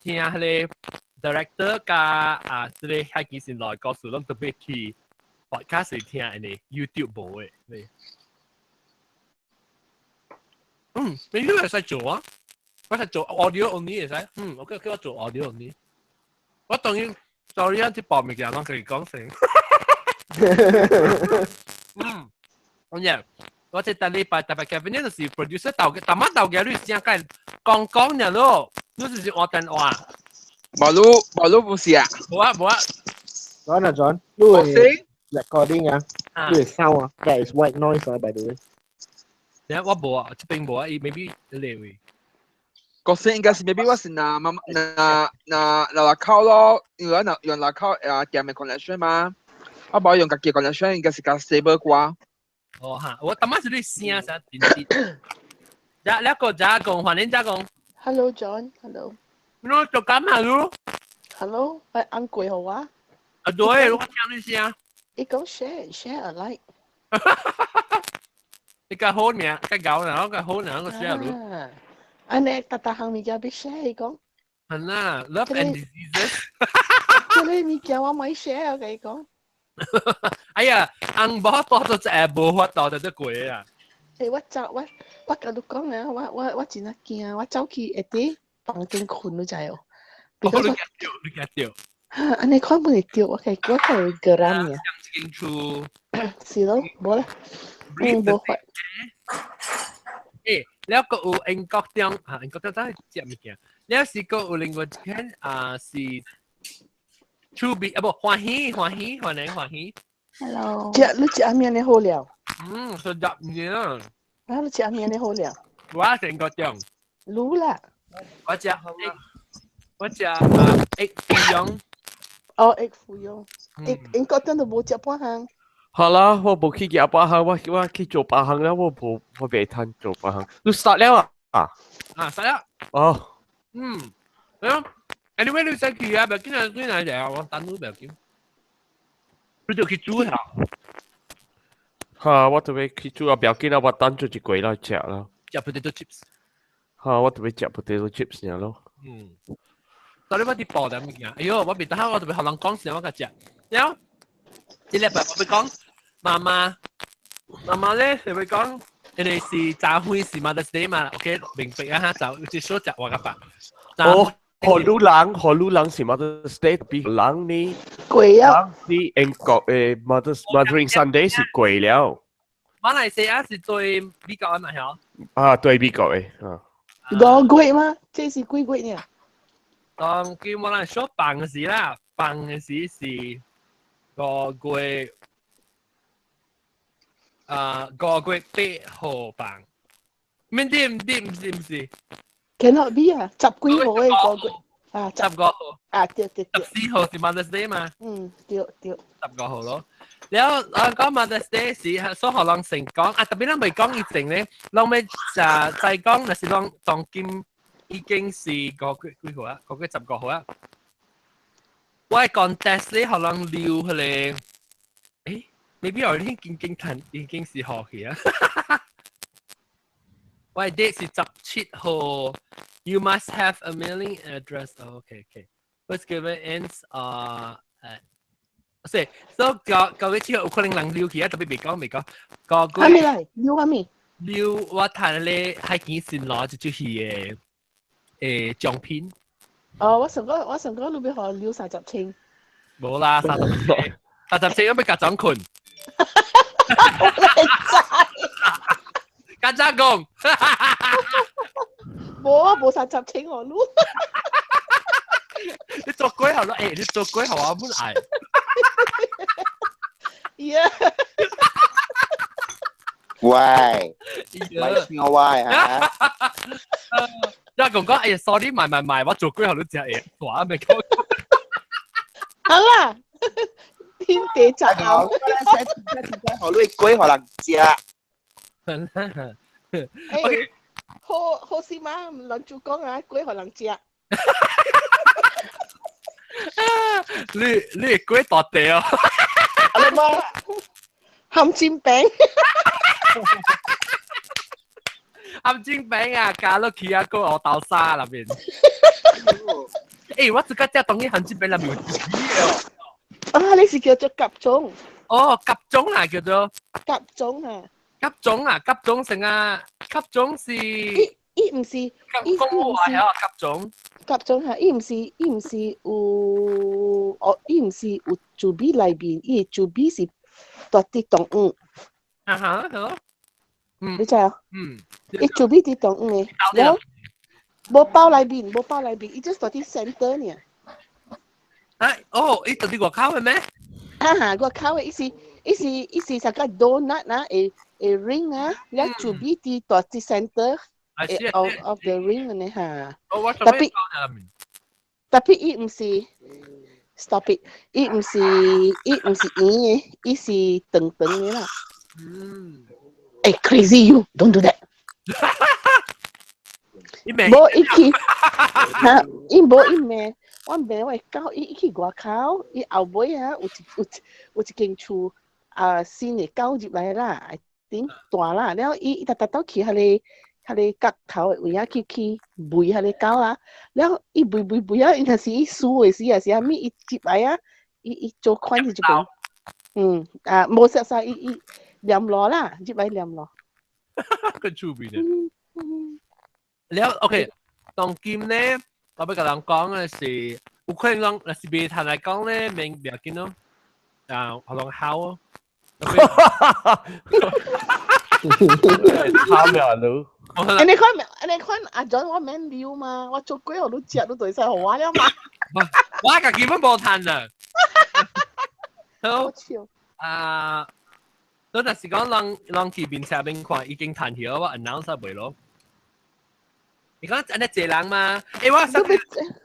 聽彼个 director 佮啊，這个海基先來故事，攏特別去 podcast 嚟聽呢，YouTube 無的。嗯，你呢個會使做啊？我係做 audio only 會使。嗯，OK，我做 audio only。我當然，sorry 啊，這部物件攏可以講成。嗯，好嘢。我這逐禮拜特別 Kevin 呢，就是 producer 豆嘅，逐晚豆嘅你先計講講爾咯，你就是換電話。無路無路不是啊？無啊無啊。 John 啊 John，你的 recording 啊，你的 sound 啊，that is white noise 啊，by the way。等我無啊，這邊無啊，伊 maybe 你位。個聲應該是 maybe 我是拿媽媽拿拿拿外口咯，因為我用外口啊店的 connection 嘛，我無用家己 connection 應該是較 stable 啩。哦哈，我當時是你聲啥點點。這兩個加工，歡迎加工。 Hello John，Hello。你做幹嘛咯？Hello，係按鬼好啊？啊對，我聽你聲。你講 share share alike。你較好名，較高啦，我較好啦，我 share 咯。按呢，逐逐項物件欲 share 伊講。係啦，love and diseases。這个物件我無 share，我共伊講。哎呀，紅無多做一個無法度就得過啊！欸，我走我我共你講啊，我我我真正驚，我走去會佇房間睏，你知無？你驚著，你驚著。哈，按呢看袂著，我共我共伊個人爾。一間厝。是咯，無啦，嗯，無法。欸，了閣有英國中啊，英國中真係食物件。了是閣有另外一間啊，是趣味啊，無歡喜歡喜歡迎歡喜。 Hello。食你食啥物呢好料？嗯，食入面啊。啊，你食啥物呢好料？我食英國中。滷啦。我食我食啊，egg 芙蓉。哦，egg 芙蓉，英英國中都無食半項。好啦，我無去食半項，我我去做半項了，我無我袂通做半項。你 start 了啊？啊，start 了。哦。嗯，係啊。Anyway，你使去啊，不要緊啊，轉來嚟啊，我等你不要緊。你就去煮下。哈，我特別去煮啊，不要緊啊，我等做一過來食啦。食 potato chips。哈，我特別食 potato chips 爾咯。嗯。到底我佇報點物件？哎喲，我袂得，我特別予人講時，我共食。了，這禮拜我欲講媽媽，媽媽咧就會講，因為是早會是 Mother's Day 嘛，OK，明白啊哈，就只說食我個飯。哦，予女人，予女人是 Mother's Day，比人呢？過啊！是英國的 Mother's Mothering Sunday 是過了。馬來西亞是對美國嘛？曉？啊，對美國的啊。五月嗎？這是幾月呢？當叫我來說放的時啦，放的時是五月，啊，5月8號放。唔對唔對唔是唔是。 Cannot be 啊！十幾號的五月啊， 10個號。啊，對對對。 14號是 Mother's Day 嘛？嗯，對對。 10個號咯。了後我講 Mother's Day 時，所予人成講啊，特別咱未講以前咧，攏欲就再講，若是講當今已經是五月幾號啊？5月10個號啊？我的 contest 咧，予人留彼个，欸，maybe 我已經經談已經是好去啊。我的 date 是17號。You must have a mailing address. Oh, okay, okay. What's given ends 啊誒，所以九九月七號有可能人留去啊，特別未講未講。個啥物來？留啥物？留我趁咧海墘新羅這齣戲的獎品。哦，我想講，我想講，你欲予留30千。無啦，三十千，30千我欲共獎困。我來知。敢怎講？無啊，無三十千予你。你做鬼好咯，欸，你做鬼好我本愛。 Yeah。喂，咪聽我話嚇。一講講，哎呀，sorry，賣賣賣，我做鬼好你食嘢，大未講。好啦，天地雜好，好你鬼予人食。欸，好好事嘛，人就講啊，粿予人食。你你粿大地哦。阿你媽，含煎餅。含煎餅啊，加落去啊個烏豆沙內面。欸，我自家只當然限制俾人苗啊，你是叫做甲種？哦，甲種啊，叫做甲種啊。甲種啊，甲種成啊，甲種是。伊伊毋是，伊講話係啊，甲種。甲種嚇，伊毋是有，哦，伊毋是有豬尾內面，伊豬尾是大啲動物。啊哈，好。嗯。你知啊？嗯。伊豬尾佇動物的，然後無包內面，無包內面，伊只大啲 center 呢。啊，哦，伊到底外口的咩？啊哈，外口的，伊是啥個 donut 啊，會 ring 啊，了豬尾佇大啲 center。of the ring 呢嚇。特別伊毋是，stop it，伊毋是圓的，伊是長長的啦。嗯。欸，crazy you，don't do that。無伊去，嚇，伊無伊罵，我罵我的狗，伊去外口，伊後尾啊有一間厝啊新的狗入來啦，I think 大啦，了伊逐逐都去彼個角頭的位啊去餵彼個狗啊，了伊餵餵餵啊，伊若是伊輸的時啊是啥物，伊接來啊，伊做款是這個，嗯啊無熟曬，伊黏落啦，入來黏落。個趣味呢？了 OK，當今咧，我欲共人講的是，有可能講，若是袂趁來講咧，免袂要緊咯，啊，予人睺哦。慘呀你！你看，你看阿 John 我免撩嘛，我做鬼我都食，都對晒予我了嘛。我家己本無趁啊。好。啊，所以就是講，人去面冊面看已經趁去，我 announce 袂咯。你講按呢濟人嘛？欸，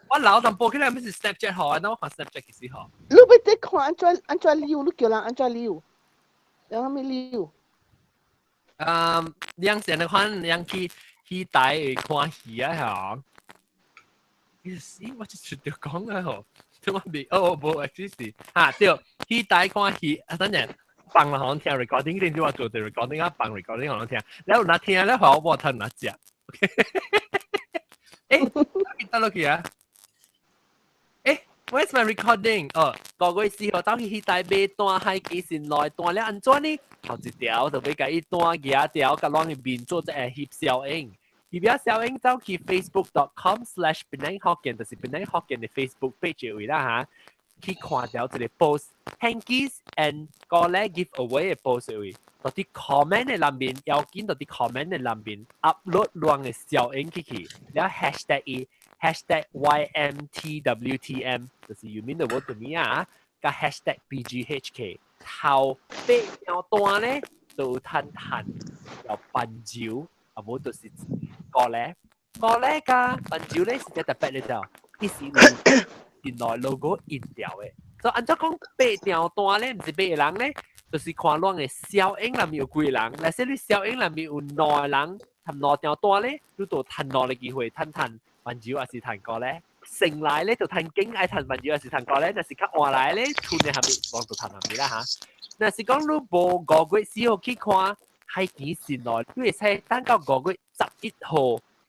我老淡薄起來，毋是 Snapchat 好啊，那我看 Snapchat 其實好。你欲佇看按怎按怎溜，你叫人按怎溜，人啥物溜？嗯，兩成的看，兩去台會看戲啊，嚇！咦，我就出著講啊，吼，我未哦，無，其實哈對，去台看戲，啊，等陣放了好像聽 recording，定就我做的 recording 啊，放 recording 好像聽，然後若聽了好，我聽哪食？OK，欸，得落去啊？欸，Where's my recording？哦，5月4號走去戲台買單海基線內單了按怎呢？頭一條就欲共伊單舉條，共咱的面做一個翕小影。翕小影走去 facebook.com/PenangHokkien，就是 Penang Hokkien 的 Facebook page 位啦嚇。去看著一個 post，hankies and 個咧 give away 的 post 位，到佇 comment 的內面，要緊到佇 comment 的內面 upload 亂的小影去，了 hashtag 伊 #YMTWTM，就是 you mean the world to me 啊，佮 #BGHK，頭八張單咧就有趁趁有伴手，啊無就是個咧，個咧佮伴手咧是隻特別的就，伊是原來 logo 印掉的。所以按怎講八張單咧，毋是八個人咧，就是看咱的小影內面有幾個人。若是你小影內面有兩個人，趁兩張單咧，你就趁兩個機會，趁趁伴手還是趁歌咧。成來咧就趁景愛趁伴手還是趁歌咧，若是較晚來咧，剩的下面攏就趁下面啦嚇。若是講你無5月4號去看海墘神來，你會使等到5月11號，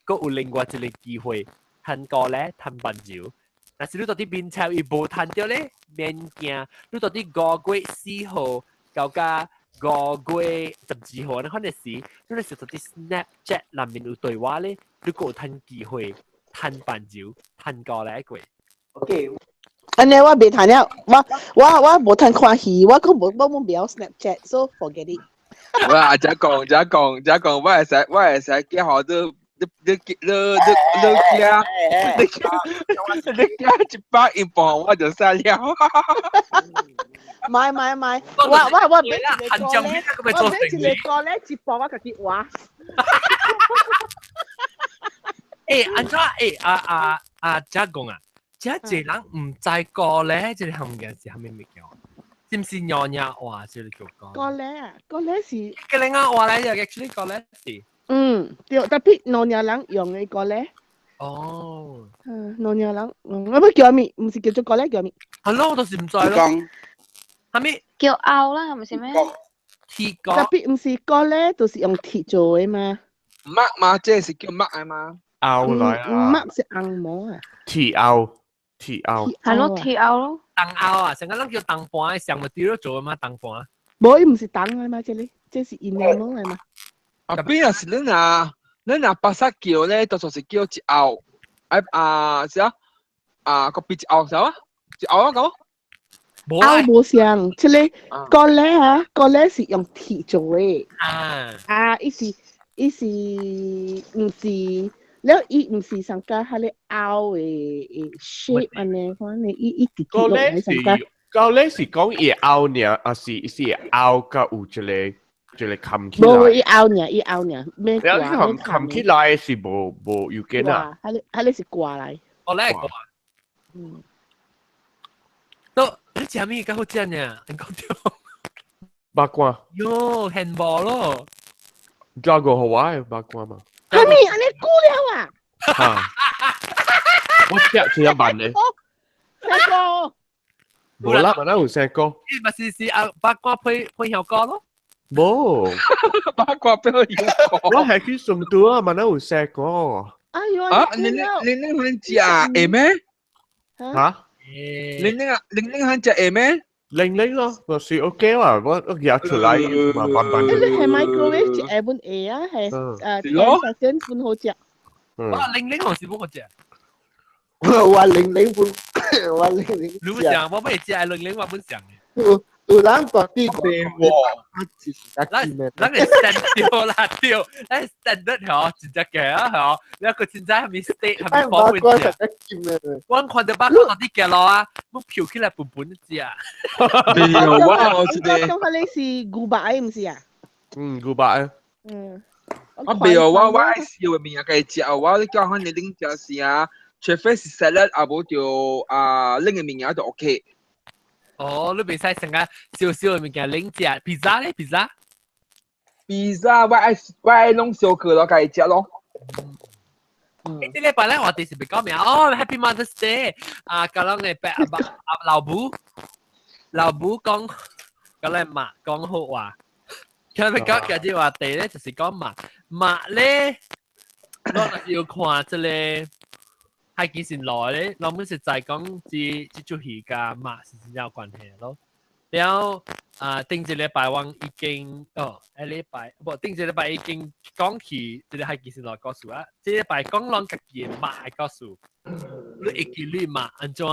閣有另外一個機會趁歌咧，趁伴手。若是你到佇面冊伊無趁著咧，免驚。你到佇5月4號到甲5月12號，你可能是你若是到佇 Snapchat 內面有對話咧，你閣有趁機會趁伴手、趁歌來過。 OK，按呢我袂趁了，我無趁看戲，我閣無我無袂曉 Snapchat，so forget it。我阿姐講，姐講，姐講，我會使寄予你。你寄100英鎊我就使了。買買買，我買一個歌咧，我買一個歌咧，1磅我家己換。欸，按怎欸阿阿阿姐講啊，這濟人毋知歌咧，這個物件是啥物物件？是毋是娘娘話這個叫歌？歌咧啊，歌咧是。個人啊話來就 actually 歌咧是。嗯，對，特別老年人用的歌咧。哦。嗯，老年人，我欲叫啥物？毋是叫做歌咧，叫啥物？係咯，我就是毋知咯。啥物？叫拗啦，毋是咩？鐵歌。特別毋是歌咧，就是用鐵做的嘛。墨嘛，這是叫墨的嘛。拗來啊！墨是紅毛啊。鐵拗。鐵拗。係咯，鐵拗咯。銅拗啊，成個咱叫銅盤，上咪丟咗做嘛銅盤。無，伊毋是銅的嘛，這個這是 enamel 的嘛。啊，邊若是咱若巴剎叫咧，多數是叫一拗，哎啊啥啊個別一拗啥啊？一拗啊講。拗無相，這個高咧啊，高咧是用鐵做的。啊啊，伊是毋是？了伊毋是上加彼個拗的 shape 按呢款的，伊伊直接落來上加。高咧是講伊拗爾，還是是拗甲有一個冚起來？無，伊拗爾，伊拗爾，咩掛？冚冚起來是無要緊啊。彼個是掛來。哦，咧掛。嗯。都你食咩較好食呢？你講對。八卦。喲，漢堡咯。加個好玩八卦嘛。哈咪，按呢久了啊？哈。我食一萬咧。聲哥。無啦，嘛哪有聲哥？伊嘛是啊，八卦配香膏咯。無。八卦配香膏。我係去順德啊，嘛哪有聲哥？哎喲。啊，你肯食會咩？嚇？你肯食會咩？零零咯，我是 OK 啊，我夾出來嘛慢慢。你係 microwave 一下本會啊，係10 second 半好食。哇，零零我是冇好食。我零零半，我零零。你唔食，我未食，零零我本上。有人大啲喎，咱個 stand 掉啦掉，咱 stand 條真正嘅啊，嗬，你個真正係咪 state 係咪訪問者？我看到八卦到啲嘅咯啊，我飄起來本本只啊。沒有啊，我是的。我講你是牛排毋是啊？嗯，牛排。嗯。我沒有，我愛燒的物件家己食，我你叫我你拎食是啊，除非是 salad，啊無就啊拎的物件就 OK。哦，你袂使成個燒燒的物件拎食，披薩咧，披薩？披薩我愛弄燒烤咯，家己食咯。嗯。這禮拜咧，我哋是咪講咩哦，Happy Mother's Day！啊，甲咱的爸阿爸阿老母，老母講，甲咱媽講好話。今日講今日話題咧，就是講媽媽咧，我若是要看這個。係幾時來咧？我們實在講，這齣戲佮媽是真正有關係咯。然後啊，頂一禮拜我已經哦，下禮拜無頂一禮拜已經講起這個係幾時來故事啊？這禮拜講咱家己的媽的故事，你會記你媽按怎？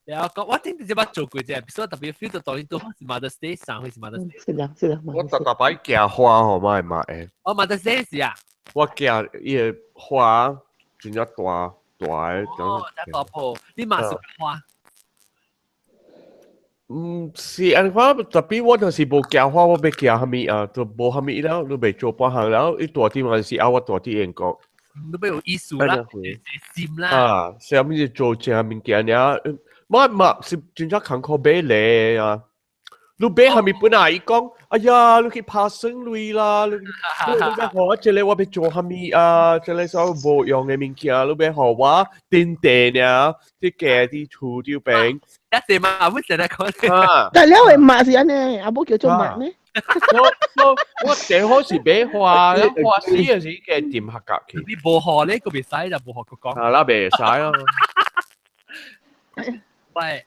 然後講我頂一擺做過這個，所以特別 feel 到當年都是 Mother's Day，上回是 Mother's Day。是啦是啦。我逐逐擺寄花予我的媽的。哦，Mother's Day 是啊。我寄伊个花真正大。大的。哦，真大棵，你嘛是花？嗯，是按看，特別我就是無寄花，我欲寄啥物啊，就無啥物了，你袂做半項了，伊大啲嘛是啊，我大啲英國。你欲有意思啦，心啦。啊，啥物是做正物件爾，我嘛是真正艱苦買禮啊。你買啥物本來伊講，哎呀，你去拍算鐳啦，你欲予我這個我欲做啥物啊？這個所有無用的物件，你欲予我頂地爾，啲家啲厝啲邊。一時嘛，我成日講。啊！但了的媽是按呢，啊無叫做媽呢？我最好是買花，花死的時嘅掂合格去。你無學咧，個袂使就無學佢講。啊，那袂使啊。喂。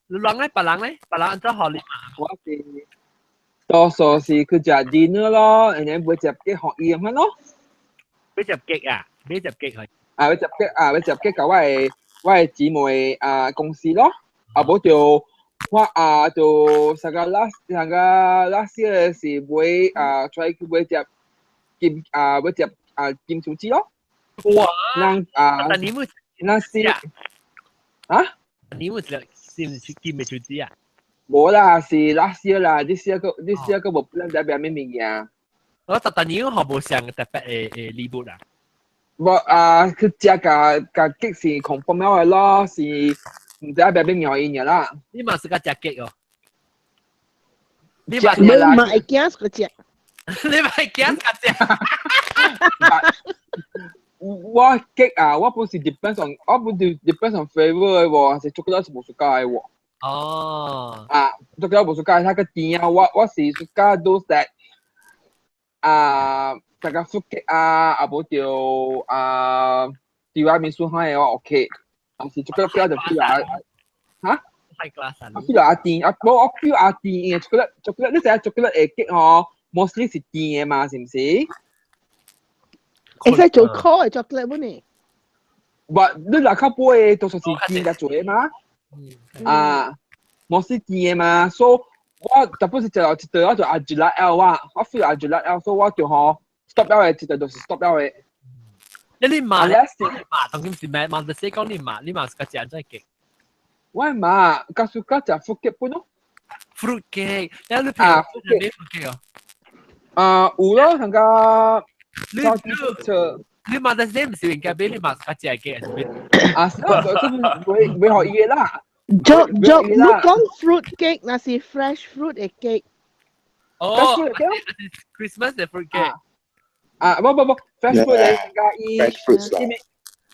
人咧，別人咧，別人按怎予你媽？我是多數是去食 dinner 咯，然後買隻 cake 予伊咁樣咯。買隻 cake 啊？買隻 cake 係？啊，買隻 cake 啊，買隻 cake 佮我的姊妹啊公司咯，啊無就我啊就上個 last 上個 last year 是買啊出去買隻金啊買隻啊金手指咯。哇！人啊，但你冇那是啊？你冇食是毋是金的手指啊？無啦，是 last year 啦，this year 個 this year 個無 plan 代表咩物件。我特特年學無上特別的禮物啊。無啊，去食共 cake 是 confirm 了的咯，是毋知欲欲予伊爾啦。你嘛是佮食 cake 哦？你嘛你嘛會驚個食？你嘛會驚佮食？我 cake 啊，我本是 depends on，我本是 depends on flavor 的喎，是 chocolate 是無 suka 的喎。哦。啊，chocolate 無 suka，它個甜啊，我是 suka those that 啊，大家 fruit cake 啊，啊無就啊，提拉米蘇款的我 OK。啊是 chocolate 比較就 feel 啊嚇。 High class 啊！我 feel 阿甜，啊無我 feel 阿甜，因為 chocolate 你知影 chocolate 的 cake 吼，mostly 是甜的嘛，是毋是？會使做苦的 chocolate 本呢？無，你若較買的多數是甜較濟的嘛。啊，mostly 甜的嘛，所以我特別是食落一道我就阿熱辣了我，我 feel 阿熱辣了，所以我就吼 stop 了的，一道就是 stop 了的。你嘛 Unless 嘛，當今是咩？嘛就是講你嘛，你嘛是個食怎 cake？我嘛，較屬較食 fruit cake 本咯。 Fruit cake，你你啊平時咩 fruit cake 哦？啊，有咯，那個你你嘛就是唔是應該俾你嘛較食 cake 係咩？啊，是啊，這袂袂予伊的啦。 Jo Jo，你講 fruit cake 那是 fresh fruit 的 cake。哦，Christmas 的 fruit cake。啊，無無無，fresh fruit 的加伊， fresh fruits 啦。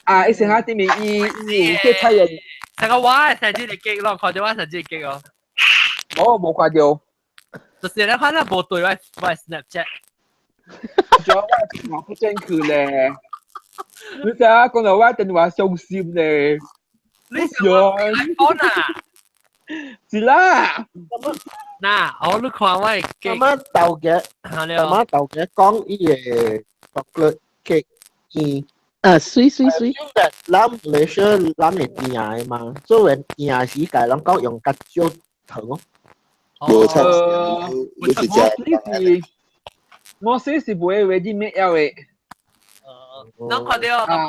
啊，伊成下對面伊伊有去菜園。成個我成隻的 cake 咯，看到我成隻 cake 哦。無無看到。就是你看那無對我我 Snapchat。仲有我電話不正確咧，你知影講到我電話傷心咧。你想 iPhone 啊？是啦。嗱，我你看我的阿媽豆嘅，阿媽豆嘅講伊個 chocolate cake 伊。啊，水水水。咱馬來西亞咱會甜的嘛，所以甜時間攏講用較少糖哦。無錯，你是食。我說是袂 ready made 了的。攏看到啊，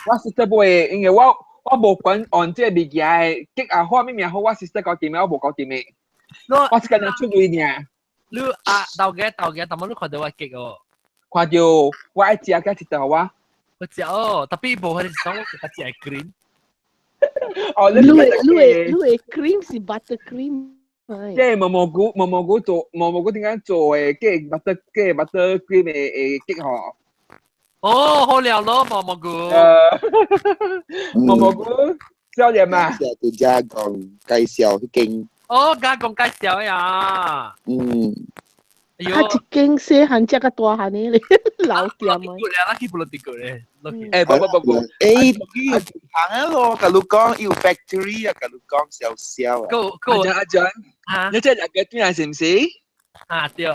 我 sister 買，因為我我無管按這個物件的結啊好，物件好，我 sister 搞掂的，我無搞掂的。我是干焦出錢爾。你啊，豆嘅豆嘅，但係你看到我結哦？看到，我愛食個一道我。我食哦，特別無彼個是講我食食 cream。哦，你你你你 cream 是 butter cream。即係毛毛菇，毛毛菇做毛毛菇點解做的？嘅 butter 嘅 butter cream 的的 cake 吼。哦，好料咯，毛毛菇。毛毛菇少年嘛。對家講介紹彼間。哦，加講介紹呀。嗯。啊，一間細漢食較大漢的咧，老店啊。啦，去不落地過咧。誒，不不不不，誒，行啊咯，甲你講有 factory 啊，甲你講小小啊。夠夠。阿張阿張，你這兩個對啊是毋是？啊對。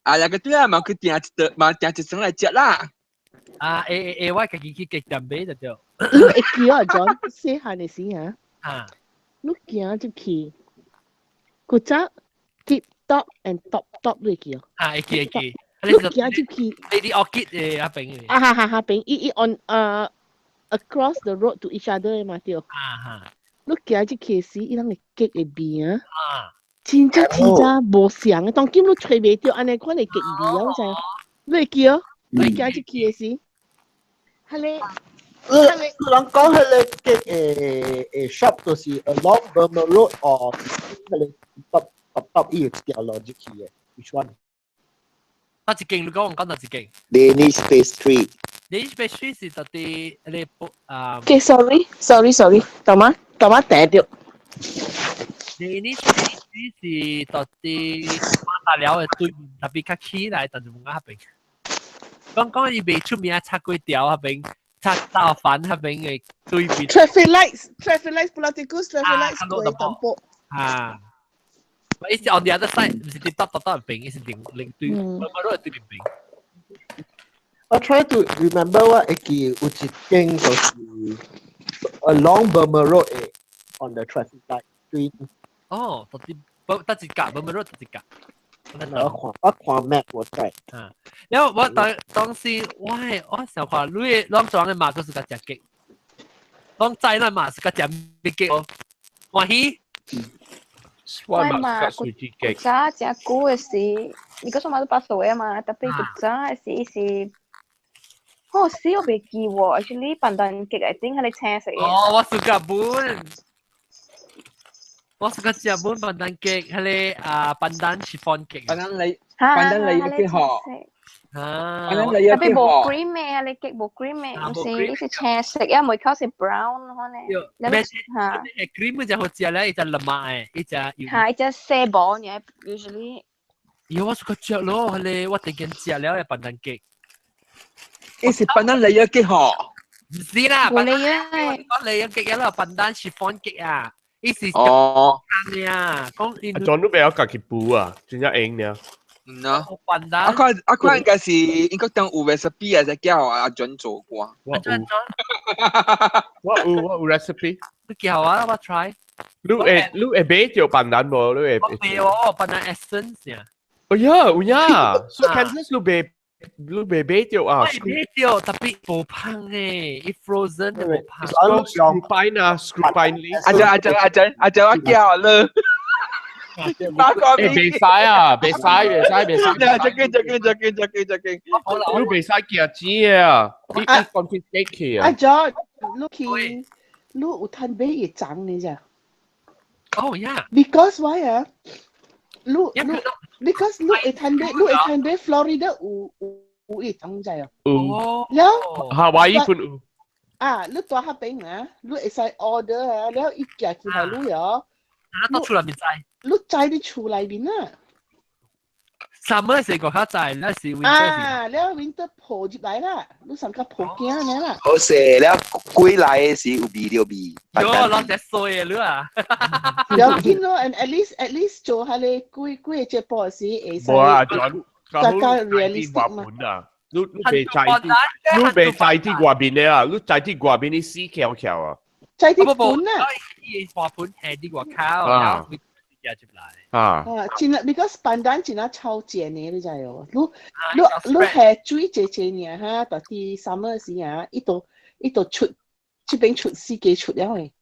啊，兩個對啊，嘛去訂一道，嘛訂一層來食啦。啊，會會會，我家己去 cake 店買就對。你會記啊，John，細漢的時啊。啊。你行入去，古早 Tip Top and Top Top 你會記哦？啊，會記會記。你行入去，你啲 orchid 的彼邊。啊哈哈哈邊，伊伊 on across the road to each other 的嘛對。啊哈。你行入去時，伊人的 cake 的味啊。啊。真正真正無相的，當今你揣袂著按呢款的 cake 味啊，我知。你會記哦？你行入去的時，彼个。你人講彼个 cake 的的 shop 就是 along Burma Road or 彼个 top top top 伊有一條路入去的，which one？哪一間？你講我講哪一間？Danish pastry。 Danish pastry 是到底你不啊？Okay, sorry, sorry, sorry，大媽大媽訂著。 Danish pastry 是到底馬達寮的對面，特別較起來，但是無彼邊。講講伊袂出名炒粿條彼邊。炒豆飯彼邊的對面。 Traffic lights, traffic lights, Pulau Tikus, traffic lights, 過淡薄。啊。伊是 on the other side，毋是佇搭搭搭邊，伊是另另對，我我對面邊。我 try to remember 我會記有一間就是 along Burma Road 的 on the traffic light 對。哦，到底不得一格，Burma Road 得一格。我看我看 map 我知。啊，然後我當當時我我想看你攏裝的嘛，就是較食 cake，攏知咱嘛是較食蜜 cake 哦，歡喜。我嘛古早食久的時，你講嘛都八歲嘛，特別古早的時是，哦，死我袂記喎，actually pandan cake I think 係青色的。哦，我 suka 本，我 suka 食本 pandan cake，彼个啊 pandan chiffon cake。 Pandan 你 pandan 你嘅嗬。啊， pandan 你特別無 cream 的，你 cake 無 cream 的，毋是，伊是青色，啊，每口是 brown 可能。咩？嚇？cream 就好食咧，伊隻 lemak 的，伊隻。嚇，伊隻細薄爾，usually。咦，我 suka 食咯，彼个我突然食了的 pandan cake。伊是 pandan 你嘅嗬。唔是啦，冇理啊！我你有 cake 啦，pandan chiffon cake 啊，伊是哦，啊，講阿 John 都比較家己補啊，真正用呢。嗯啊， pandan。啊看應該是應該當有 recipe 啊，才叫阿 John 做過。我有，我有 recipe。你叫我我 try。你會買著 pandan 無？你會？我買哦，pandan essence 呀。哎呀，有呀，所以 Kansas 你袂買著啊？我買著，特別無芳誒，伊 frozen 的無芳。 Screw pine 啊，screw pine leaf。阿 John 阿 John 阿 John 阿 John 我叫你。打個欸，袂使啊，袂使，袂使，袂使。這個這個這個這個這個。你袂使寄錢的啊，你 confiscate 去阿啊。 John，你去你有趁買伊種呢咋？哦呀。 Because why 啊？你 because 你會趁買，你會趁買 Florida 有伊種在啊。有。了。夏威夷本有。啊，你住彼邊啊，你會使 order 啊，了伊寄去予你哦。啊，到厝內面知。你知佇厝內面啊。 Summer 是個較早，那是 winter。啊，了 winter 抱入來啦，你上個抱囝爾啦。好勢了，歸來的時有味著味。有攞隻衰的你啊！了緊咯，and at least 做下你幾幾個節目時會使。無啊，John，較較 realistic 嘛。啊，你袂知啲，你袂知佇外面的啊，你知佇外面你死翹翹啊。知佇本啊。伊花盆係佇外口，然後入來。啊！啊，真啊，because pandan 真啊超賤的，你知哦？你下水濟濟爾哈，到佇 summer 時啊，伊都出，這邊出四季出了的。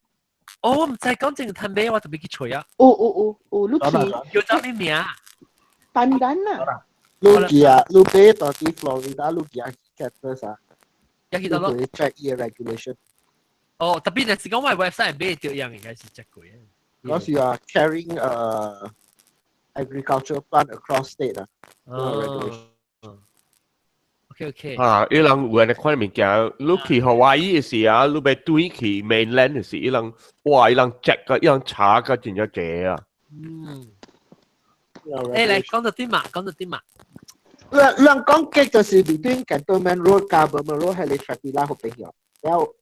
哦，我毋知講這個趁買，我特別去揣啊。有有有有，你去。叫做咩名？pandan 啊。你記啊，你買到佇 Florida，你寄 Kansas 啊？去到咯。你 check 伊個 regulation。哦，特別若是講我 website 買著樣，應該是這貴。 Because you are carrying a agricultural plant across state 啊。哦。OK OK。啊，伊人有按呢款物件，你去夏威夷的時啊，你欲轉去 mainland 的時，伊人哇，伊人 check 個，伊人查個真正濟啊。嗯。誒，來講到點嘛？講到點嘛？咱講 cake 就是 between Cantonment Road 加 Burma Road 係你 traffic light 嗰邊了，然後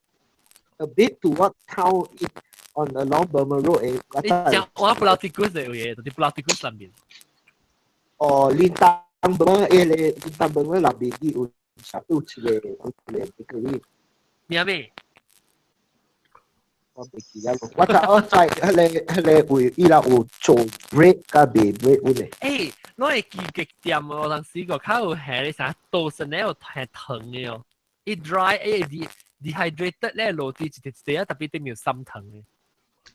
a bit toward town on along Burma Road 誒，你講我 Pulau Tikus 的有嘢，就是 Pulau Tikus 上面。哦，Lintang Burma 誒，你 Lintang Burma 那邊有一個 bakery。咩咩？我袂記得，我就我在彼個位，伊人有做 bread 佮賣 bread 有咧。誒，我會記極點哦，當時個較有下你啥多生咧有下糖的哦，伊 dry 誒 dehydrated 咧落啲一啲一啲啊，特別啲有深糖的。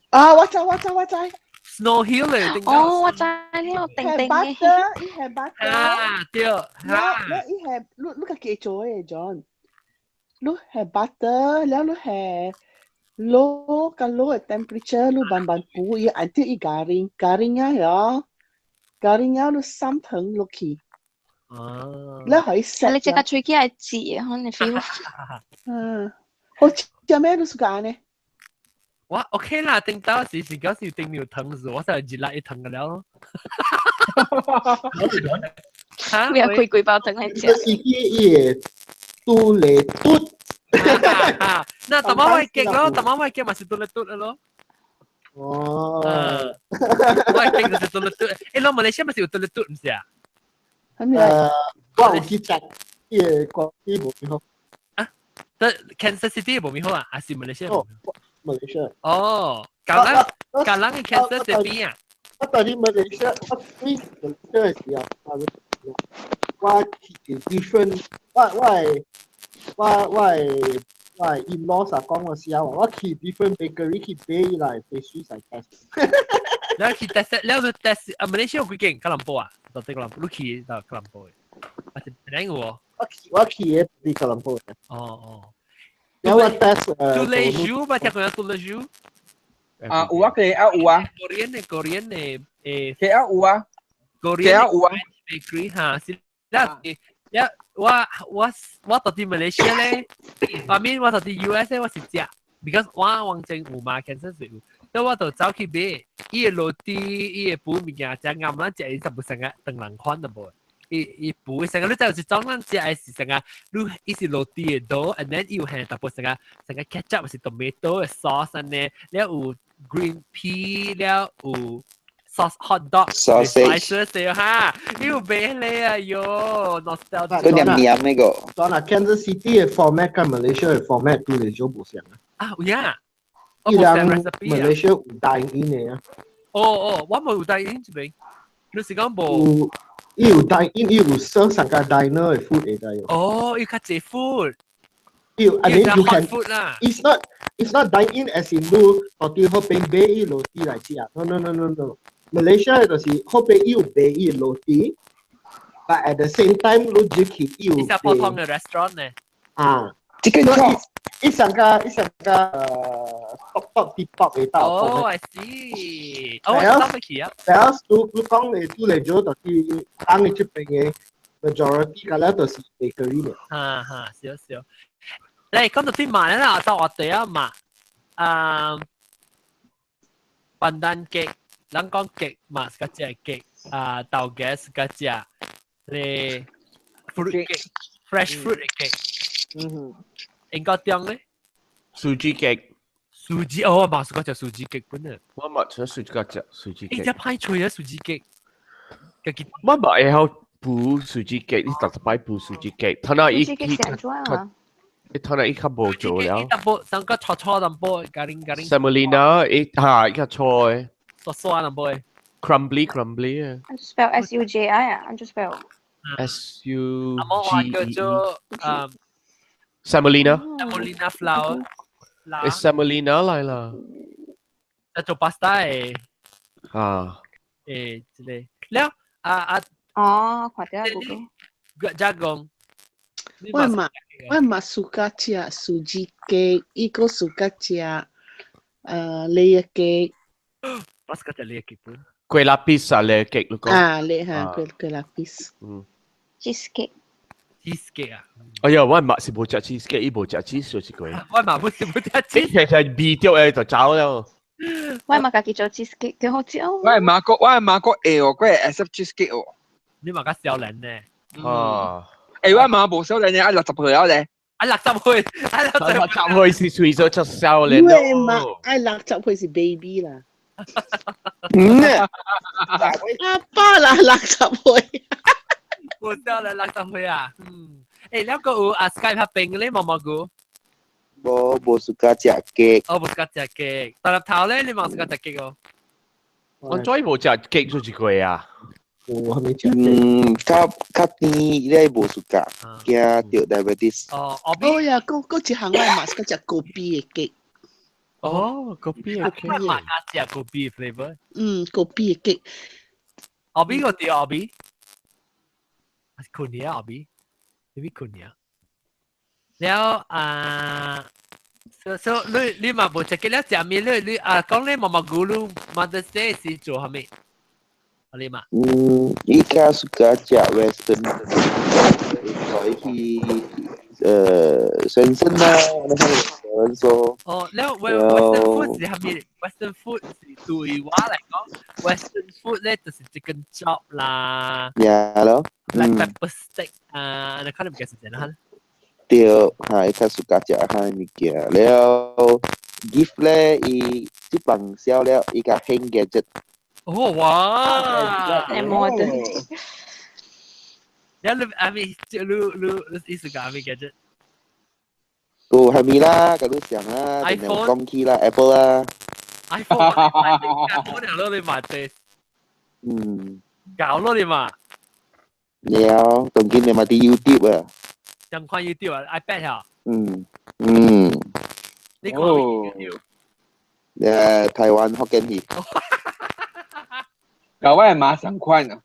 啊，我知我知我知。 Snow Hill 咧，哦，我知了，定定嘅。 butter，伊係 butter。啊，對。了了，伊係你家己做的 John，你係 butter，了你係 low 較 low 的 temperature，你慢慢補伊，until 伊 garing garing 啊喲，garing 啊你滲糖落去。哦。你可以食。你這個喙齒係舌的，可能 feel。嗯，好食咩？你是講呢？我 OK 啦，頂到時嗰時頂苗糖時，我就熱辣一糖個了咯。嚇！咩開幾包糖嚟食？是伊會嘟嚟嘟。那淡仔我會激咯，淡仔我會激嘛是嘟嚟嘟咯。哦。我會激就是嘟嚟嘟。誒，攞馬來西亞咪是有嘟嚟嘟，毋是啊？係咪？我有去食，伊個國語無好。啊？得 Kansas City 無咪好啊？還是馬來西亞？馬來西亞。哦，橄欖嘅 Kansas 這邊啊？我到佇馬來西亞，我對馬來西亞的時候，我去 different，我的 in-laws 啊講我時候，我去 different bakery 去買伊來 pastry 來 test。你去 test，你去 test 啊？馬來西亞有幾間吉隆坡啊？到底吉隆坡，你去到吉隆坡嘅？還是檳城有哦？我去的佇吉隆坡。哦哦。然後我 test 杜蕾珠吧，聽過杜蕾珠？啊有啊，佢啊有啊。 Korean 的 Korean 的誒。佢啊有啊。 Korean 啊有啊。 bakery 哈，是啦，呀，我到佇馬來西亞咧，I mean 我到佇 US 咧，我是食，because 我王正有嘛，Kansas 有，所以我就走去買，伊的 roti，伊的布物件，食暗啦，食伊就無成個長人款就無。伊伊補成個你就是裝咱食的是成個，你伊是落地的 dough，and then 伊有係淡薄成個成個 ketchup 還是 tomato 的 sauce 按呢，了有 green pea，了有 sauce hot dog Sausage slices 哈，你有買咧啊喲，nostalgia。個黏黏那個。當然 Kansas City 的 format 跟 Malaysia 的 format 都嚟做無相啊。啊，有影？我伊無人 recipe 啊。 Malaysia 有 dine in 的啊。哦哦，我無有 dine in 這邊，你是講無？有，伊有 dine in，伊有 serve 上個 diner 的 food 會使。哦，伊較濟 food。伊有，I mean you hot can food 啦。 It's not dine in as in 你到底好邊買伊落地來食。No no no no no。Malaysia 就是好邊伊有賣伊落地，but at the same time 你入去伊有你是普通的 restaurant 呢？啊。這個錯。伊上個伊上個top top 啲 pop 會到。哦，I see。哦，我知道去啊。然後你你講的煮嚟做就是當你這邊的 majority 個咧就是 bakery 嘅。哈哈，少少。嚟講到啲麻咧啦，就我哋啊麻，啊，pandan cake，咱講 cake 嘛是個隻 cake，啊，豆芽是個隻，咧 fruit cake，fresh fruit cake。嗯哼。應該點咧？ Sugee cake。 Sugee 哦，嘛是個隻 sugee cake 本啊。我嘛食 sugee 個隻 sugee 伊 cake。只歹吹啊 sugee cake。我嘛會曉煮 sugee cake，你逐擺煮 sugee cake，他那伊 Sugee cake 是按怎啊？伊他那伊較無做了。淡薄，上個粗粗淡薄，咖喱咖喱。 Semolina，伊哈伊較粗的。沙沙淡薄的。 Crumbly crumbly 啊。按怎 spell S U J I 啊？按怎 spell？ S U 阿摩話 G 叫 E E。做啊 Semolina。 Semolina flour。係 semolina 來啦。啊做 pasta 的。啊。誒，這個了啊啊。哦，看到 Google。個加工。我嘛我嘛 suka 食 sugee cake，伊閣 suka 食layer cake。我 suka 食 layer cake 本。粿lapis 啊，layer cake 你講。啊，你哈粿粿lapis。嗯。 Cheesecake。 Cheesecake 啊！哎呀，我嘛是無食 cheesecake，伊無食 cheese 就是過。我嘛不是無食 cheese。其實味著的就走了。我嘛家己做 cheesecake 挺好食哦。我係馬國，我係馬國會哦，我會 accept cheesecake 哦。你嘛較少年呢？啊。誒，我媽無少年呢，啊60歲了咧。啊六十歲，啊60歲是隨咗出少年你嘛愛六十歲是 baby 啦。嗯。阿爸啦，六十歲。無少年六十歲啊。嗯。誒，了個有啊 Skype 拍冰咧，毛毛菇。無無 suka 食 cake。我無 suka 食 cake，大粒頭咧，你嘛 suka 食 cake 哦。我再無食 cake 做一個啊。我還沒食。嗯，較較甜，你無 suka，驚著 diabetes。哦，哦呀，嗰嗰一項我嘛 suka 食 kopi 的 cake。哦，kopi 的 cake。我嘛食 kopi flavor。嗯，kopi 的 cake。後邊個對後邊，困你啊後邊，你邊困你啊？了啊，所以你你嘛無食嘅了，食面你你啊講你毛毛咕嚕 Mother's Day 是做啥物？你嘛？嗯，伊較 suka 食 Western，所以去先生啦，那個人說。哦，了 Western food 是啥物？Western food 是對我來講，Western food 咧就是 chicken chop 啦，呀咯，black pepper steak 啊，你看你唔記得是啥？對，哈，伊較 suka 食彼物件，了 gift 咧，伊這放少了，伊較興 gadget。哦哇！係冇的。了你阿咪，你你你意思講阿咪 gadget？個係咪啦？佮你講啦， iPhone 講起啦，Apple 啦。 iPhone，iPhone 了你嘛對。嗯。搞咯你嘛。了，當今你嘛佇 YouTube 啊。上看 YouTube 啊，iPad 啊。嗯嗯。你看 YouTube？台灣福建戲。搞我係馬上看啊。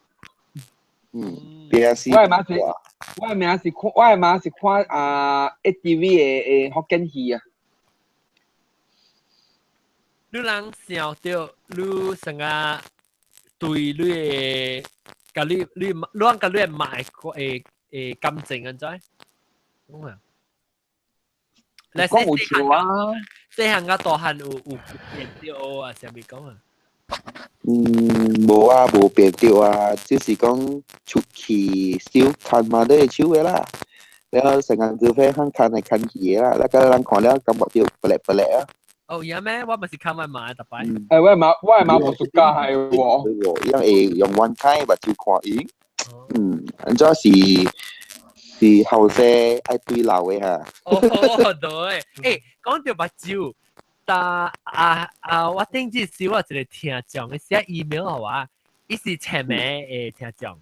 嗯，電視。我係馬是，我係名是看，我係馬是看啊 ATV 的的福建戲啊。你人想著你成個對你的，佮你你你講佮你的媽的的感情按怎？講啊。講有笑啊！細漢甲大漢有有變著啊，啥物講啊？嗯，無啊，無變著啊，就是講出去小牽嘛都會手的啦。然後成間咖啡肯牽來牽去的啦，那個人看了感覺著白咧白咧啊。哦，有咩？我咪是看埋買特擺。誒，我係馬無暑假係喎。因為用彎開目睭看伊。嗯，按怎是是後生愛對老的哈。哦，對，欸，講到目睭，但啊啊，我頂次是我一個聽眾，伊寫 email 予我，伊是前名的聽眾，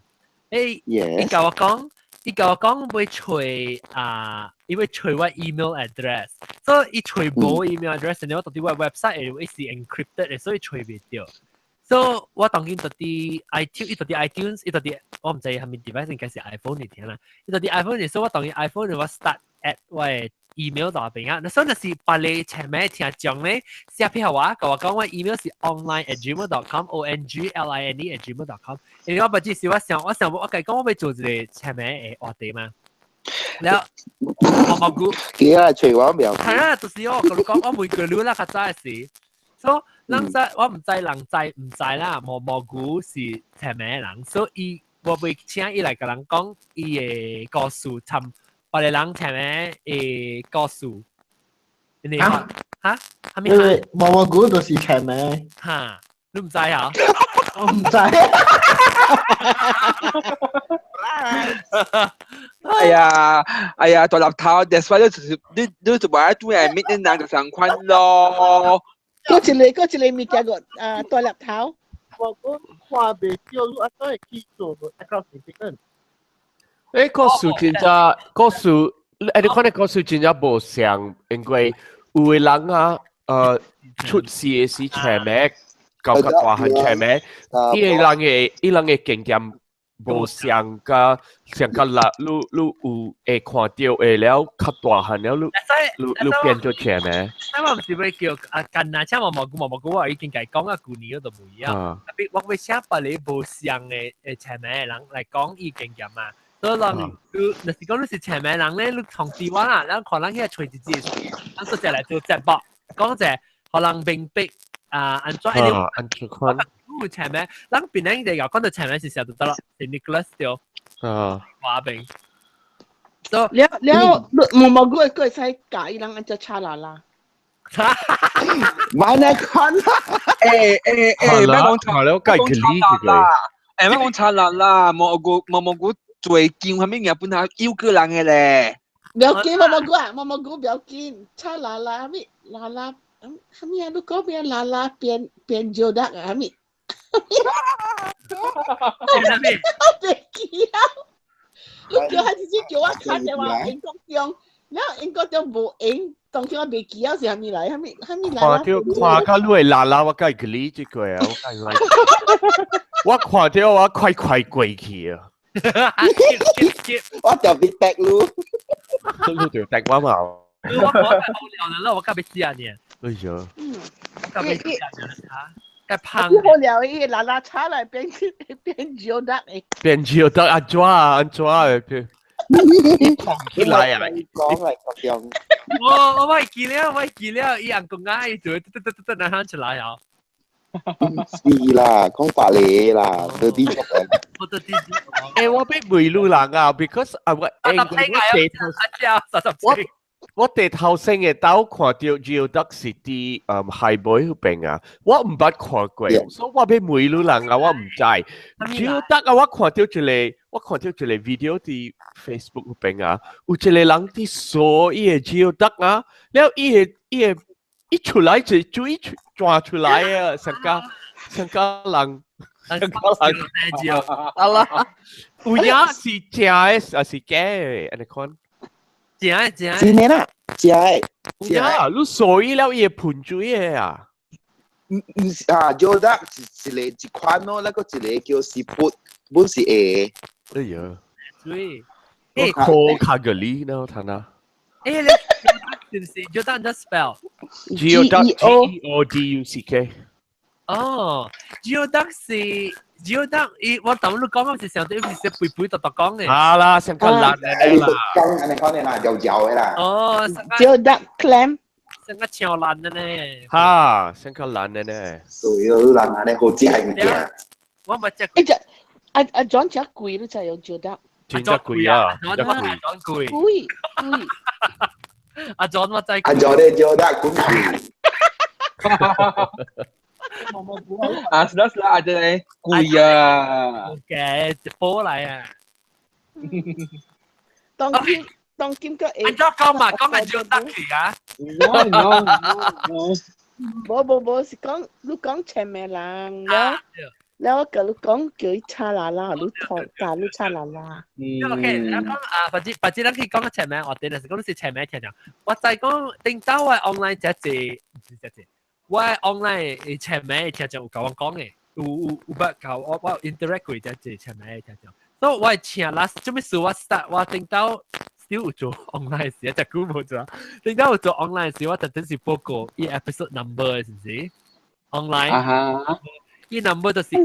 欸，伊共我講，伊共我講欲揣啊，伊欲揣我 email address，所以伊揣無 email address，然後到底我 website 伊是 encrypted 的，所以揣袂著。所以我當今到底 iTunes，伊到底 iTunes，伊到底我毋知啥物 device 應該是 iPhone 嚟聽啦。伊到底 iPhone 嚟，所以我當今 iPhone 我 start add 我的 email 到邊啊。所以若是別个前面聽眾咧，寫片予我，共我講我 email 是 online@gmail.com，ongline@gmail.com。因為我不只是我想，我想我共伊講我欲做一個前面的話題嘛。了後毛毛菇，記啊，揣我苗。係啊，就是我共你講，我問過你啦，較早的時。所以人知我毋知人知毋知啦，毛毛菇是前面的人，所以我欲請伊來共人講伊的故事，參別个人前面的故事。你哈？哈？啥物？因為毛毛菇就是前面。哈？你毋知啊？我毋知。哎呀，哎呀，大粒頭，that's why 你你就話對愛面啲人就相款咯。閣一個物件個啊，大粒頭。我講看袂著，你按怎會去做 account statement？欸，故事真正故事，欸，你看那故事真正無像，因為有的人啊，出世的時揣名，到較大漢揣名，伊個人的經驗無像佮像較老，你你有會看著的了，較大漢了，你你你變做揣名。那我毋是欲叫啊，干那請毛毛菇毛毛菇，我已經共伊講啊，舊年我都無一樣。特別我欲請別个無像的的揣名的人來講伊經驗嘛。所以人你若是講你是揣名人咧，你通知我啦，咱看人遐揣一節，咱做者來做節目，講者予人明白啊，按怎啊，按怎款？有揣名，咱邊人就講到揣名是啥就得了，是 Nicholas 對。啊。話明。了了，毛毛菇閣會使教伊人按怎炒啦啦。買來看啦！欸欸欸，莫講炒了，蓋個理啦！欸，莫講炒啦啦，毛菇毛毛菇最近啥物嘢本下有個人的咧。不要緊，毛毛菇啊，毛毛菇不要緊，炒啦啦，啥物啦啦，啥物啊？你講咩啦啦變變就得啊？啥物？啥物？我袂記啊！你叫他直接叫我打電話英國中，然後英國中無應，當天我袂記啊是啥物來？啥物啥物啦啦？看著看甲你會啦啦，我該理這個啊，我該來。我看著我快快過去啊！我就別踢嚕，你就踢我嘛？我看太無聊了，我較欲食呢。哎呀！較欲食呢，較胖。好聊伊啦啦炒來變變就得的。變就得按怎啊？按怎的變？起來啊！講來講。我我會記了，我會記了，伊人講啊，伊就會得得得得得喊出來啊。是啦，講白你啦，對啲足啊。我對啲欸，我欲問你人啊，because 啊我欸我地頭，我我地頭先嘅兜看著 Geoduck 是佇海尾彼邊啊，我毋捌看過，所以我欲問你人啊，我毋知。Geoduck 啊，我看著一個，我看著一個 video 佇 Facebook 彼邊啊，有一個人佇掃伊个 Geoduck 啊，了伊个伊个一出來就水轉出來啊，上加上加人。上加人啊啦，有影是真的還是假的？按呢款？真的真的。真的啦，真的。有影啊，你掃伊了，伊會噴水的啊。毋毋是啊，Geoduck 是一個一款咯，那個一個叫 siput，本是會。哎呀。水。欸，好卡個哩呢，睇下。欸，你是毋是 Geoduck 怎 spell？ Geoduck G E O D U C K。哦，Geoduck 是 Geoduck，伊我頭你講嗰時想到伊是肥肥獨獨講的。啊啦，上較難的啦。講按呢款的啦，搖搖的啦。哦，Geoduck clam。成個超爛的呢。哈，成個爛的呢。所以人安尼好食物件。我咪食。欸，阿阿 John 食貴，你知用招得？真正貴啊！真正貴。貴。貴貴。阿 John 我知。阿 John 咧招得滾貴。啊，是啦是啦，阿真係貴啊。嘅波嚟啊！當今當今個阿 John 講嘛，講阿 John 得去啊。 No no no。無無無，是講你講前面人了，了我甲你講叫伊叉啦啦，你拖教你叉啦啦。 OK，你講啊，或者或者咱可以講個前面，我哋就是講你是前面聽聽。我再講頂到我 online 這隻，唔是這隻，我 online 前面聽眾有甲我講嘅，有有有捌甲我我 interact 過這隻前面聽眾。所以我請 last 做咩事我 start 我頂到 still 有做 online 時，隻股冇做。頂到有做 online 時，我特登是報告伊 episode number 是唔是？online。啊哈。伊 number 就是學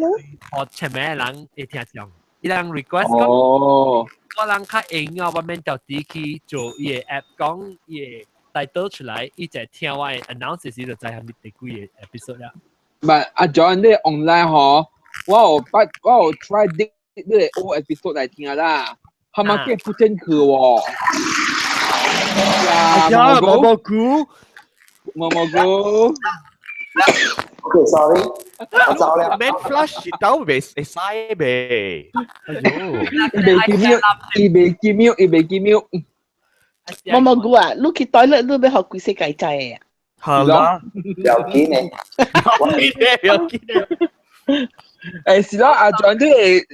前面的人會聽眾，伊人 request 講，我人較閒啊，我免調啲去做伊個 app 講伊個 title 出來，伊就聽我的 announce 時就知係咪第幾個 episode 啦。唔係阿 John 你 online 嗬，我有捌我有 try 啲你個 old episode 來聽啦，他媽嘅不正確喎。哎呀，毛毛菇，毛毛菇。 OK，sorry，我走了。免 flash 到未會使未？哎呦，伊未記秒，伊未記秒，伊未記秒。毛毛菇啊，你去 toilet 你欲予規世界知啊？好啦，要緊呢，要緊呢，要緊呢。誒，是啦，阿 John，你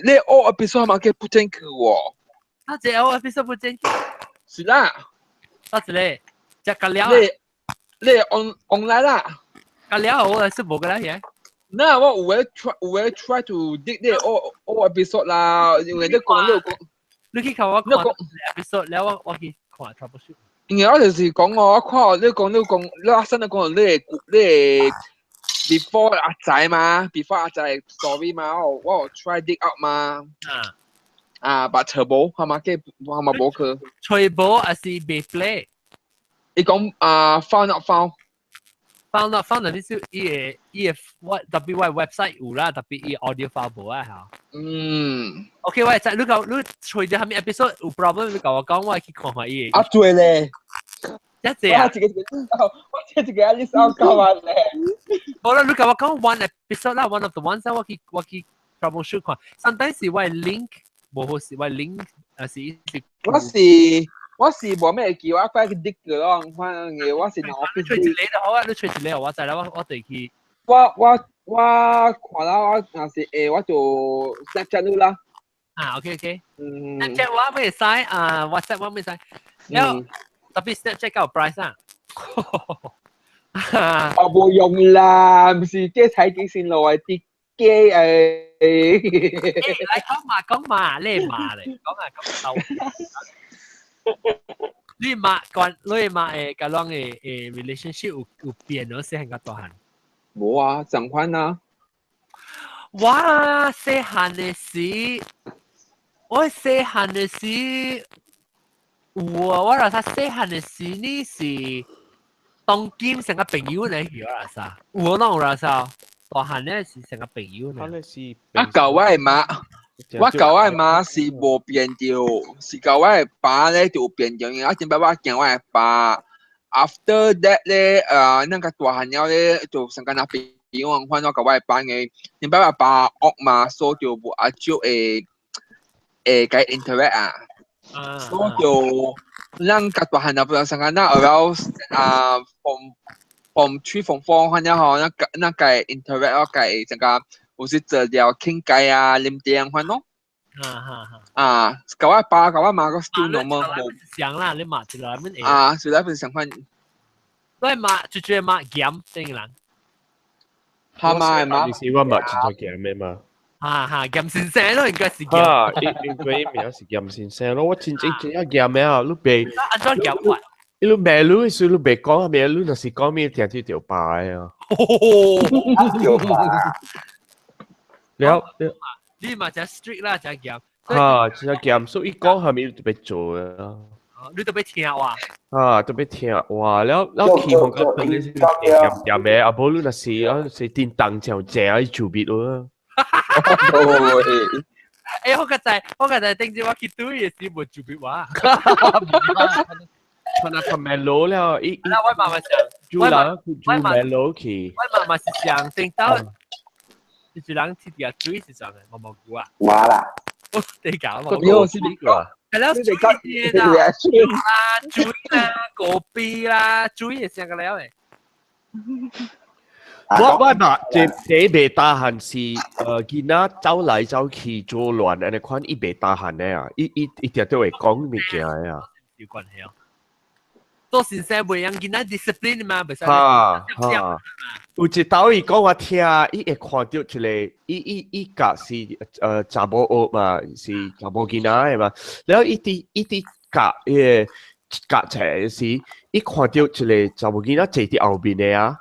你 old episode 嘛叫不正確喎。啊，這 old episode 不正確。是啦。多謝你，只個了。你你 on online 啦。個了我是無個啦嘢。那我有會 try 有會 try to dig 你 old old episode 啦，因為你講你講，你去看我看 episode 了，我我去看 troubleshoot。因為我就是講我看你講你講你阿新你講你你 before 阿仔嘛，before 阿仔 story 嘛，我我 try dig up 嘛。啊。啊，把扯無，係嘛？嘅係嘛無去。吹無還是未 play？伊講啊，found not found。 found not found 你是伊個伊個我特別我 website 有啦，特別伊 audio file 無啊嚇。嗯。 OK，我知你講你吹咗下面 episode 有 problem，你共我講，我去看看伊個。啊，對咧。一隻啊！我一個一個，我一個一個 list out 夠啊咧。好啦，你共我講 one episode 啦，one of the ones 我去我去 troubleshoot 看。sometimes 是我 link 無好是我 link 啊是是。我是我是無咩記，我快去 dig 個咯，反正嘅我是拿 office。吹一個就好啊，你吹一個我知啦，我我對去。我我我看啦，我若是會我就 Snapchat 你啦。啊，OK OK。嗯。 Snapchat 我未使啊，WhatsApp 我未使。然後特別 Snapchat 夠 price 啊。我無用啦，唔是計財經線路係啲機誒。來講嘛講嘛，你罵咧，講啊講到。你媽關你媽誒，甲攏誒誒 relationship 有有變咗，細漢甲大漢？無啊，同款啊。我細漢的時，我細漢的時有啊，我若啥細漢的時，你是當今成個朋友呢？去我啥？有啊，攏有啦啥？大漢咧是成個朋友呢。啊，舊我的媽，我舊我的媽是無變掉，是舊我的爸咧就有變掉，因為前擺我見我的爸。After that 咧，那個大漢了咧就成個那朋友款，我舊我的爸嘅，前擺我爸惡嘛，所以就無阿少會會共 interact 啊。所以就咱較大漢了，不成個那 around 啊，form form three form four 反正吼，咱咱共 interact 我共成個有時坐了傾偈啊，啉茶款咯。哈哈哈。啊，舊我爸舊我媽個 still normal 無。想啦，你媽一來免會。啊，是來不是相反。我媽最最媽鹹正人。他媽的媽。你是我媽真正鹹的嘛？哈哈，鹹先生咯，應該是鹹。哈，應該名是鹹先生咯。我真正真正鹹的啊，你袂。按怎鹹法？你罵你時，你袂講咩？你若是講咩，聽就著白啊。著白。了了。你嘛真 strict 啦，真嚴。哈，真嚴，所以講下面就別做啊。你特別聽話。啊，特別聽哇，了了起紅個當然是甜甜的，啊無你若是啊是叮當上正啊就味咯。欸，我個在頂住我去對嘅時無就味話。穿啊個 mellow 了，伊那我媽媽想，煮人煮 mellow 去。我媽媽是想頂到，就是人切條水是上嘅，毛毛菇啊。我啦。哦，你搞我是你講。係啦，水啦，啊，水啦，果啤啦，水也成個了誒。我嘛，這袂打閒是，囡仔走來走去做亂，按呢款伊袂打閒的啊，伊定都會講物件的啊。有關係哦。做先生袂用囡仔 discipline 嘛，袂使。哈哈，有一道伊講我聽，伊會看著一個，伊教是查某學嘛，是查某囡仔的嘛，然後伊佇教伊個教冊時，伊看著一個查某囡仔坐佇後面的啊。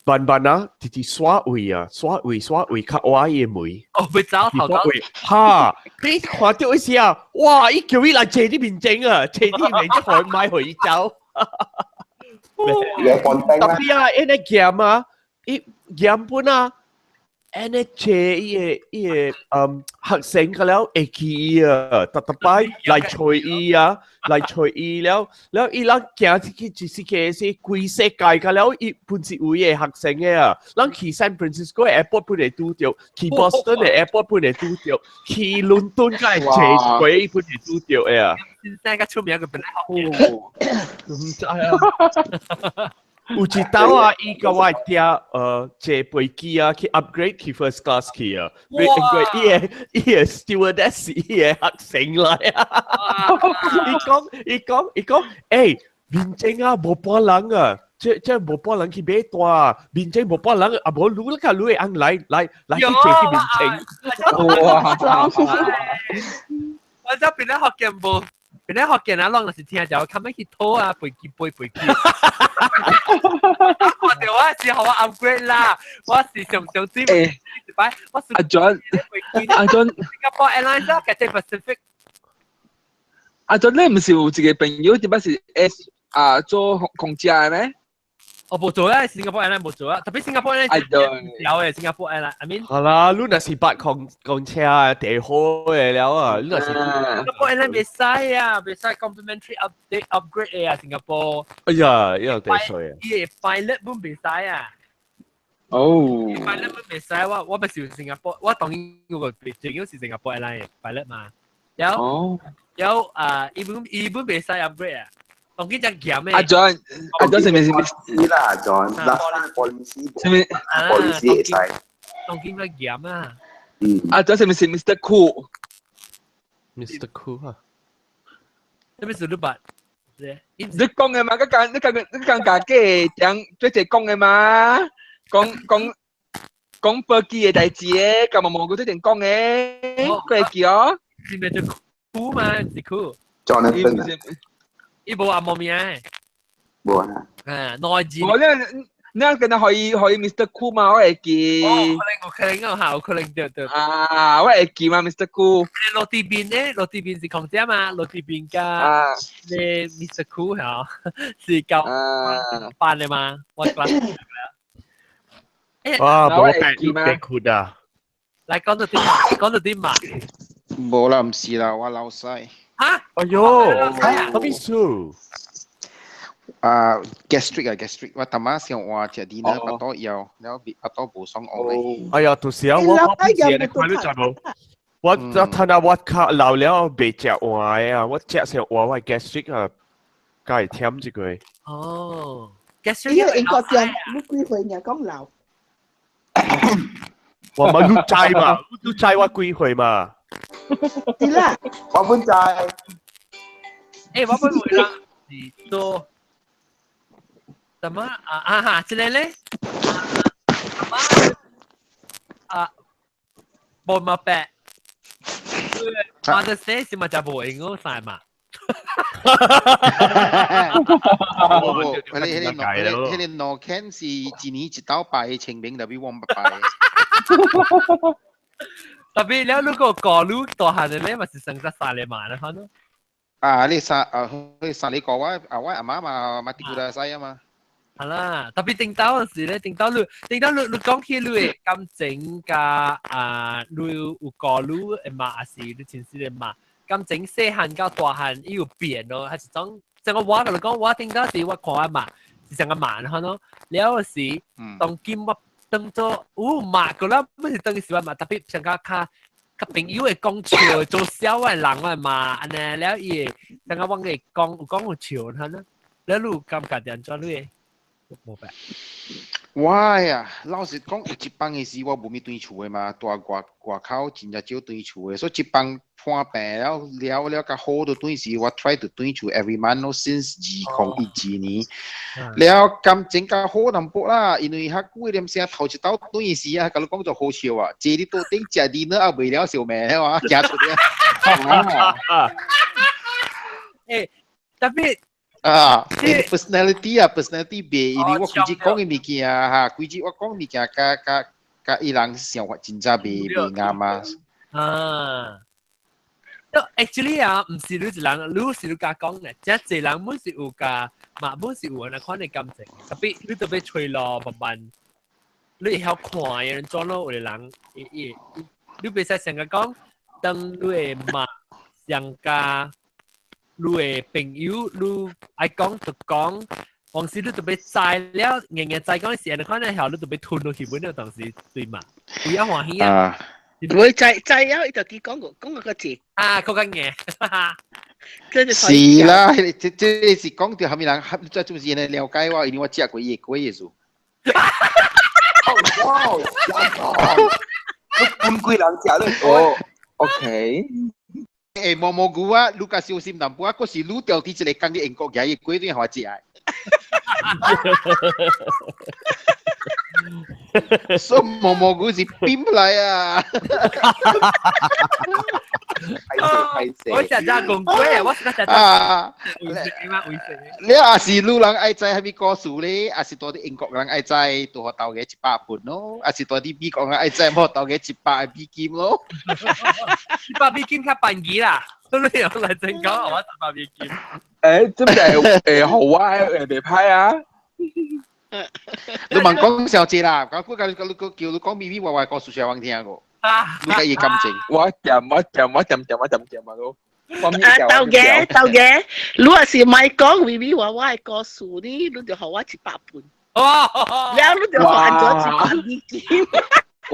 慢慢啊，直直刷位啊，刷位刷位，較歪伊的門。哦，袂走頭走。哈！你看著一時啊，哇！伊叫伊來坐你面前啊，坐你面前，予伊莫予伊走。特別啊，𪜶咧鹹啊，伊鹹本啊，𪜶咧坐伊個學生個了會記伊啊，逐逐擺來揣伊啊，來揣伊了，了伊人行出去一時個是規世界個了，伊本是有伊個學生的啊，咱去 San Francisco 的 airport 本會拄著，去 Boston 的 airport 本會拄著，去倫敦才會坐過伊本會拄著的啊。先生較出名，佢本來學唔知啊。有一道啊，伊共我爹坐飛機啊，去 upgrade 去 first class 去啊，因為伊個 stewardess 是伊個學生來啊。伊講，欸，面前啊無半人啊，這無半人去買單啊，面前無半人啊，無你較你會翁來去坐去面前。哇！我知邊咧學嘅無？邊咧學嘅啊，攏就是聽就較尾去討啊，飛機飛飛機。我哋我是予我 upgrade 啦，我是上上最一擺，我是阿 John，阿 John， Singapore Airlines 啊，Cathay Pacific。阿 John，你毋是有一個朋友，這擺是 S 啊做空姐的咩？我無做啊，Singapore Airlines 無做啊，特別 Singapore Airlines 有嘅 Singapore Airlines，I mean。好啦，你若是捌空車地好的了啊，你若是。 Singapore Airlines 袂使啊，袂使 complimentary update upgrade 的啊，Singapore。哎呀，呢個地水啊！伊個 pilot 本袂使啊。哦。 pilot 本袂使，我不是新加坡，我當然嗰個最緊要是 Singapore Airlines pilot 嘛。有有啊，伊本袂使 upgrade 啊。當然只鹹嘅。阿 John，阿 John 是咪是咪？啦，阿 John，last time policy 是咪 policy 會使。當然個鹹啊。嗯。阿 John 是咪是 Mr. Cool？ Mr. Cool 啊？什麼是你捌？你講嘅嘛，嗰間你講你講家己講最濟講嘅嘛，講講講飛機嘅代誌嘅，咁毛毛佢最近講嘅，佢會記哦。是咪就酷嘛？是酷。 Jonathan 啊。伊無阿毛名。無啊。啊，內字。我咧，你跟他可以可以 Mr. Cool 嘛？我會記。哦，可能我可能我嚇，可能對對。啊，我會記嘛，Mr. Cool。落地邊咧，落地邊是空姐嘛，落地邊加你 Mr. Cool 嚇，是教班的嘛，我 class。啊，無白白褲啊！來講到點，講到點嘛？無啦，毋是啦，我老細。嚇！哎喲，啥意思？啊，gastric 啊，gastric，我頭晚上話食啲呢，腹肚枵，了腹肚無爽惡咧。哎呀，就是啊，我平時你看你知無？我睇下我較老了袂食碗啊，我食上碗我 gastric 啊，較會忝一個。哦，gastric。你英國人，你幾歲爾講老？我嘛你知嘛？你知我幾歲嘛？是啦，我本知。欸，我本會啦，是做什麼啊啊哈，這個咧，什麼啊？無嘛白，Mother's Day 是嘛就無用晒嘛？無無，彼個農耕是一年一道拜清明，特別我毋捌拜。特別了，如果過路大漢的咧，嘛是生得三年嘛，你看咯。啊，你三啊，去三里個我啊，我阿媽嘛嘛啲古西啊嘛。係啦，特別頂到嗰時咧，頂到你講起你嘅感情加啊，你有個你嘅嘛，還是你前世嘅嘛？感情細漢到大漢，伊有變咯，還是種？像我甲你講，我頂到時我看我嘛是成個慢可咯，了時當今我當做有嘛個啦，不是當時我嘛，特別像較較較朋友會講笑，做笑嘅人我嘛，按呢了伊會像個我會講有講有笑，可能，了你有感覺點怎你會？無白。我呀，老實講，有一班的時我無咪轉厝的嘛，蹛外外口真正少轉厝的，所以一班破病了了了較好都轉時，我 try to 轉厝 every month 咯，since 2012年。了感情較好淡薄啦，因為較久點聲頭一道轉時啊，共你講做好笑啊，坐佇桌頂食dinner 啊，袂了小命啊，行出來。欸，特別。啊，personality 啊，personality 袂，因為我規日講的物件哈，規日我講物件，佮佮佮伊人想法真正袂袂啱啊。啊，actually 啊，毋是你一人，你是你家講嘅，這濟人本是有共嘛，本是有那款的感情，特別你特別揣咯，慢慢，你會曉看的人怎咯，有的人，伊伊，你袂使成日講，當你的媽上加。你的朋友，你愛講就講，往時你特別知了，硬硬知講是按呢款的後，你特別吞落去本了當時對嘛？有影歡喜啊！會知知了，伊就記講個講個字啊，較較硬。是啦，這這是講著蝦米人，這就是因了解我，因為我食過伊的粿的事。哇！你半幾人食咧？哦，OK。欸，毛毛菇啊，你較小心淡薄啊，閣是你掉佇一个工佇英國舉伊粿對予我食的。所以毛毛菇是冰來啊！我食炸公粿，我食炸啊！你也是女人愛知蝦米故事咧，也是蹛佇英國人愛知，拄好投個100份咯，也是蹛佇美國人愛知，無投個100美金咯。100美金較便宜啦，你用來真講，我100美金。欸，這不係會好啊，會袂歹啊。你問講小姐啦，我叫你叫你講咪咪話話故事上聽過。你佮伊感情？我掂我掂我掂掂我掂掂啊都。啊，豆嘅豆嘅，你若是莫講咪咪話話的故事呢，你就予我100份。哦，了你就予按怎100美金。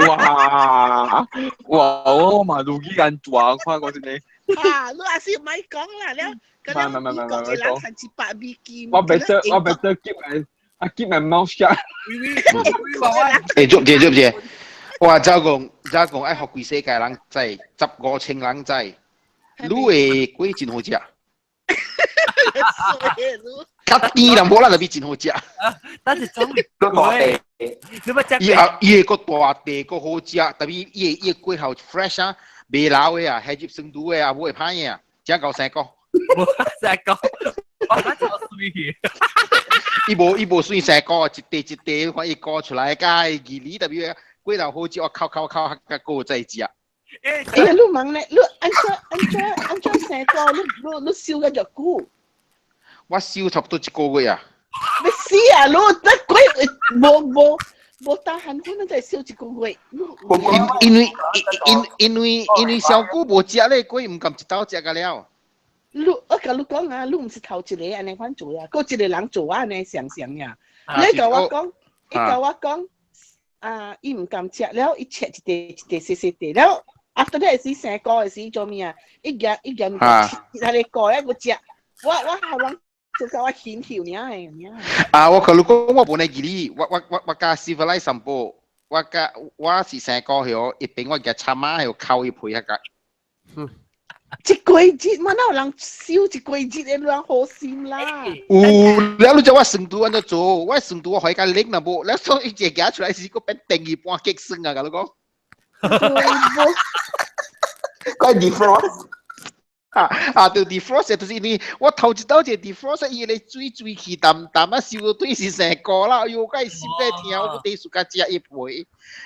哇哇！我嘛如意安怎看過這個。啊，你若是莫講啦，了，咁了美國一人賺100美金。我 better keep my I keep my mouth shut。欸，做者做者。哇！走講走講愛予規世界人知，15千人知，你的粿真好食。較甜淡薄啦，就比真好食。但是總閣大塊，你捌食伊後伊的閣大塊閣好食，特別伊的伊的粿頭 fresh 啊，袂老的啊，還入酸度的啊，無會歹的啊，食夠生果。無生果，我超水去。伊無伊無算生果，一塊一塊，看伊果出來，佮伊二厘特別。粿頭好食，我烤烤烤，較閣再食。欸，你問咧，你按怎按怎按怎生果？你你你燒個偌久？我燒差不多一個月啊。你死啊！你那粿無無無打寒粉，你才燒一個月。因因為因因為因為燒久無食咧，粿毋甘一斗食甲了。你我共你講啊，你毋是頭一个按呢款做啊，閣一個人做按呢常常呀。你共我講，伊共我講。啊！伊毋甘食了，伊切一塊一塊細細塊了。after that 時生果的時做咩啊？伊夾伊夾切一個果，一個食。我我後人做到我顯曉爾的爾。啊！我共你講，我無呢義理，我我我我佮 civilize 淡薄，我佮我是生果曉，一邊我夾參仔曉烤伊皮遐個。一個月嘛，哪有人燒一個月的人好心啦？有，了你知我酸度按怎做？我酸度我予伊較冷啦無，了所以一夾出來時，閣變定一半結酸啊！共你講。怪 defrost。啊啊！對 defrost 就是因為我頭一道隻 defrost 伊個水水氣淡淡啊，燒到對是成個啦，哎喲，梗係心咧疼，我第暑假食伊皮，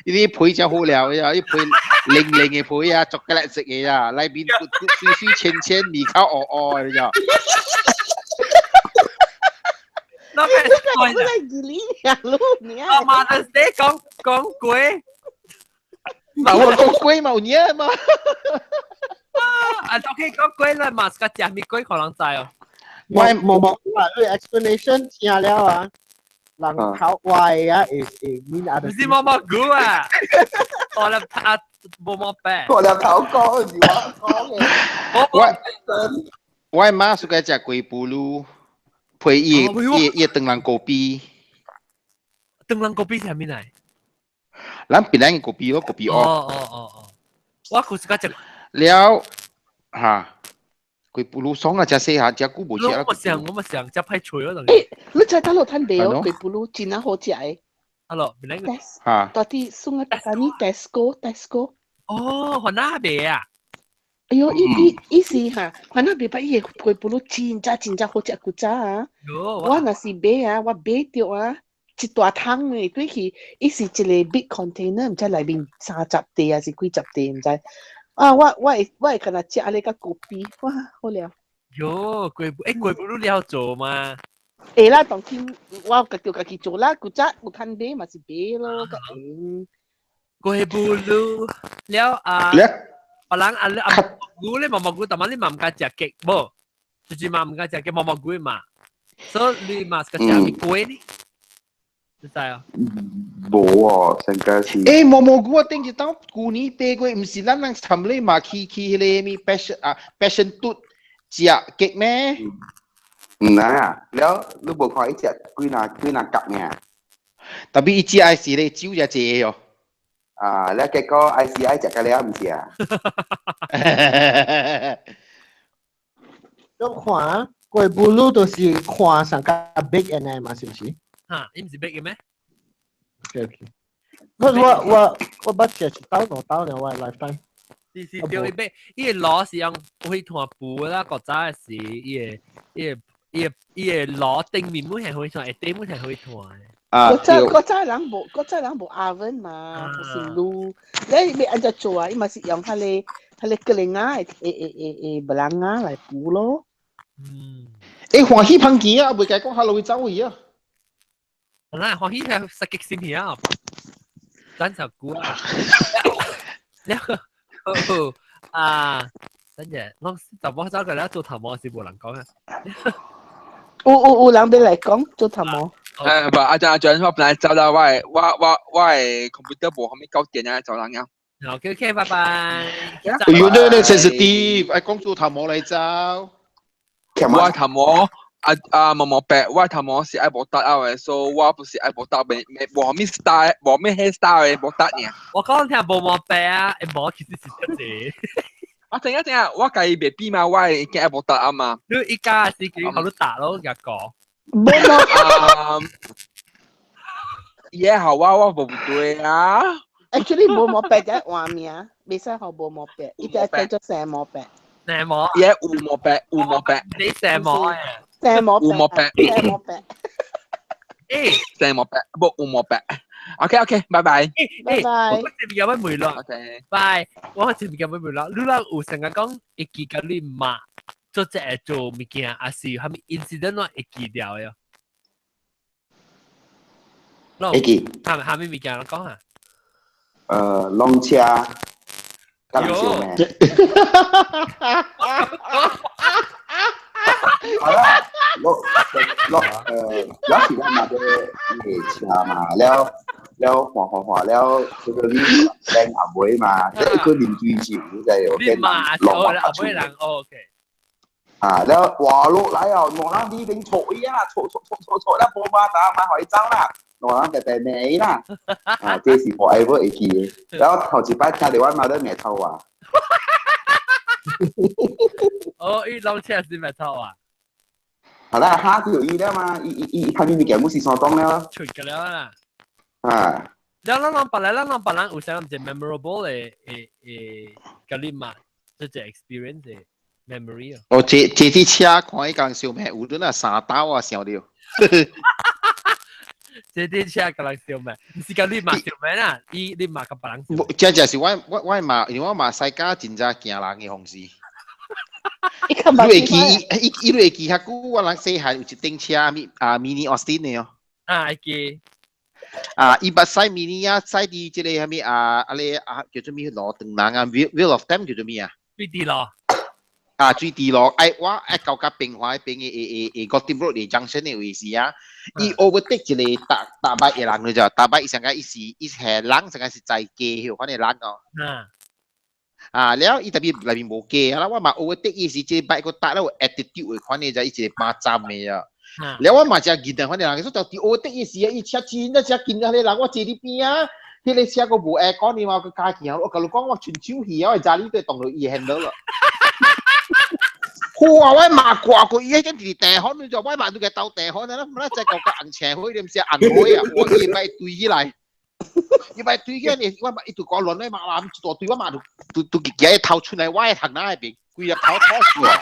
伊啲皮真好料呀，伊皮零零嘅皮啊，朱古力色嘅啊，內面水水淺淺，味口烏烏嘅咋。那咩？我係二年啊，老年。阿媽的，你講講鬼。嗱，我講鬼嘛，有影嘛。啊，OK，講鬼啦嘛，個食咪鬼可能知哦。我冇冇話你 explanation 聽了啊，人頭壞啊，會會面啊。唔是毛毛菇啊，我嚟拍毛毛白。我嚟頭講是我講嘅。我我媽喜歡食龜布魯，配伊伊伊腸人果皮。腸人果皮係咩嚟？咱檳榔果皮咯，果皮哦。哦哦哦哦，我舊時個食。了嚇，龜布魯爽啊！食細下，食久無食啦。我想，我想食歹脆嗰陣。誒，你知得落攤地哦，龜布魯真係好食嘅。 Hello，檳榔。嚇。到底送啊？大呢 Tesco，Tesco。哦，雲南賣啊！哎喲，伊伊伊是哈，雲南賣，伊個龜布魯真正真正好食古早啊！我若是買啊，我買著啊。一大桶嘅，過去伊是一個 big container，毋知內面30袋還是幾十袋，毋知。啊，我我會我會敢若食咧個果皮，哇，好了。喲，龜布，欸，龜布你了做嘛？會啦，當今我家著家己做啦，古早有趁買嘛是買咯，較閒。龜布魯了啊！別人啊啊，菇咧毛毛菇，但係你嘛毋敢食雞無？就是嘛毋敢食雞毛毛菇嘛，所以你嘛是個食咪龜呢？你知啊？無哦，成個是。欸，毛毛菇啊，頂一當舊年八月，毋是咱人尋咧嘛去去彼個咩 passion 啊 passion 嘟食雞咩？毋知啊，了你無看伊食幾若幾若夾爾？特別伊食的是咧酒才濟哦。啊，了結果愛是愛食個了，毋是啊？你看，龜布魯就是看上較 big 的嘛，是毋是？嚇，伊毋是 big 嘅咩？OK OK。我我我我捌食一兜兩兜了，我 lifetime。是是對，伊買伊個螺是用火炭布啦，古早時伊個伊個伊個伊個螺頂面本係火炭，下底本係火炭。啊，古早古早人無古早人無 oven 嘛，就是爐。你欲按怎做啊？伊嘛是用彼個彼個格林仔的會會會會布蘭仔來補咯。嗯。欸，歡喜芳見啊，袂該講哈囉會走去啊。嗱，歡喜係實極先啊，等陣估啊。了啊，等陣我就我走過來做頭毛是無人講啊。有有有人欲來講做頭毛。誒，唔，阿張阿張，我本來走啦，我我我我的 computer 無啥物夠電啊，走人啊。 OK OK，拜拜。哎呦，你你 sensitive，愛講做頭毛來走。我頭毛。啊啊毛毛白，我頭毛是愛無搭的，所以我不是愛無搭，未未無啥物 style，無咩 hair style 的無搭爾。我講聽無毛白啊，毛其實是一個。啊，等下等下，我家己袂比嘛，我已經愛無搭啊嘛。你一家是幾好你打咯，一個。無毛。啊，也好啊，我無對啊。 Actually 無毛白就換名，袂使號無毛白，伊就叫做蛇毛白。蛇毛。也有毛白，有毛白。你蛇毛啊？蛇毛有毛白，蛇毛白。欸，蛇毛白，無有毛白。OK OK，拜拜。拜拜。我這邊有乜梅咯？ OK，拜。我這邊有乜梅咯？你啦有成日講會記得你媽做這個做物件，還是啥物 incident 我會記掉的？會記。啥啥物物件我講啊？攏車，敢笑咩？好啦，我我有時我嘛咧騎車嘛，了了換換換了，這個你靚阿妹嘛，即係佢啉水酒，你知哦？你嘛，落阿妹人，OK。啊，了哇落來哦，兩人呢邊坐伊啊，坐坐坐坐坐，了波馬打買回走啦，兩人白白罵啦，啊，這是我愛會記的。然後頭一擺聽到我媽咧罵臭話。哦，伊攏車是罵臭啊？好啦，哈就有伊了嘛，伊伊伊看你物件，我是相當了。出個了啦。啊。了，咱咱別來，咱咱別人有啥物一 memorable 的的的，佮你嘛，這個 experience 的 memory 啊。哦，這這啲車看伊共燒咩？有陣啊三刀啊燒了。這啲車共人燒咩？毋是共你嘛燒咩啦？伊你嘛共別人燒。這就是我我我嘛，因為我嘛西家真正驚人嘅方式。你會記伊伊會記較久，我人細漢有一頂車咪啊 Mini Austin 的哦。啊，會記。啊，伊捌駛 Mini 啊，駛佇這個啥物啊，啊個啊叫做咩路長人啊，Wheel of Time 叫做咩啊？水滴路。啊，水滴路，哎，我愛到較平華彼邊的的的的 Gotham Road 的 junction 的位置啊，伊 overtake 一個搭搭擺的人就，搭擺伊上個伊是伊係人，上個是在街，反正人哦。啊，了伊特別內面無街啊，我嘛 overtake 伊是這擺個搭了有 attitude 的款的，就伊一個馬站的啊。了我嘛真見得，反正人說就佇 overtake 伊時啊，伊車真啊真近啊，個人我坐佇邊啊，彼個車閣無 aircon 的嘛，閣加行，我共你講我親手去啊，我揸你都當落伊 handle 咯。哇！我罵掛過伊，迄陣佇地方，你就我罵都個鬥地方啦，唔啦再搞個紅青火，你毋是紅火啊！我伊擺堆起來，伊擺堆起來，我罵伊就講亂來罵罵，一大堆我罵就都都舉頭出來，我的頭那邊，規粒頭吐出來。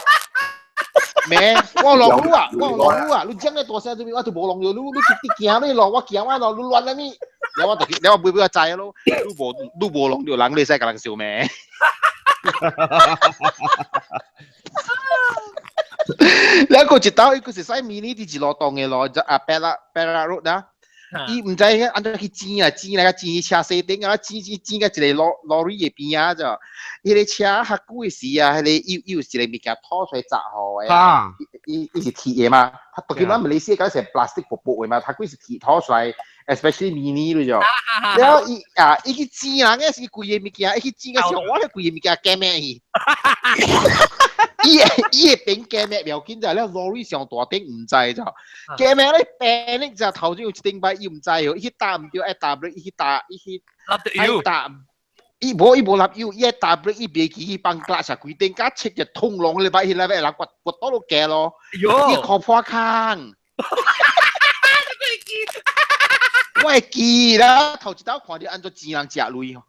咩？我落雨啊！我落雨啊！你講個大聲做咩？我就無弄著你，你直直行你路，我行我路，你亂啥物？了我就了我尾尾我知咯，你無你無弄著人，你會使共人相罵。了閣一道，伊閣是駛 mini 佇一路當的路，就啊 Perak Perak Road 啊，伊毋知按怎去剪啊，剪來個剪車西頂啊，剪剪剪到一個 lorry 的邊仔咋，彼個車較久的時啊，彼個伊伊有一個物件拖出來砸予的，伊伊是鐵的嘛，當今咱馬來西亞是 plastic 薄薄的嘛，較久是鐵拖出來，especially mini 了就，了伊啊，伊去剪人的是規個物件，伊去剪個時候，我咧規個物件加咩去？伊伊會變加咩不要緊，就了 lorry 上大頂毋知就，加咩咧病咧就頭前有一頂擺伊毋知哦，伊去搭毋著愛搭 brake，伊去搭伊去愛搭，伊無伊無立油，伊愛搭 brake，伊袂記去放 clutch 啊，規頂甲切一通龍咧擺彼個人掘掘倒落街咯，伊靠破空。我會記啦，頭一道看著按怎錢人食鐳。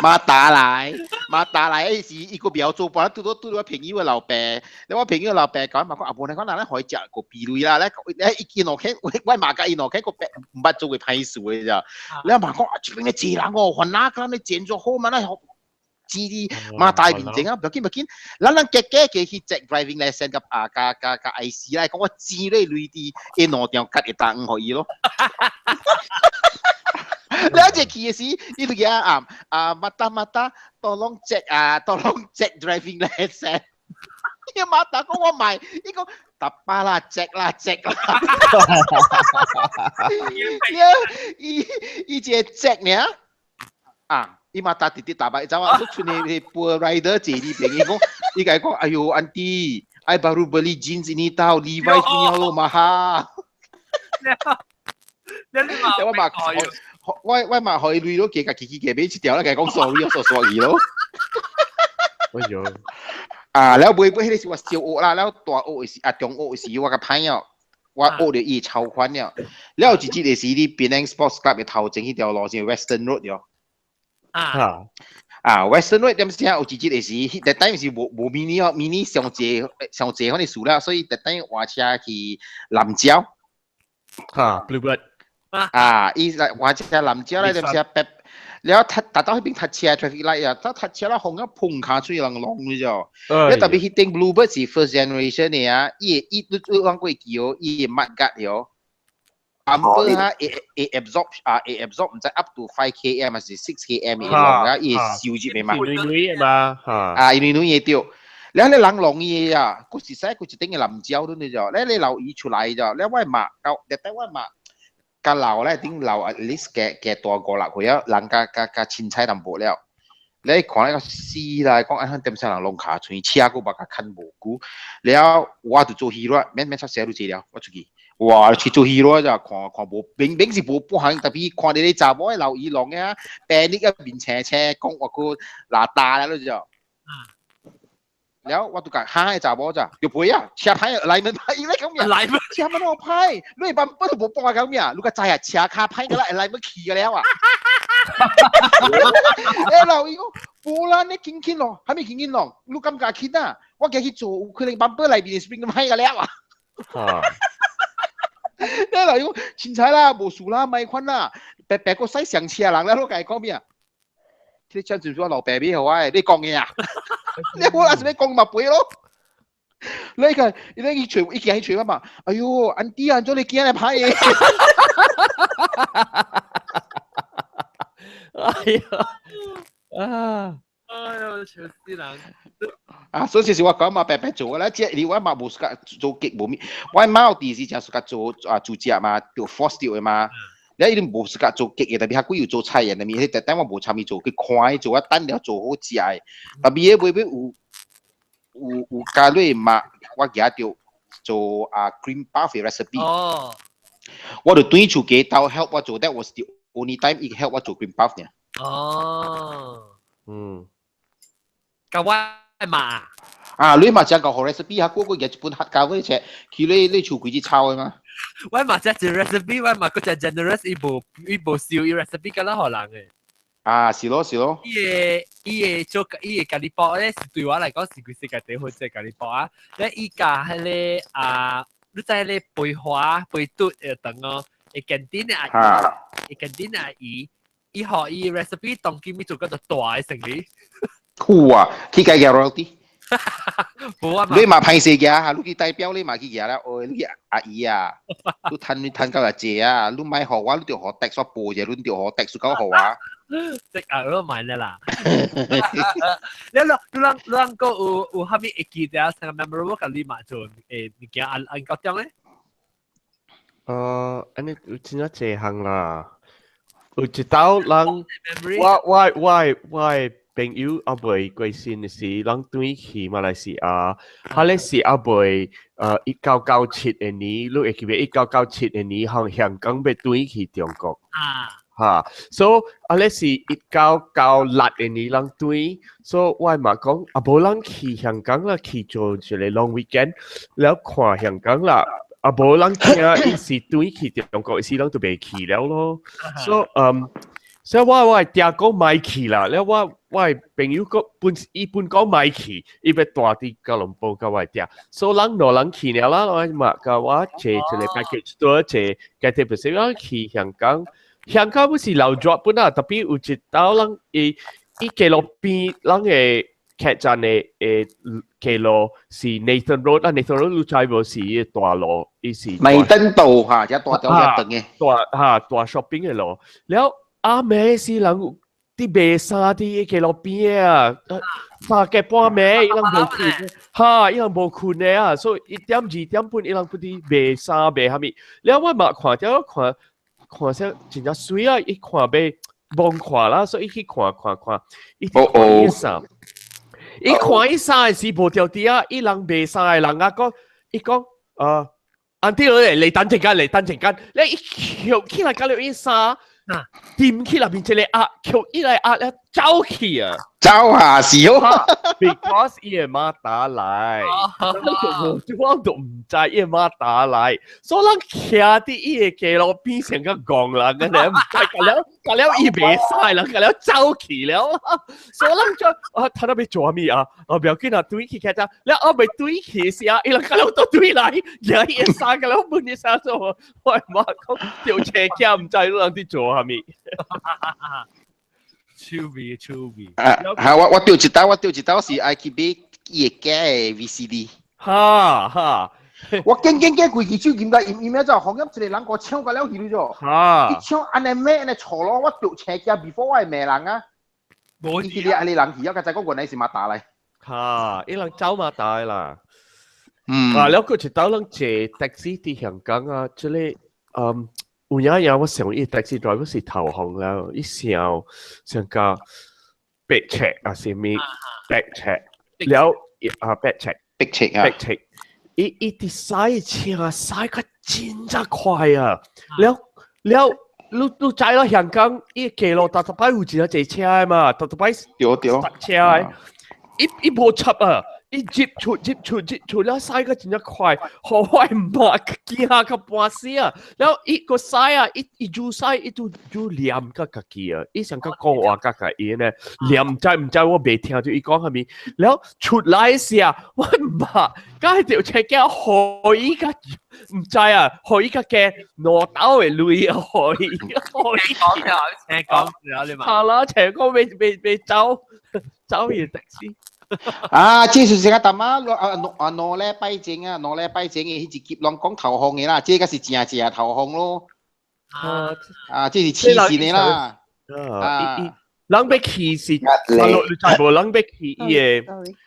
馬打來，馬打來，彼時伊閣袂曉做伴，拄拄拄我朋友的老爸，了我朋友老爸講嘛講，啊無你講，咱予伊食個秘鐳啦，咧咧伊見落去，我我嘛共伊落去個白毋捌做過歹事的咋，了嘛講啊，這邊的濟人哦，煩惱咱咧錢做好嘛，咱錢佇馬大面前啊，無要緊無要緊，咱咱加加加去 check driving license 佮啊佮佮佮 IC 啦，講我錢咧鐳佇一兩張卡會當予伊咯。了一去的時，伊就啊啊 mata mata tolong check 啊，tolong check driving license。伊馬達講我買，伊講tak apa 啦，check 啦 check 啦。伊伊一個 check 爾，啊，伊馬達直直打敗，走啊，出出呢個 rider 坐佇邊，伊講，伊共伊講，哎喲，auntie，I baru beli jeans ini tau, Levi's punya lo mahal。我嘛，我我嘛予伊鐳咯，加家己去加買一條啦，共伊講 sorry，我煞煞去咯。哎喲，啊，了尾尾彼個是我小學啦，了大學的時啊中學的時我較歹哦，我學著伊超款了。了有一日的時，佇 Penang Sports Club 的頭前彼條路是 Western Road 了。啊啊，Western Road 點聲有一日的時，that time 是無無 mini 哦，mini 上濟上濟款的事了，所以 that time 換車去南蕉。哈，Bluebird。啊，伊來換車南蕉咧，點聲白。了踏達到彼邊踏車 traffic light 啊，他踏車啦，風啊碰跤出人攏你知哦。你特別彼頂 Bluebird 是 first generation 的啊，伊會伊你你講過記哦，伊會 mudguard 哦。bumper 哈會會 absorb 啊，會 absorb 毋知 up to 5 km 還是 6 km 會攏啊，伊會收入的嘛。女女嘛，哈。啊，女女會對。了你人攏伊啊，佫是使佫一頂個南蕉你知哦，了你留伊出來咋，了我嘛到，特等我嘛。較老咧，頂老 at least 加加大五六歲啊，人較較較凊彩淡薄了。你看那個死啦，講按怎點啥人攏尻喙，車閣捌共牽無久。了我就做戲咯，免免出聲就濟了，我出去。哇，去做戲咯，就看看無明明是無半項，特別看著你查某的老伊攏啊，病你個面青青，講話閣拉大了就。了我就共哈的查某咋，就賠啊，車歹來門歹，伊咧講咩？來門車乜都歹，你班本都無半講咩？你個知啊，車跤歹個啦，來門去個了啊！欸老伊講，無啦，你緊緊咯，係咪緊緊咯？你感覺緊啊？我叫去做，有可能 bumper 內面 spring 都歹個了啊！嚇！你來講凊彩啦，無事啦，莫款啦，白白個使上車人啦，你共伊講咩啊？你車就是我老爸買予我的，你講的啊？你我也是欲講嘛賠咯。你看，你去揣，伊行去揣我嘛？哎喲，安弟啊，做你囝來歹的。哎呀，啊！哎喲，笑死人！啊，所以就是我講嘛，白白做啦，這你我嘛無 suka 做極無物，我媽弟是誠 suka 做啊煮食嘛，就 force 掉的嘛。你伊無 suka 做極的，特別較幾有做菜的，特別彼等我無參與做，去看伊做，我等了做好食的。特別彼尾尾有加落嘛，我舉著做啊 cream puff 的 recipe。哦。我就轉厝家兜 help 我做，that was the only time 伊 help 我做 cream puff 爾。哦。嗯。甲我嘛。啊，你嘛誠夠好 recipe 啊，個個舉一本黑膠嗰冊，去你厝規支抄的嘛。我嘛只一 recipe，我嘛閣誠 generous，伊無燒伊 recipe 敢若予人的。啊，是咯是咯。伊個做伊個咖喱包咧，是對我來講是規世界第一好食咖喱包啊！咧伊共彼个啊，你知彼个梅花梅嘟會長哦，會堅定的阿姨，會堅定的阿姨，伊予伊 recipe 當今伊做個大的生意。好啊，去計個 royalty。無啊嘛。你嘛歹勢舉，你去代表你嘛去舉了，哦，你阿姨啊，你趁你趁夠若濟啊，你莫予我，你著予 tax 我報者，你著予 tax 夠予我。即啊，我買了啦。你啷你啷你啷個有啥物會記得啊？成個 memorable 共你嘛做物件按按高中咧？按呢有真正濟項啦。有一道人，我朋友猶未過身的時，人轉去馬來西亞，彼个是猶未1997的年，你會記袂？一九九七的年，向香港欲轉去中國。啊。哈，所以啊，咧是1996的年人轉，所以我嘛講，啊無人去香港啦，去做一个 long weekend，了看香港啦。啊無人聽，伊是轉去中國，時人就袂去了咯。所以所以我的爹講莫去啦，了我的朋友講本伊本講莫去，伊欲蹛佇吉隆坡佮我的爹，所以咱兩人去了啦，我嘛共我坐一个 package 坐坐 Cathay Pacific 去香港。香港不是流轉本啊，特別有一道人伊伊街路邊人的客棧的街路是 Nathan Road 啊，Nathan Road 你知無是大路，伊是彌敦道哈，這大條這長的大哈大 shopping 的路。了暗暝時人佇賣衫佇街路邊啊，三更半暝伊人無睏，哈，伊人無睏的啊，所以1點2點半伊人不佇賣衫賣啥物。了我嘛看著看。看啥真正媠啊！伊看欲罔看啦，所以伊去看看看，伊看伊衫，伊看伊衫的時無著佇啊！伊人賣衫的人啊講，伊講，安弟來來等陣間，來等陣間，你伊抾起來甲了伊衫，掂起內面一个鴨，抾起來鴨了走去啊！走啊是哦，because 伊的媽打來，我都毋知伊的媽打來，所以咱徛佇伊的街路邊成個戇人按呢，毋知共了共了伊袂使啦，共了走去了，所以咱就啊，他那欲做啥物啊？啊，不要緊啊，對去徛遮，了後尾對去時啊，伊人共了都對來，舉伊的衫共了問伊衫做，我媽講著車囝毋知你人佇做啥物。趣味趣味。啊，嚇！我著一道，我著一道是愛去買伊的假的 VCD。哈哈！我驚驚驚規支手鉗甲伊伊咩就紅一個人給我搶過了去了咗。哈！伊搶按呢罵按呢錯咯，我著車囝 before 我會罵人啊。無伊去你人去，我才講原來是馬達來。哈！伊人走馬達啦。嗯。啊，了閣一道人坐 taxi 佇香港啊，這个有影影我想伊 taxi driver 是頭紅了，伊想想講白尺啊，啥物白尺，了啊白尺，白尺啊，白尺，伊伊佇駛車駛較真正快啊！了了，你你知啦，香港伊街路逐逐擺有真濟車的嘛，逐逐擺對對塞車的，伊伊無插啊，伊接出接出接出了，駛個真正快，予我媽驚甲半死啊！了伊個駛啊，伊伊煮駛，伊都煮念甲家己啊，伊想甲講話甲家己呢，念毋知毋知我袂聽著伊講啥物，了出來時啊，我媽敢係著車囝予伊較毋知啊，予伊較加兩斗的鐳啊，予伊予伊講了，請講了你嘛。好啦，請講未未未走走伊的士。啊，這就是個淡仔啊啊2禮拜前啊，兩禮拜前的彼一集攏講頭風的啦，這個是正正頭風咯。啊啊，這是黐線的啦。啊，人欲去是，你知無？人欲去伊个，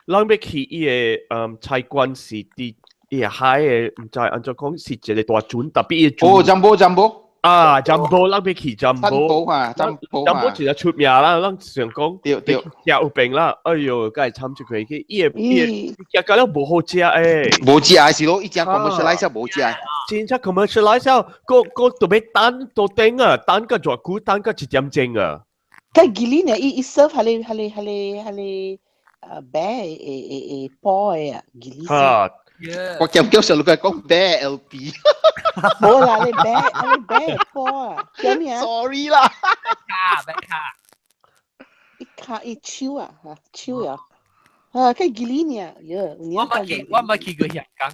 人欲去伊个，菜館是佇伊个海的，毋知按怎講是一個大船，特別伊個船。哦，Jumbo，Jumbo。啊，Jumbo，咱欲去 Jumbo，啊，Jumbo ，Jumbo 真正出名啦，咱想講，對對，食有病啦，哎喲，敢會慘一過去，伊個伊個食到了無好食誒，無食是咯，伊正 commercialize 無食，真正 commercialize，閣閣特別等都等啊，等個偌久，等個一點鐘啊。佢吉利呢，伊伊 serve 係個係個係個係個白誒誒誒波的啊，吉利。啊。我兼叫上路佢講白 LP。無啦，你白你白波啊，叫咩啊？Sorry 啦。卡白卡。一卡一手啊，嚇手啊，啊，佢吉利呢，喲，我冇去，我冇去過香港。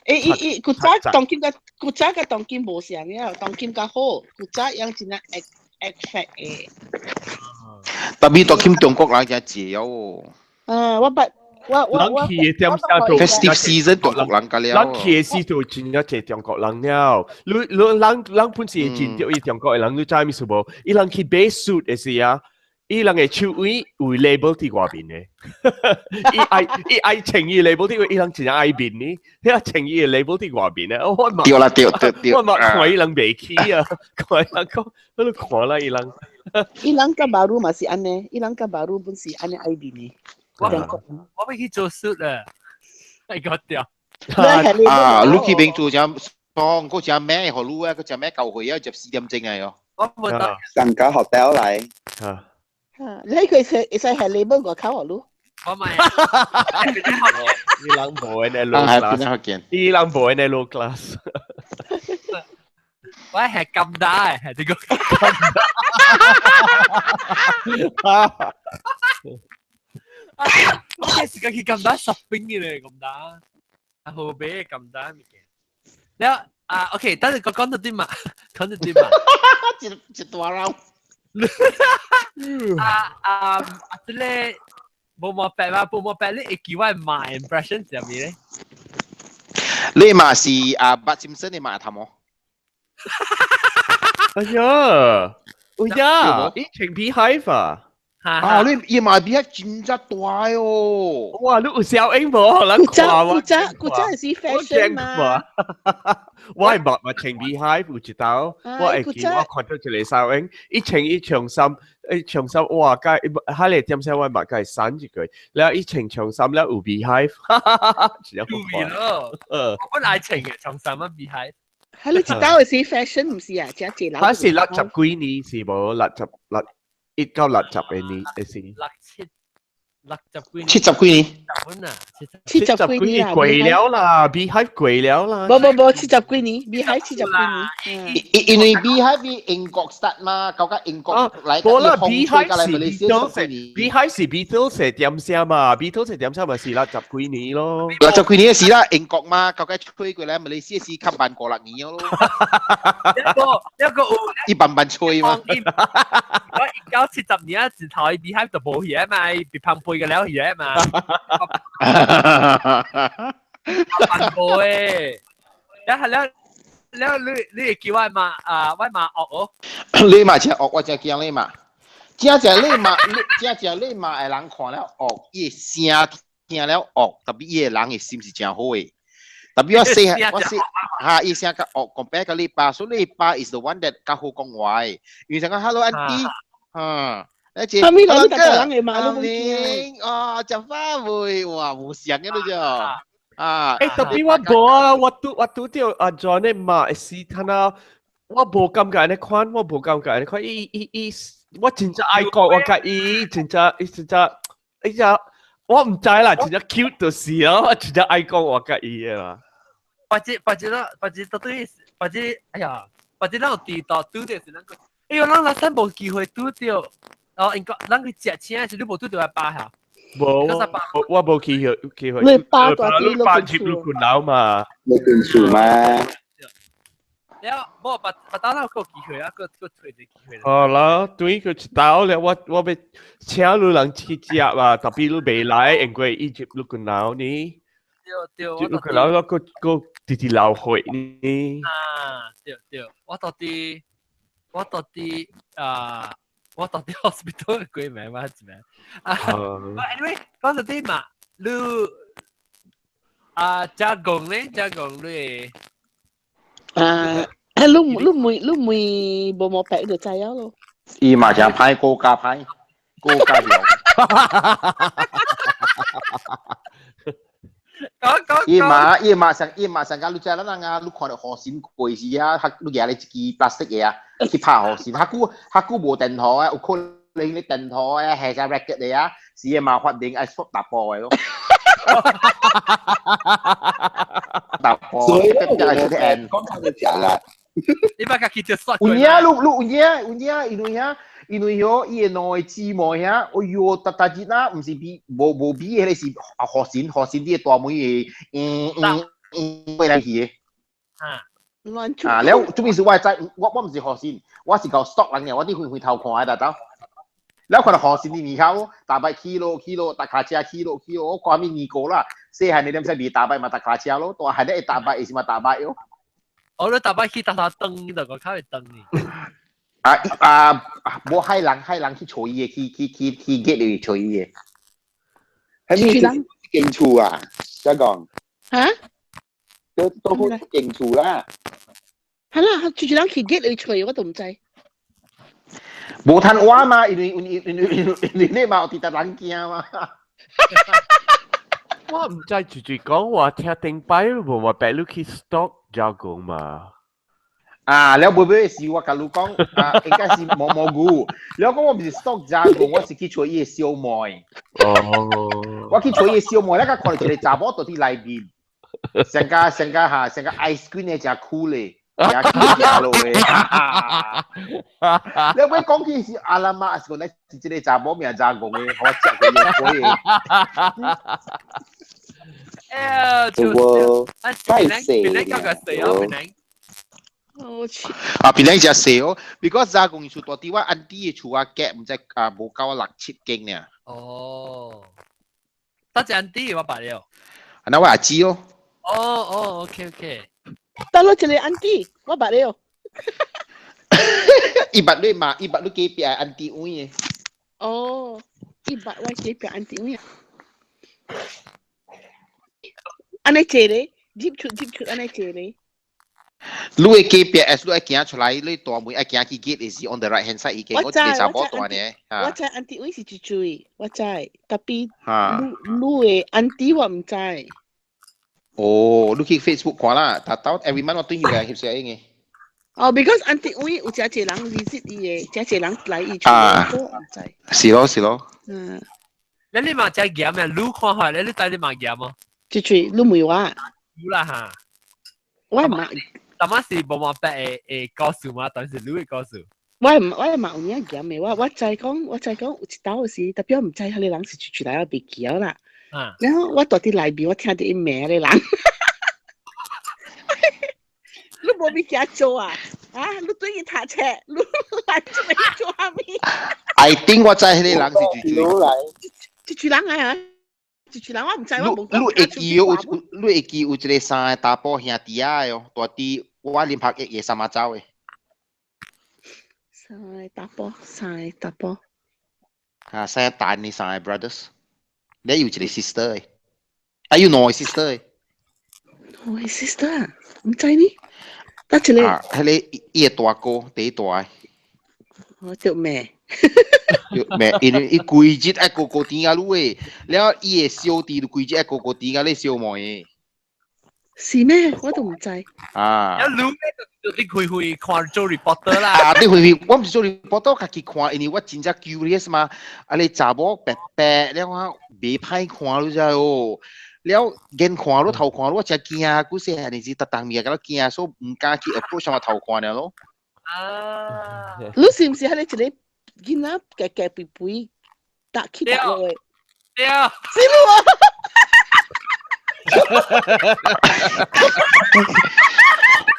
誒伊伊古早當今個古早個當今無相了，當今較好，古早樣真係 expect 的。特別當今中國人真濟哦。啊，我捌。我我人去的點聲就 Festive season 中國人個了。人去的時就真正濟中國人了。你你人人本身會認著伊中國的人，你知影意思無？伊人去買 suit 的時啊，伊人的手腕有 label 佇外面的。伊愛伊愛穿伊 label 佇，伊人真正愛面呢。遐穿伊的 label 佇外面的。我嘛對啦對對對。我嘛看伊人袂起啊，看伊人講，我都看啦伊人。伊人佮 baru 嘛是按呢，伊人佮 baru 本是按呢愛面的。我我欲去做 suit 啊，係個掉。啊，你去邊做隻爽，嗰隻咩學路啊，嗰隻咩教會啊，入4點鐘啊喲。我冇得。上間 hotel 來。啊。你佢會使係 label 外口學路？我咪。伊人無呢 low class。伊人無呢 low class。我係咁大，係呢個。我嘅時間去咁大 shopping 嘅咧，咁大，啊後尾咁大物件。了啊，OK，等陣我講到啲嘛，講到啲嘛，一一大繞。啊啊啊！這個無毛白嘛，無毛白，你會記我媽 impression 是啥物咧？你嘛是啊，Bart Simpson 的媽頭毛。哎呀，哎呀，伊穿 Beehive 啊！啊！你伊嘛比較真正大哦！哇！你有小英無？人看我。古早古早是 fashion 嘛。我係捌嘛穿 Beehive 有一道，我會記我看到一個小英，伊穿伊長衫，伊長衫哇！該彼個點聲我嘛該刪一句，了伊穿長衫了有 Beehive，哈哈哈哈！有味咯。我本來穿嘅長衫啊 Beehive。係你一道是 fashion 毋是啊？真濟人。佢是60幾年是無六十六。1960的年的時，六七六十幾年，70幾年，本啊，70幾年過了啦，Beehive 過了啦。無無無，七十幾年，Beehive 七十幾年。因因為 Beehive 英國 start 嘛，搞個英國來。無啦，Beehive 是 Beatles，Beehive 是 Beatles 的點聲嘛，Beatles 的點聲嘛是六十幾年咯。六十幾年是啦，英國嘛，搞個吹過來，馬來西亞是較慢5、6年咯。一個一個有一慢慢吹嘛。我1970年啊，自頭 Beehive 就無嘢嘛，別碰背嘅了嘢嘛。慢過誒，然後了了你你會叫我媽啊，我媽惡哦。你嘛真惡，我真驚你嘛。真正你嘛，真正你嘛的人看了惡，伊的聲聽了惡，特別伊的人的心是真好的。特別我細我細哈，伊聲較惡，compare 甲你爸，所以你爸 is the one that 較好講話的。因為想講 hello auntie，哈。而且，後面人大人的嘛，都冇啊，食飯未？哇，無相嘅你就啊。欸，特別我無啊，我拄我拄著阿 John 的媽是睇下，我無感覺按呢款，我無感覺按呢款，伊伊伊，我真正愛國，我佮伊真正伊真正，伊只我唔知啦，真正 cute 就是啊，我真正愛講我佮伊的啦。或者或者啦，或者到底或者哎呀，或者咱有佇到拄著是咱個，哎喲，咱來咱無機會拄著，哦，應該咱去食請時你無拄著阿爸嚇。無，我無機會機會。你爸大啲你爸入你困樓嘛？你變數嘛？了，無別別當咱有個機會啊，閣閣揣一個機會。好啦，對佢一刀了，我我欲請你人去食啊，特別你未來，因為伊入你困樓呢。對對，入你困樓，我閣閣直直流血呢。啊，對對，我到底我到底啊，我到底 hospital 過名嘛？是咩？啊，anyway，講到底嘛，你啊，加工咧，加工你。啊，你你妹你妹無毛白就知了咯。伊嘛誠歹，國家歹，國家用。講講伊嘛伊嘛上伊嘛上甲你知咱人啊，你看著雨神過時啊，較你舉咧一支 plastic 的啊，去拍雨神，較久較久無電筒啊，有可能你電筒啊，下只 racket 的啊，是伊嘛發明愛縮大波的咯。大波，所以我講他就講啦。你把家己就刷有影，你你有影有影，因為遐，因為遐伊的兩個姊妹遐，哎喲，逐逐日啊，毋是比無無比，彼個是啊，雨神雨神佇個大門的，嗯嗯嗯，過來去的。啊，啊，了，這邊是我知，我我毋是雨神，我是共 stop 人嘅，我佇遠遠頭看的，達到。了看到雨神佇面口，逐擺起落起落，踏跤車起落起落，我看物年過啦，細漢的點使未踏擺嘛踏跤車咯，大漢的會踏擺，會是嘛踏擺喲。我都踏擺去踏踏燈，就個較會燈呢。啊啊！無海人海人去揣伊的，去去去去 get 入去揣伊的。係咪間厝啊？再講。嚇？都都好間厝啦。係啦，住住人去 get 入去揣，我都毋知。無趁我嘛，因為因為因為因為因為你嘛有佇逐人驚嘛。我毋知住住講話聽頂擺無話白你去 stop 加工嘛。啊，了尾尾時我共你講，啊，應該是毛毛菇。了講我毋是 stop 加工，我是去揣伊的小妹。哦。我去揣伊的小妹，了甲看著一個查某佇佇內面，上加上加哈，上加 ice cream 的誠苦咧，誠苦誠落的。了尾講起是阿拉媽，是講咧是這個查某名加工的，予我食過伊的粿。哎呀，就我啊，太檳榔細檳榔個細哦，檳榔。我去。啊，檳榔誠細哦，because 加工厝大佇我安弟的厝啊，隔毋知啊無夠六七間爾。哦，多謝安弟，我捌了。啊，那我也知哦。哦哦，OK OK。得咯，一個安弟，我捌了。伊捌你嘛？伊捌你隔壁的安弟位的。哦，伊捌我隔壁安弟位。按呢坐咧，入出入出按呢坐咧。你的隔壁，as 你愛行出來，你大門愛行去 gate 的是 on the right hand side 已經，我一個查某大呢。我知安弟位是一水，我知，特別哈。你的安弟我毋知。哦，你去 Facebook 看啦，達到 every month 我對佢來翕相嘅。哦，because 安弟位有誠濟人 visit 伊的，誠濟人來伊厝，我毋知。是咯是咯。嗯。你你嘛誠嚴啊？你看下，你你知你嘛嚴哦？這喙你問我。有啦哈。我嘛。淡仔是無嘛白的的故事嘛，但是你的故事。我我嘛有影嚴的，我我知講，我知講有一道時，特別我毋知彼個人是出出來，我袂記啦。啊。然後我蹛佇內面，我聽著伊罵彼個人。你無物件做啊？啊！你對伊讀冊，你來這邊做啥物？I think 我知彼個人是住住。一群人啊！一群人我毋知，我無你會記有，你會記有一個三个查埔兄弟仔的哦，蹛佇我林柏一的三仔走的。三个查埔，三个查埔。啊，三个單的三个 brothers，你有一個 sister 的，啊有兩個 sister 的。兩個 sister 毋知呢？得一個。啊，彼個伊的大哥第一大的。我著罵。罵，因為伊規日愛高高甜仔女的，了伊的小弟就規日愛高高甜仔咧相罵的。是咩？我都唔知。啊！一路咧就你開開看做 reporter 啦。啊！你開開，我毋是做 reporter，我家己看，因為我真正 curious 嘛。啊，你查某白白了啊，袂歹看你知哦。了眼看你頭看你，我真驚，古細漢時特當面甲我驚，所以毋敢去 approach 我頭看了咯。啊！你是毋是係你一個囡仔夾夾肥肥搭起搭落嘅？對。是咯。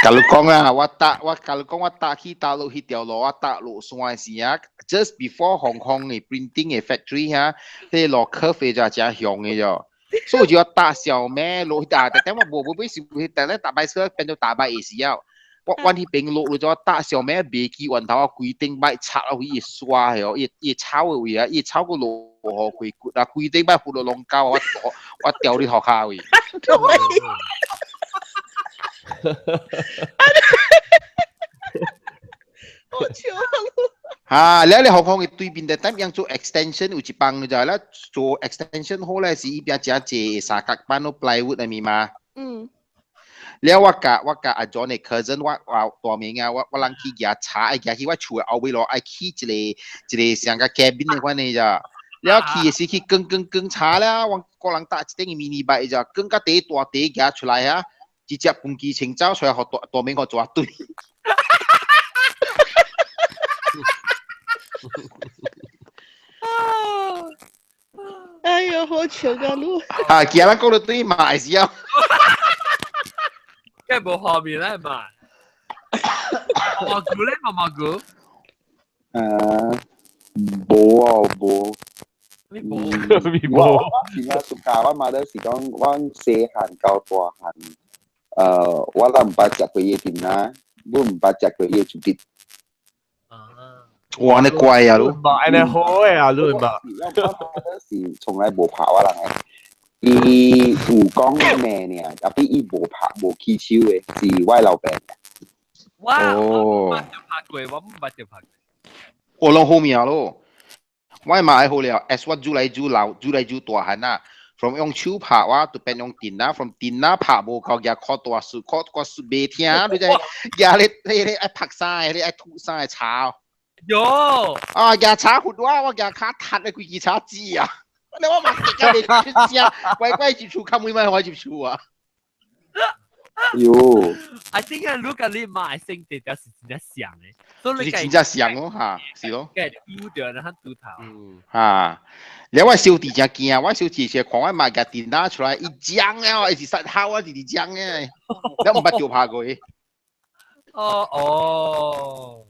甲你講啦，我搭我甲你講，我搭去大陸彼條路，我搭落山的時啊，just before Hong Kong 的 printing 的 factory 哈，彼個路 curve 的就誠凶的喲，所以就要搭小妹落去搭，但我無無尾是但咧搭白車變做搭白的時候，我阮彼邊落咗搭小妹袂記源頭啊，規頂擺插落去伊刷的哦，伊伊草的位啊，伊草個落雨開骨啊，規頂擺糊落龍溝，我我掉你塗跤位。好笑啊！了你何況伊對面的等樣做 extension 有一幫就啦，做 extension 好咧是伊邊誠濟三角板咯 plywood 的物嘛。嗯。了我佮我佮阿 John 的 cousin 我我大明啊，我我人去舉柴，愛舉去我厝的後尾落愛去一個一個像個 cabin 的款的咋。了去的時去捲捲捲柴了，我個人搭一頂 mini bike 咋，捲到第大地舉出來啊，直接飛機清走出來，予大大明予抓對。哎呦，好笑啊！你啊，今日講到對嘛，會是啊。梗係無畫面啦，係嘛？毛菇咧，毛毛菇。無哦，無。你無？你無。我是啊，暑假我媽都是講，我細漢到大漢，我都毋捌食過伊的甜仔，我毋捌食過伊的薯糞。哇！你乖啊，你。嘛，按呢好的啊，你嘛。我是從來無拍我人的。伊有講罵爾，但伊無拍無起手的，是我老爸。哇！我毋捌拍過，我毋捌拍過。我攏好命咯，我嘛愛好了，as 我愈來愈老，愈來愈大漢啊。from 用手拍我，就變用電腦，from 電腦拍無夠，舉靠大樹，靠大樹袂聽，你知？舉咧咧咧愛拍啥的，咧愛吐啥的茶。喲！啊，舉茶壺我，我舉跤踢咧規支茶紙啊！你我嘛激甲袂出聲，乖乖入厝，較每擺我入厝啊！喲！I think 啊，如果你買性地就是真正像的，所以你真正像咯哈，是咯。計丟掉然後拄頭。嗯。哈，了我小弟真驚，我小弟是看我媽共電腦出來，伊講了，伊是實吼啊，直直講的，了毋捌著拍過。哦哦。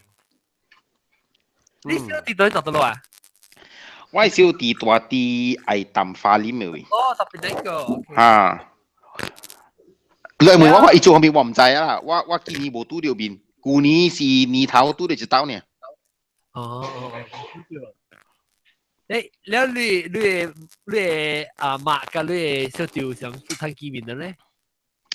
你小弟對做倒落啊？我小弟大佇愛淡花林的位。哦，特別那個。哈。你問我，我伊做啥物我毋知啊！我我今年無拄著面，舊年是年頭拄著一道爾。哦，欸，了你你的你的阿媽佮你的小弟有啥趁見面的咧？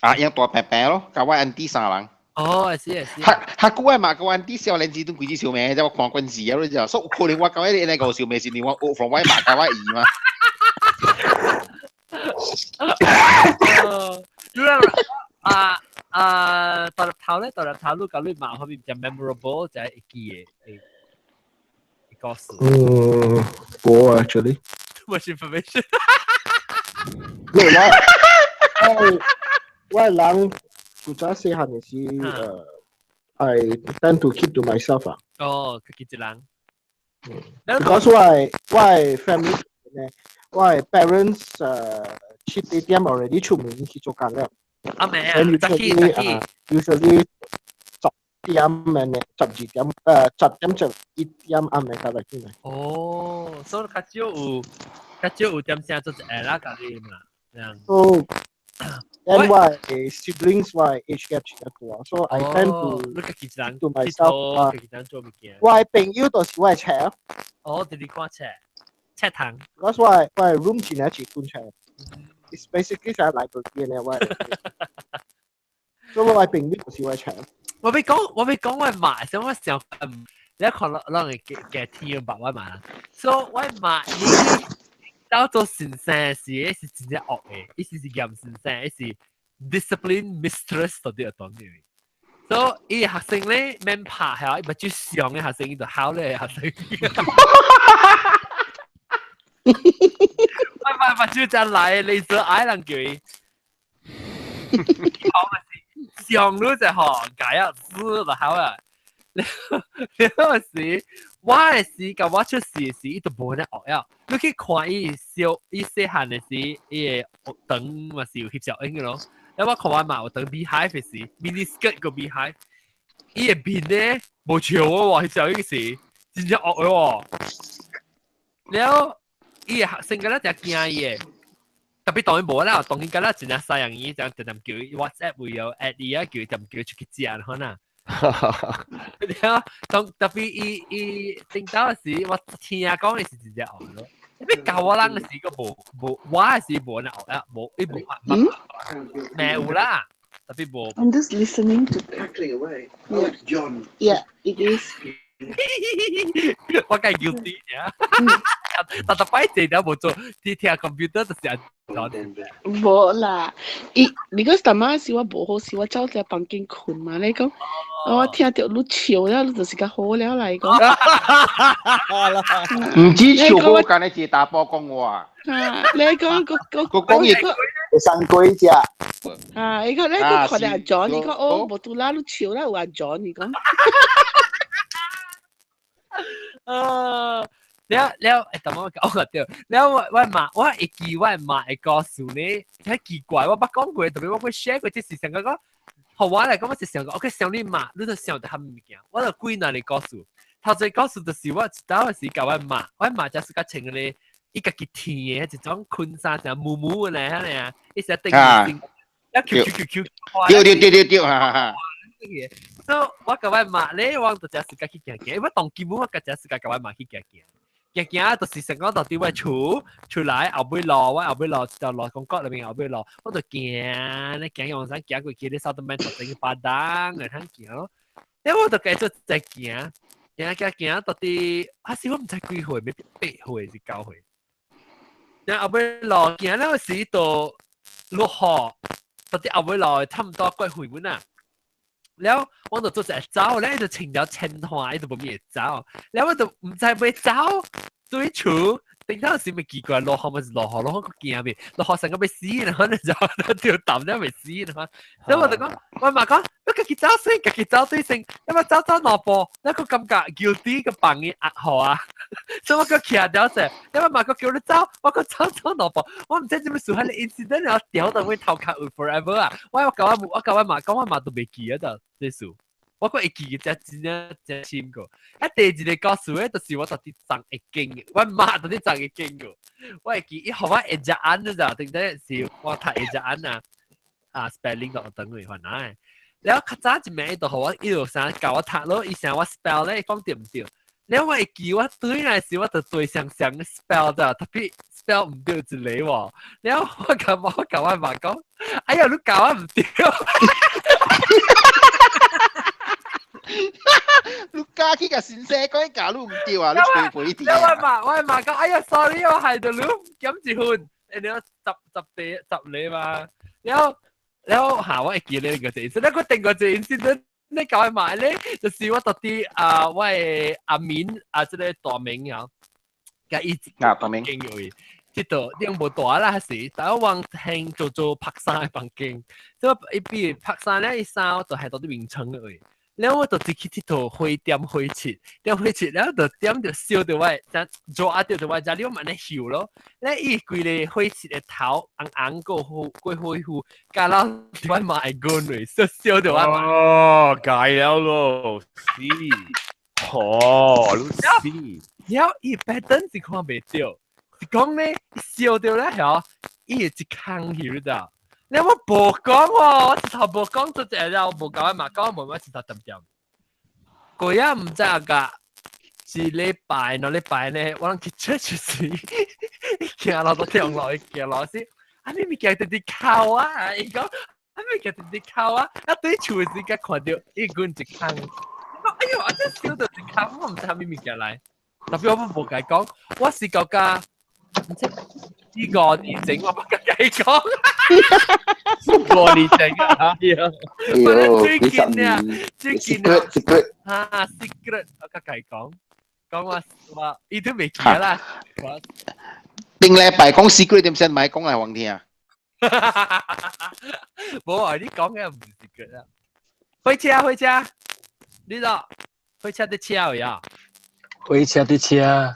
啊，用大伯伯咯，佮我安弟三人。哦，是啊是。較較久我嘛，佮我安弟少年時陣規隻小妹，才我看慣勢啊，你知？所以有可能我佮我那個小妹是因為我學 from 我媽佮我姨嘛。你啊啊，大粒頭咧，大粒頭，你佮你媽方面比較 memorable 就係會記的故事。嗯，無 actually。 Too much information。我我人古早細漢的時，I tend to keep to myself 啊。哦，家己一人。 Because 我我 family 呢，我 parents 七八點 already 出門去做工了。阿妹啊，早起早起。 Usually 10點呢，12點，10點就1點暗暝才來進來。哦，所以較少有較少有點聲做一下啦，家己嘛。哦。And 我 siblings 我 age gap 比較大，所以 I tend to to myself 啊。我朋友就是我冊。哦，直直看冊，冊堂。 Because 我我 room 真係一本冊。It's basically 係 library 呢，我。所以我朋友就是我冊。我欲講，我欲講我媽，想我想，你看咱咱會加天白我媽，所以我媽伊到做先生時，是真正惡的，伊是是嚴先生，伊是 discipline mistress 到啲當嘅。所以伊學生咧免拍下，伊目睭上嘅學生，伊就考咧學生。唔係目睭真來，你做矮人叫伊。考嘅是上路就學，解啊死就考啊。了了時，我的時甲我出事時，伊都無咧學了。你去看伊小伊細漢的時，伊的長嘛是有翕照影嘅咯。了我看我媽有長 beehive 的時，mini skirt 個 beehive，伊的面咧無笑喎，翕照影時真正惡的喎。了伊的學生敢若誠驚伊的，特別當然無啦，當然敢若真正西人伊就直接叫伊 WhatsApp 會有 add 伊啊，叫伊直叫伊出去食可能。了，當特別伊伊頂到時，我聽講的是真正惡咯。你教我人的時個無無，我的時無那惡啊，無伊無咩有啦，特別無。 I'm just listening to Cackling away. Oh, it's John. Yeah, it is. 我梗係 guilty 呀，但特擺這點無做，啲聽 computer 就是按怎。無啦，伊 because 淡仔時我無好時，我走在房間睏嘛，你講，我聽著你笑了，你就是較好了啦，伊講。唔止笑好，間你一個查埔講話。啊，你講個個個講嘢生鬼隻。啊，伊講你講看著阿 John，伊講哦，無拄啦，你笑啦有阿 John，伊講。啊！了了，欸，等我講個對，了我我媽，我會記我媽的故事呢，太奇怪，我捌講過，特別我會 share 過，這是上個講，予我來講，我是想講，OK，想你媽，你就想著較物件，我就幾難的故事。頭一個故事就是我一當時共我媽，我媽就是較穿個伊家己添的一種裙衫，成毛毛的咧，按呢啊，伊成頂頂，一 Q Q Q Q，對對對對對，哈哈。所以我共我媽咧，我就誠時間去行行，我當基本我誠時間共我媽去行行。行行就是成講到佇我厝出來後尾路，我後尾路一條路公國裏面後尾路，我就行咧行用山行過去咧，掃到面就等於巴當來通行咯。咧我就繼續再行，行行行到佇，啊是我毋知幾歲，欲8歲是9歲。然後後尾路行了時就落雨，到佇後尾路差毋多過歲本啊。了我就做一走咧，就穿條青花，伊就無物會走。了我就毋知欲走對厝，頂頭時咪奇怪，落雨咪是落雨，落雨閣驚未？落雨成個欲死，然後就就抌了欲死，然後，了我就講，我媽講，你家己走先，家己走對先，你嘛走走兩步，你閣感覺 guilty 個放伊壓雨啊，所以我閣徛掉者，你我媽閣叫你走，我閣走走兩步，我毋知做啥物事，彼个 incident 了掉到我頭殼有 forever 啊！我我共我我共我媽講，我媽都袂記得就這事，我閣會記得真正真深個。啊，第二個故事咧，就是我到底送會經，我媽到底送會經個，我會記伊予我 ejaan 咋，頂底是我讀 ejaan 啊，啊 spelling 都等於原來。了較早一暝伊就予我伊就啥教我讀咯，伊想我 spell 咧，伊講對毋對？了我會記我對來時，我就對上上 spell 咋，特別 spell 毋對一個喎。了我共我共我媽講，哎呀，你教我毋對。你教去共先生講，教你毋對啊，你吹肥啲。了我媽我媽講，哎呀，sorry，我害到你減一分，然後十十地十厘嘛。了了下我會記得個這，所以我定個這 incident，你教我媽咧，就是我到底啊，我的阿明啊，這個大明啊，共伊啊大明，這度兩無大啦，是，但我往聽做做拍衫的房間，所以伊比如拍衫咧，伊衫就係到啲眠床的位。了我就直去𨑨迌花點火漆，點火漆了就點著燒著我，才熱啊著我遮了嘛按呢嗅咯。咧伊規个火漆的頭紅紅閣火過火火，加到我媽會滾落，燒燒著我媽。哦，解了咯，是，哦，你是。了伊 pattern 是看袂著，是講咧燒著咧吼，伊會一空去你知影？你我無講喎，我一頭無講出一個，我無共我媽講，無我一頭點點。過仔毋知啊，一禮拜2禮拜呢，我攏去 church 時，行路都跳落去行路時，啊你物件直直哭啊！伊講，啊物件直直哭啊！啊對厝的時才看著伊滾一空，哎喲，啊這燒著一空，我毋知啥物物件來。特別我無共伊講，我是感覺，毋知呢個年整我無共伊講。過年整啊！哎呦，最近啊，最近啊，secret，哈，secret，我較計講，講話話，伊都未記啦。頂禮拜講 secret 點先，咪講嚟黃聽。冇啊，你講嘅唔是 secret 啊。火車，火車，你喏，火車的車呀。火車的車。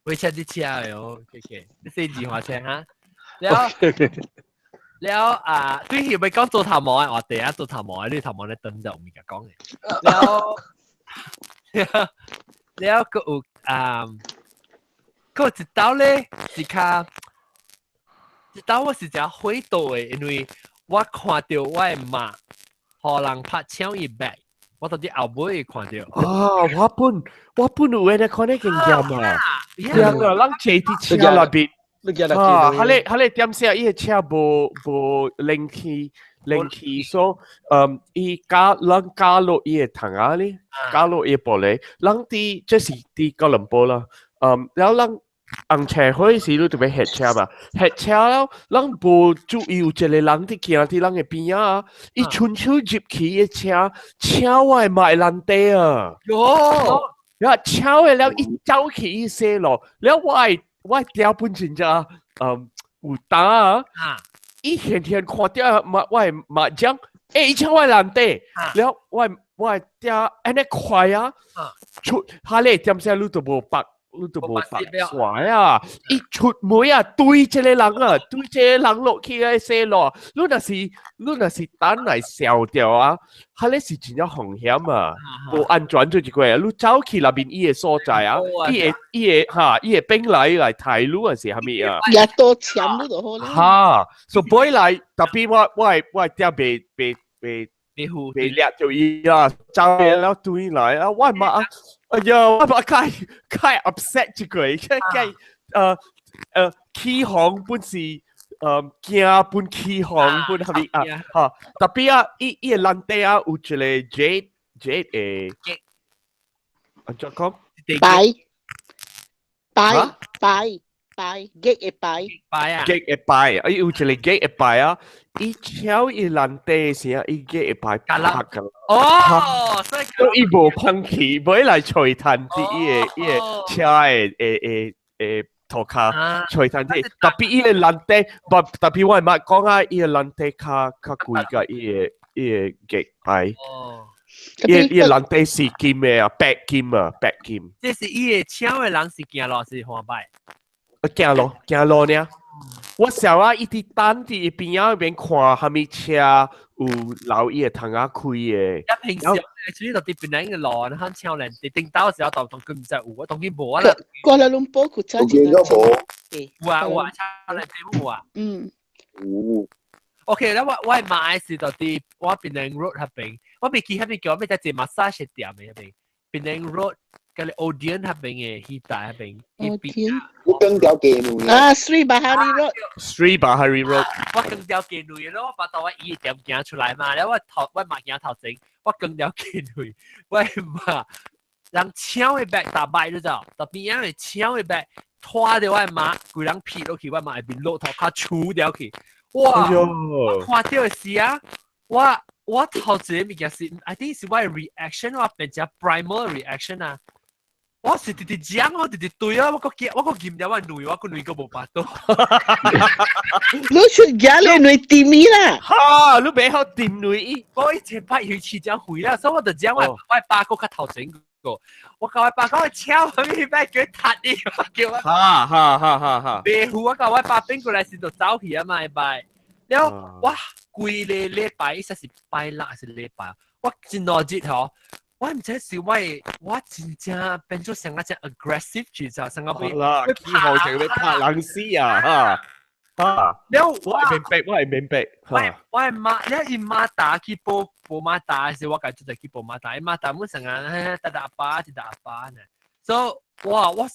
火車的車喲，OK，你四字話車哈。了了啊，對係咪講做頭毛啊？我第一做頭毛，你頭毛咧等就唔敢講嘅。了了了，個有啊，個一道咧是較一道我是真火到的，因為我看到我的媽，予人拍搶伊 bag，我到底後尾看到。啊，我本有咧看呢經驗啊，兩個人坐佇車內邊。啊！彼個點寫，伊個車無冷氣，冷氣所，伊加人加落伊個窗仔咧，加落伊個玻璃，人佇這是佇哥倫布啦，然後人紅車火時，你就欲下車嘛，下車了，人無注意有一個人佇行佇人的邊仔，伊伸手入去伊個車，車我的媽的籃底啊！喲，然後車的了，伊走去伊洗路，了我的本真正有膽啊！伊現現看到嘛，我的媽講，欸，伊搶我的籃底，了我的嗲按呢快啊，出哈咧點聲你都無縛，你都無縛線啊！伊出門啊，對這個人啊，對這個人落去個洗路，你若是等來笑掉啊，哈咧是真正風險啊，無安全做一個，你走去內面伊個所在啊，伊會哈，伊會變來抬你還是啥物啊？也多搶你就好啦。哈，所以尾來特別我的嗲袂掠著伊啊，走了對來啊，我媽，哎呀，我媽較較 upset 一個，較較起哄本是驚本起哄本啥物啊，哈，特別啊，伊個籃底啊有一個 jade 的，按怎講？牌牌牌牌，玉的牌。牌啊！玉的牌，伊有一個玉的牌啊，伊敲伊籃底時啊，伊玉的牌拍個。哦，所以伊無放棄，尾來揣趁佇伊個車的塗跤揣趁佇，特別伊個籃底，不特別我會講啊，伊個籃底較貴過伊個玉牌。哦。伊個籃底是金的啊，白金啊，白金。這是伊個搶的人是行路是換擺？行路行路爾，我想啊，伊佇等佇伊邊仔邊看啥物車有留伊個窗仔開的。一平時其實就佇邊個路，你看搶人佇頂到時候當當佢毋知有，我當佢無啊啦。過來龍坡佢車我見咗無？有啊有啊，搶人有啊。嗯。有。 OK，แล้ว我買是就佇我檳城 Road 彼邊，我未記彼邊叫咩，只 massage 店的彼邊，檳城 Road 嗰個 Odeon 彼邊的戲台彼邊。 Odeon。我跟條街路。啊，Sri Bahari Road。 Sri Bahari Road。我跟條街路咯，我把到我伊店行出來嘛，了我頭我嘛行頭前，我跟條街路，我嘛人搶的 bag 打敗你知道，特邊仔的搶的 bag 拖著我的媽，規人撇落去，我媽會變落頭較除掉去。哇！我看到的時啊，我頭一個物件是，I think 是我的 reaction，我變成 primal reaction 啊。我是直直講，我直直對啊，我閣驚，我閣撳掉我女，我個女個無法度。你出家你女甜咪啦？哈！你袂曉掂女？我以前捌有次真肥啦，所以我就講我爸閣較頭前個，我共我爸講搶啥物欲叫踢你，叫我。哈哈哈哈哈！袂赴我共我爸變過來時就走去啊嘛，拜。了我規個禮拜，伊說是拜六還是禮拜？我真鬧熱吼，我毋知是我真正變做成個真 aggressive 去就成個會啦，起號成欲拍人死啊！哈哈！了我會明白，我會明白。我媽，了伊媽打去報報馬打時，我家做就去報馬打，伊馬打滿成個得阿爸，得阿爸呢。所以哇，我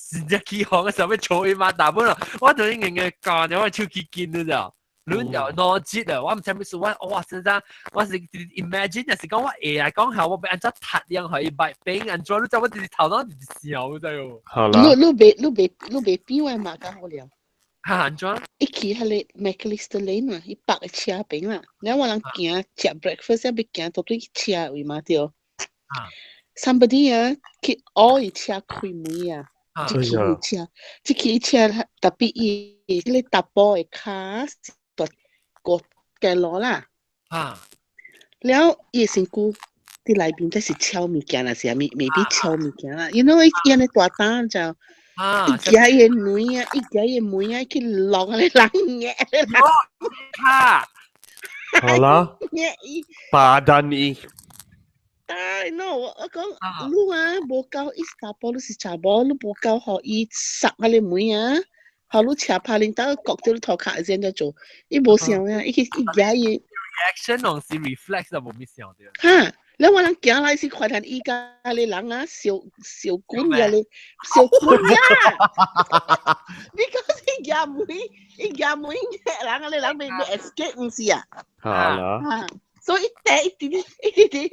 真正起哄嘅時候欲吵伊馬打本咯，我就硬硬講，我手機緊你知道。亂就腦子啊！我毋知咩事，我哇先生，我是 imagine 就是講我會來講下，我欲按怎踢人予伊擺變按怎，你知我直直頭腦直直想，你知無？好啦。你你袂你袂你袂比我媽較好了。嚇按怎？伊去彼个 Macalister Lane 嘛，伊泊个車邊啦。然後我人行食 breakfast，欲行到對車位嘛對。Somebody 啊，去挖伊車開門啊，這去伊車，這去伊車 tapi 伊彼個查埔的跤是大過街路啦。了伊的身軀佇內面，這是超物件啦，是啥物？maybe 超物件啦。You know 伊按呢大膽就，伊舉伊的門啊，伊舉伊的門啊，去挵彼个人捏彼个人。哈！好啦，捏伊。巴旦伊。哎，no，我講你啊，無夠伊查埔，你是查某，你無夠予伊塞彼个門啊，予你車拍恁兜割著你頭殼先才做，伊無想啊，伊去伊舉伊。 reaction 攏是 reflex 就無咩想著。哈！了我人行來是看見伊佮彼个人啊，相相滾呀咧，相滾呀！你講是舉門，伊舉門人啊，彼人欲 escape 毋是啊？好啦。哈！所以一直一直一直你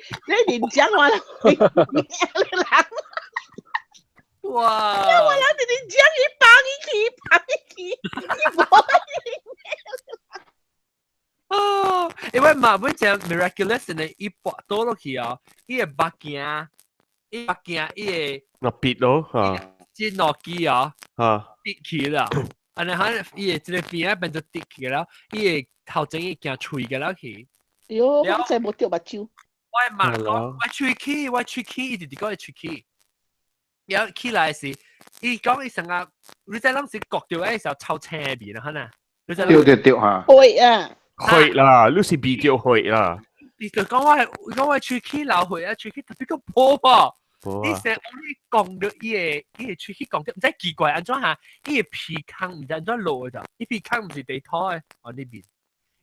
連講話啦，彼个人。哇！我人直直講伊放伊去，放伊去，伊無。哦，因為嘛，本只 miraculous 呢，伊跋倒落去哦，伊的目鏡，伊目鏡，伊的那篦咯嚇，這腦機哦，跌去啦，按呢可能伊的這个邊仔變做跌去了，伊的頭前伊鏡碎個了去。喲，我真無著目睭。我嘛講，我喙齒，我喙齒，伊直直講伊喙齒。了起來時，伊講伊成日，你知攏是割著的時候臭青面啦，可能。對對對嚇。會啊。血啦，你是鼻著血啦。伊就講我係講我喙齒流血啊，喙齒特別閣破啵。你成你講著伊的喙齒講著，毋知奇怪按怎嚇，伊的鼻孔毋知按怎落的，伊鼻孔毋是地土的，哦呢邊。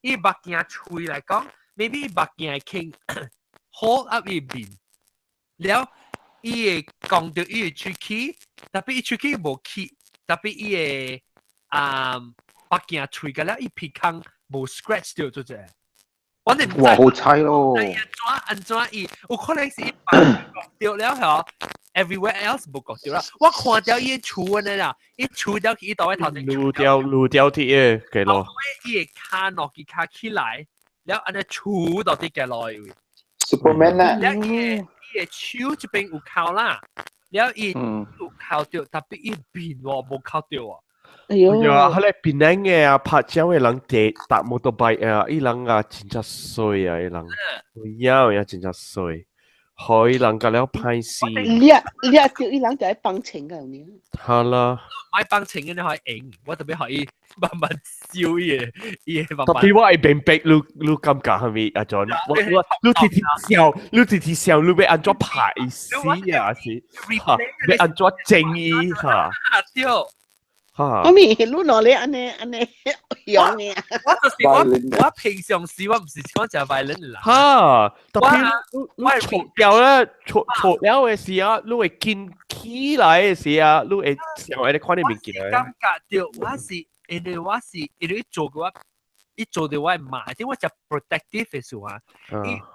伊目鏡喙來講，maybe 伊目鏡會 hold up 伊面，了伊會講著伊的喙齒，tapi 伊喙齒無起，tapi 伊的啊目鏡喙個了，伊鼻孔無 scratch 著做者。我哋哇，好彩咯！按怎按怎伊有可能是伊割著了嗬，everywhere else 無割著啦。我看著伊厝按呢啦，伊厝掉去伊倒位頭前。滷掉滷掉啲嘅，幾咯？伊的跤落去跤起來，了按呢厝到啲嘅落去。 Superman 啦。了伊的手這邊有扣啦，了伊有扣著，tapi 伊面喎無扣著喎。哎喲！呀，彼个檳城的啊，拍照的人坐搭摩托 bike 啊，伊人啊真正衰啊，伊人，有影真正衰，予伊人共了歹死。掠掠著伊人就愛幫情個呢。好啦。買幫情嘅你可以贏，我特別可以慢慢燒伊個，伊個慢慢。 Tapi 我會明白你你感覺係咪阿 John？我我你直直笑，你直直笑，你欲按怎拍伊死啊？是，哈，欲按怎整伊哈？對。哈。媽咪，你哪裡按呢按呢用嘅？我就是我，我平常時我毋是講誠 violent 啦。哈，tapi 你你錯掉咧，錯錯了的時啊，你會緊起來的時啊，你會想愛你看你物件。感覺著我是因為我是因為做過我，伊做著我會罵，因為我誠 protective 的時候啊，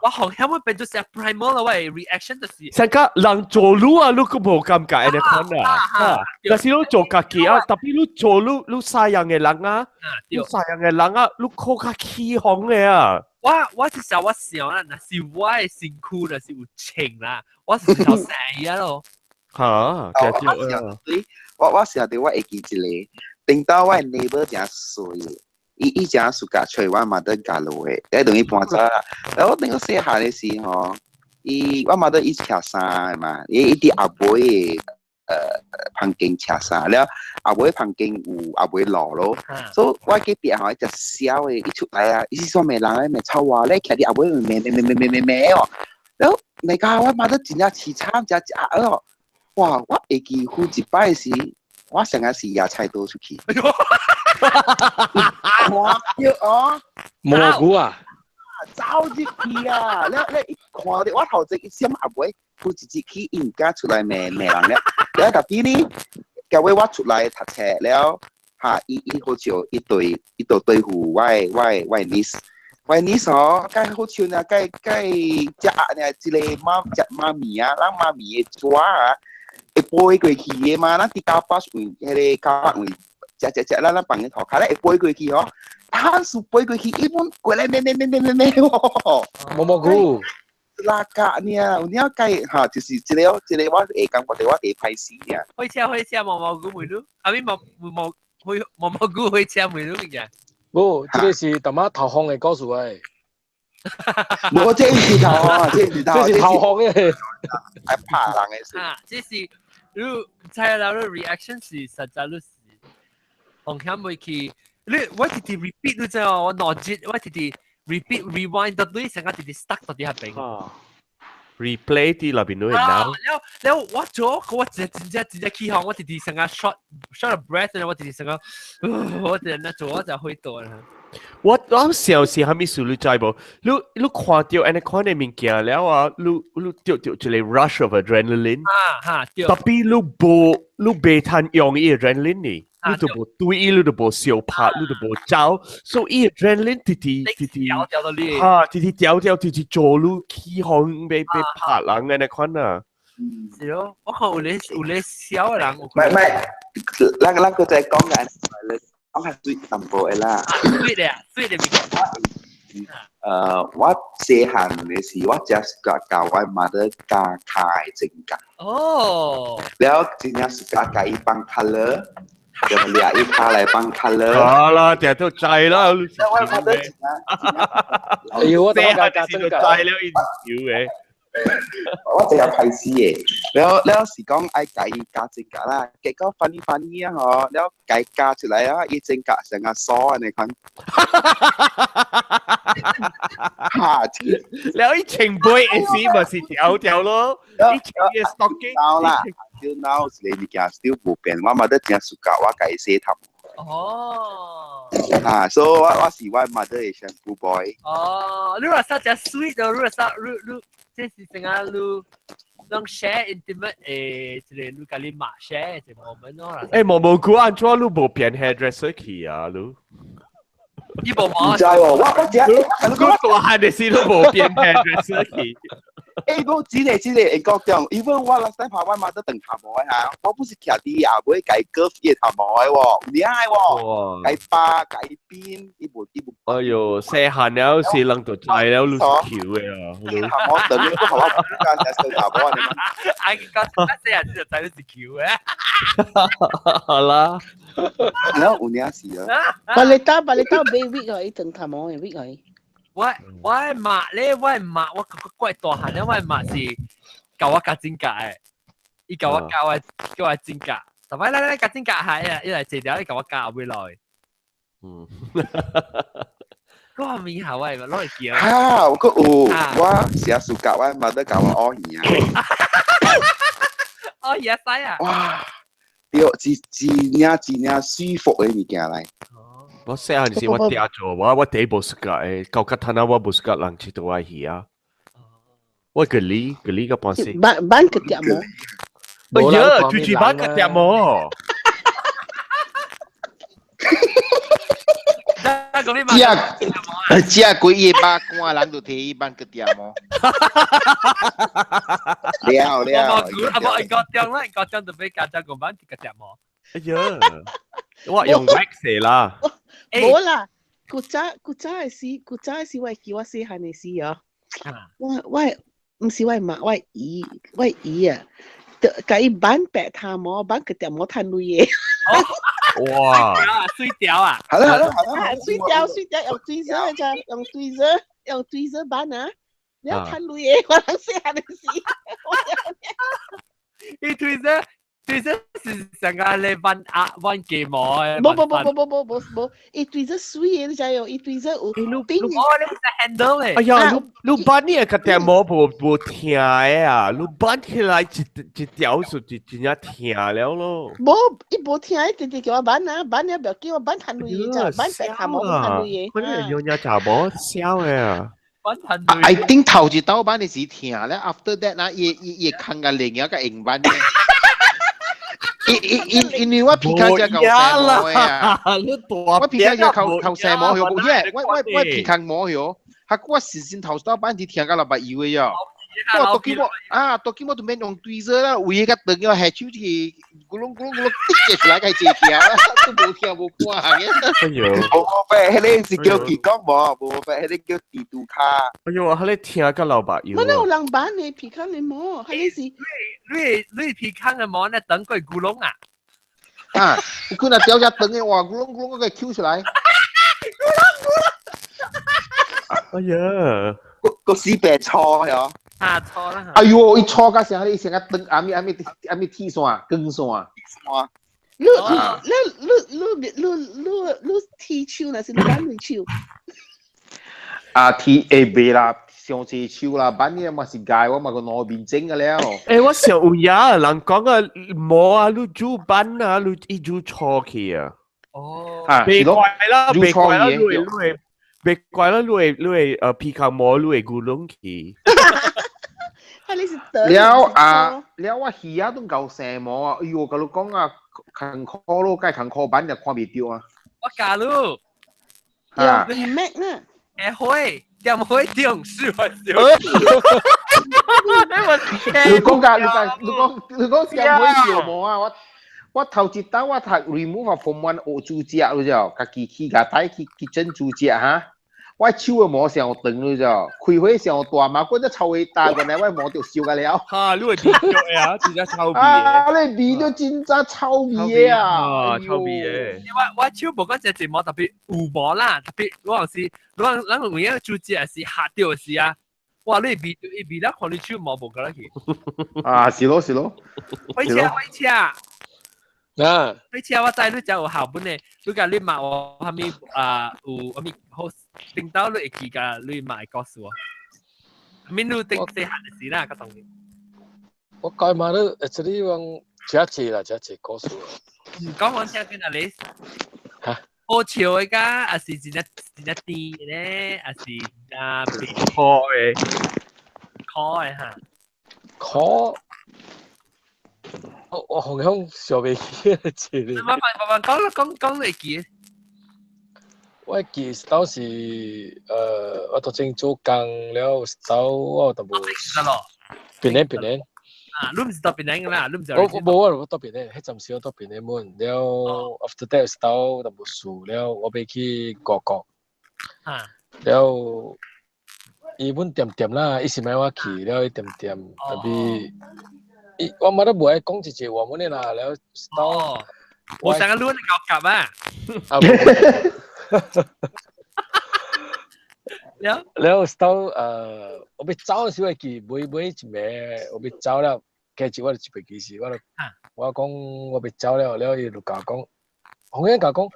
我好像我變做成 primal 啦，我的 reaction 就是。成個人做你啊，你閣無感覺按呢款啊，哈，但是你做家己啊，tapi 你做你你西洋的人啊，你西洋的人啊，你較較起哄的啊。我我是時候我想啦，若是我的身軀若是有穿啦，我是頭生啊咯。哈，我我成日我會記一個，頂到我的 neighbor 誠衰。伊伊誠 suka 揣我 mother 教路的，咧等於搬走啦。然後我頂個細漢的時吼，伊我 mother 伊車衫的嘛，伊伊佇後尾的房間車衫，了後尾房間有後尾路咯。所以我隔壁吼一隻小的，伊出來啊，伊是說罵人咧罵臭話咧，徛佇後尾罵罵罵罵罵罵哦。了那個我 mother 真正凄慘，真食哦。哇！我會記有一擺時，我上個是舉菜刀出去。看著哦，蘑菇啊，走入去啊！了了一看著我頭前一閃後尾，有一隻去，伊毋敢出來罵罵人了。了 tapi 呢，結尾我出來讀冊了，哈，伊伊好笑，伊對伊就對付我的我的我的 niece，我的 niece 哦，佮好笑呢，佮佮食鴨呢，一個媽食媽咪啊，咱媽咪的紙啊，會飛過去的嘛，咱佇 car park 位，彼個 car park 位。食食食，咱咱放喺塗跤咧會飛過去嗬，啊是飛過去，伊本過來咩咩咩咩咩咩喎，毛毛菇，拉格呢？有影計嚇，就是這個這個我會感覺到我會歹死呢。開車開車毛毛菇梅魯，阿邊毛毛去毛毛菇開車梅魯物件。無，這個是淡仔頭風的故事誒。無，這毋是頭風，這毋是頭，這是頭風的，愛拍人的事。啊，這是你知啦，你 reaction 是實在你是風險未去。你我直直 repeat 你知哦，我腦子我直直 repeat rewind 到對成個直直 stuck 到啲下邊。 replay 啲內邊都會啊！鬧。了了，我做我真真正真正起哄，我直直成個 short of breath，我直直成個，我直直做我就去到啦。我我想是蝦米事你知無？你你看到按呢款的物件了啊，你你著著一個 rush of adrenaline。啊哈，對。 Tapi 你無你袂通用伊 adrenaline 呢？你就無對伊，你就無相拍，你就無走，所以伊 adrenaline 直直直直掉掉到你。哈，直直掉掉，直直做你起哄欲欲拍人按呢款啊。是咯，我看有咧有咧痟的人。唔係唔係，咱咱閣再講緊，講較水淡薄的啦。水的啊，水的物件。我細漢的時，我食 suka 共我 mother 剪跤的指甲。哦。了真正 suka 共伊放 colour，就掠伊跤來放 colour。好啦，定都知啦。我 mother 真哎呦，我細漢漢時就知了，伊是嘅。我真係歹死的，了了是講愛共伊剪指甲啦，結果 funny funny 啊嗬，了共伊剪出來啊，伊指甲成個梳按呢款。哈！了伊穿背的時咪是條條咯，伊穿嘅 stocking。 now 啦，till now 一個物件 still 無變，我嘛都真 suka 我共伊洗頭。哦。啊，所以我我是我 mother 的 shampoo boy。哦，你話啥只 sweet 的，你話啥，你你這是成啊，你攏 share intimate 誒，一個你共你媽 share 一個 moment 咯。欸，毛毛菇按怎你無變 hairdresser 去啊？你？伊無唔知喎，我我只，你大漢的時都無變 hairdresser 去。欸，我真的真的會講講，even 我 last time 拍我媽都長頭毛的哈，我不是徛佇後尾共伊割伊頭毛的喎，有影的喎，共伊拔共伊編，伊無伊無。哎喲，細漢了時人就知了，你是球的啊！頭毛長，你都予我加成長頭毛的。啊，講細漢就知你是球的。好啦，然後有影是啊。巴里達巴里達買 wig 哦，伊長頭毛的 wig 哦。我我的媽咧，我的媽，我我大漢咧，我的媽是教我剪指甲的，伊教我教我叫我指甲，逐擺來來剪指甲係啊，伊來坐條，伊教我剪後尾落去。嗯。嗰個面後我係攞嚟叫。哈，我閣有，我成日 suka 我媽都教我學耳啊。哦，耳使啊！哇，對，是真正真正舒服的物件來。我細漢時我嗲做，我我第一無 suka 的，到較趁啊我無 suka 人佚佗我耳啊。我個你個你個半死。挽挽個點毛。哎呀，就是挽個點毛。食食過伊肉乾，人就提伊挽個點毛。了了。啊無，高中啦，高中就欲家長講挽個點毛。哎呀，我用 wax 啦。無啦，古早古早的時，古早的時我會記我細漢的時哦。我我毋是我媽，我姨，我姨啊，就共伊挽白頭毛，挽個點毛趁鐳的。哇！水條啊！好啦好啦好啦，水條水條用 tweezer 咋，用 tweezer 用 tweezer 挽啊，了趁鐳的，我人細漢的時。伊 tweezer。tweezer 是成個咧挽壓挽雞毛的。無無無無無無無無，伊 tweezer 水的，你知哦？伊 tweezer 有頂。哦，你是 handle 的。哎呀，你你挽你個點毛無無疼的啊？你挽起來一一條就真真正疼了咯。無，伊無疼，伊直直叫我挽啊，挽了袂叫我挽趁鐳的咋？挽白頭毛趁鐳的。可能有影查某痟的啊。 I think 頭一道挽的時疼咧，after that 啦，伊伊伊空個另一個用挽。因因因為我皮卡只夠細毛的啊，我皮卡只夠夠細毛，因為我我我皮卡毛喲，哈我時先頭到班時聽到老爸以為喲，我當今我啊，當今我都免用 tweezer 啦，為個長嘅下手就是咕隆咕隆咕隆滴出來個借條啦，都無聽無看嘅。哎呦，無無彼，彼個是叫激光無，無彼，彼個叫地圖卡。哎呦，彼個聽甲流目油。我有人挽的鼻孔的毛，彼個是。你鼻孔的毛呢？長過咕隆啊？啊，佢若掉只長的話，咕隆咕隆個 Q 出來。哎呀，個個死病錯喲。啊錯啦！哎呦，伊錯甲啥？伊成個長阿咪阿咪阿咪鐵線光線。你你你你你你你剃手，還是你挽手？啊，剃會袂啦，上濟手啦，挽的嘛是界，我嘛個腦面整個了。欸，我想有影人講啊，毛啊，你煮挽啊，你伊煮錯去啊。哦。啊，別怪啦，別怪啦，你會你你會別怪啦，你會你會鼻孔毛你會咕隆去。了啊，了我耳仔都夠生毛啊！哎呦，佮你講啊，艱苦咯，該艱苦挽也看袂著啊。我教你。啊。你咩啊？會會點會點是還是？你講㗎，你講你講你講點會小毛啊？我我頭一道我讀 remove form one 學煮食，你知道？家己去共帶去 kitchen 煮食哈。我手的毛上長，你知道？開火上大嘛，嗰隻臭味大，原來我毛就燒個了。哈，你會味著啊，真正臭味。啊，你味著真正臭味的啊！啊，臭味的。我我手無講隻毛特別有毛啦，特別我是我咱有影煮食是嚇著是啊。哇！你味伊味了看你手毛無過來去。啊，是咯是咯。火車火車。啊！火車我知你真有校本的，你共你媽有啥物啊？有啥物好？頂到你會記共你媽的故事無？啥物你頂細漢的時啦，較當然。我改媽都actually 講真濟啦，真濟故事。講我聽見啊你。嚇？好笑的㗎，還是真正真正甜的咧，還是真正苦的？苦的哈。苦。我我好像想袂起來這個。慢慢慢慢講啦，講講你會記。我記當時，我頭前做工了，到我有淡薄。得咯。檳城檳城。啊，你毋是到檳城啦，你毋是。我我無我到檳城，彼陣時我到檳城滿了，after that 到淡薄事了，我欲去外國。啊。了，伊阮恬恬啦，伊是欲我去了，伊恬恬，tapi。伊我嘛都無愛講一句話滿的啦，了到。我成個攆夠夾啊！啊，了了到我欲走的時會記，尾尾一暝我欲走了，加一我就一袂記時，我就我講我欲走了，了伊就共我講，洪英共我講，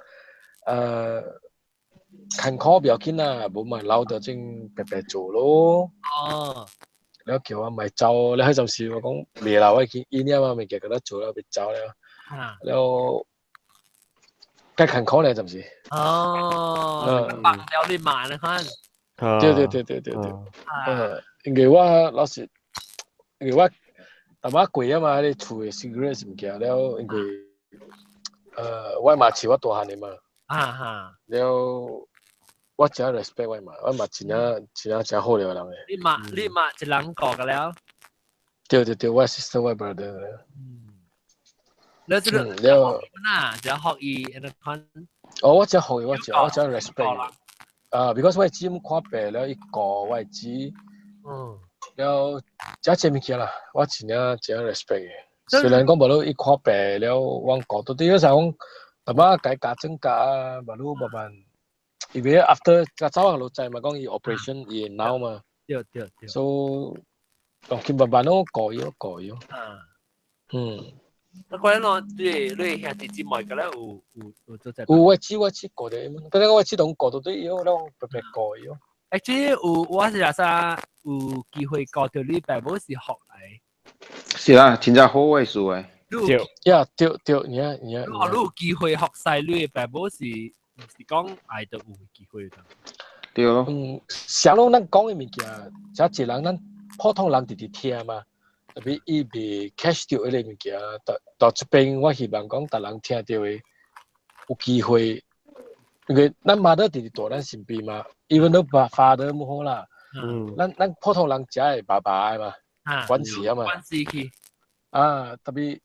艱苦不要緊啦，無嘛留著種白白做咯。哦。了叫我莫走，了彼陣時我講袂啦，我已經厭了嘛，物件閣咧做了，欲走了。了，較艱苦咧，暫時。哦，放了你嘛你看。對對對對對對。因為我老實，因為我淡薄仔貴啊嘛，彼個厝的 cigarette 物件了，因為我媽飼我大漢的嘛。啊哈。了，我真 respect 我媽，我媽真正真正真好了人的。你媽你媽一人顧個了。對對對，我 sister 我 brother。了這個了。那就學伊，那款。哦，我真學伊，我真我真 respect。啊，because 我姊看病了，伊顧我姊。了，這這物件啦，我真正真 respect 的。雖然講無論伊看病了，我顧到底，有時講淡薄仔加增加啊，無論慢慢。因為 after 較早我就知嘛，講伊 operation 伊會腦嘛。對對對。所以，當佢慢慢攏顧伊，顧伊。啊。嗯。那嗰陣我對你兄弟姊妹個咧有有有做這。有我姊我姊顧著伊，本來我姊攏顧到對伊，攏白白顧伊。欸，這有我是話啥有機會顧著你爸母是學來。是啦，真正好的事誒。對，呀對對，你啊你啊。如果你有機會學晒你爸母是。毋是講愛就有機會的。對咯。嗯，啥攏咱講的物件，遮濟人咱普通人直直聽嘛，特別伊未 catch 著彼个物件，到到這邊我希望講，逐人聽著的有機會，因為咱媽都直直蹛咱身邊嘛，even though father 毋好啦，咱普通人食會白白嘛，關事啊嘛。關事去。啊，特別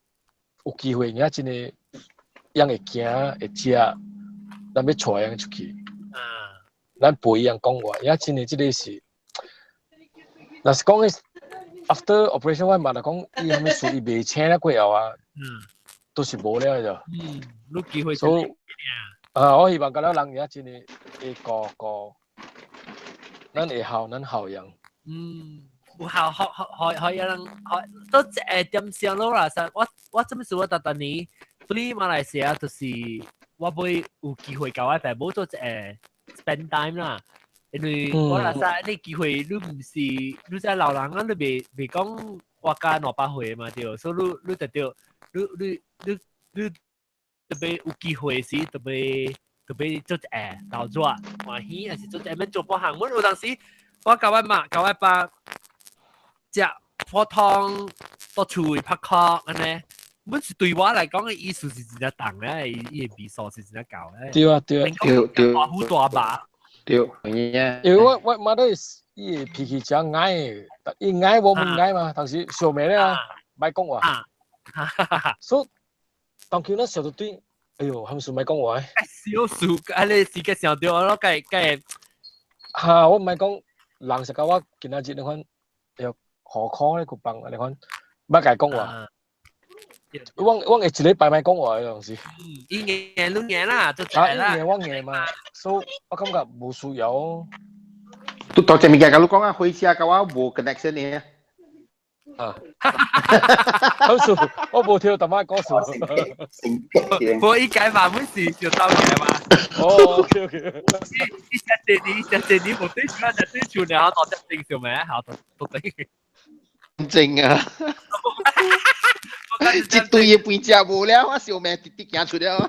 有機會，而家真係樣會行會食，咱欲帶樣出去。咱陪樣講話，而家真係這個是，若是講 after operation 我嘛就講，伊啥物事伊袂請了過後啊，都是無了就。嗯，你機會。所以啊，我希望甲咱人而家真係會顧顧，咱會孝，咱孝樣。嗯，有孝學學學學有人學都點上咯啦。實我這麼說，我逐逐年飛馬來西亞就是我會有機會交我父母做一個 spend time 啦。因為我若使你機會，你毋是你這老人啊，你袂講我加200歲嘛對，所以你你就對，你你你你特別有機會時，特別特別做一個投資歡喜，還是做一個免做半項。阮有當時我佮我媽佮我爸食普通到厝拍殼按呢，阮是對我來講的意思是真正重咧，伊的味素是真正夠咧。對啊對啊對對。大虎大肉。對，因為我媽都伊的脾氣誠歹，伊歹我毋歹嘛，當時小妹咧啊，莫講話。所以當叫咱想到對，哎喲，還是莫講話。小事，啊你自己想到咯，計計。哈，我毋愛講，人是甲我今仔日你看，哎喲，何苦咧？佢幫你看，莫共伊講話。我會一禮拜莫講話的當時。伊硬你硬啦，就啊，伊硬我硬嘛，所以我感覺無需要。都當隻物件共你講啊，火車佮我無 connection 的。啊，好數，我無聽淡仔講數。我伊解嘛，本是就當嘅嘛。哦，OK OK。伊寫這年，寫這年無對數啊，對數然後當只正常咩？好，都對。正啊！一堆的飯食無了，我小命直直行出了。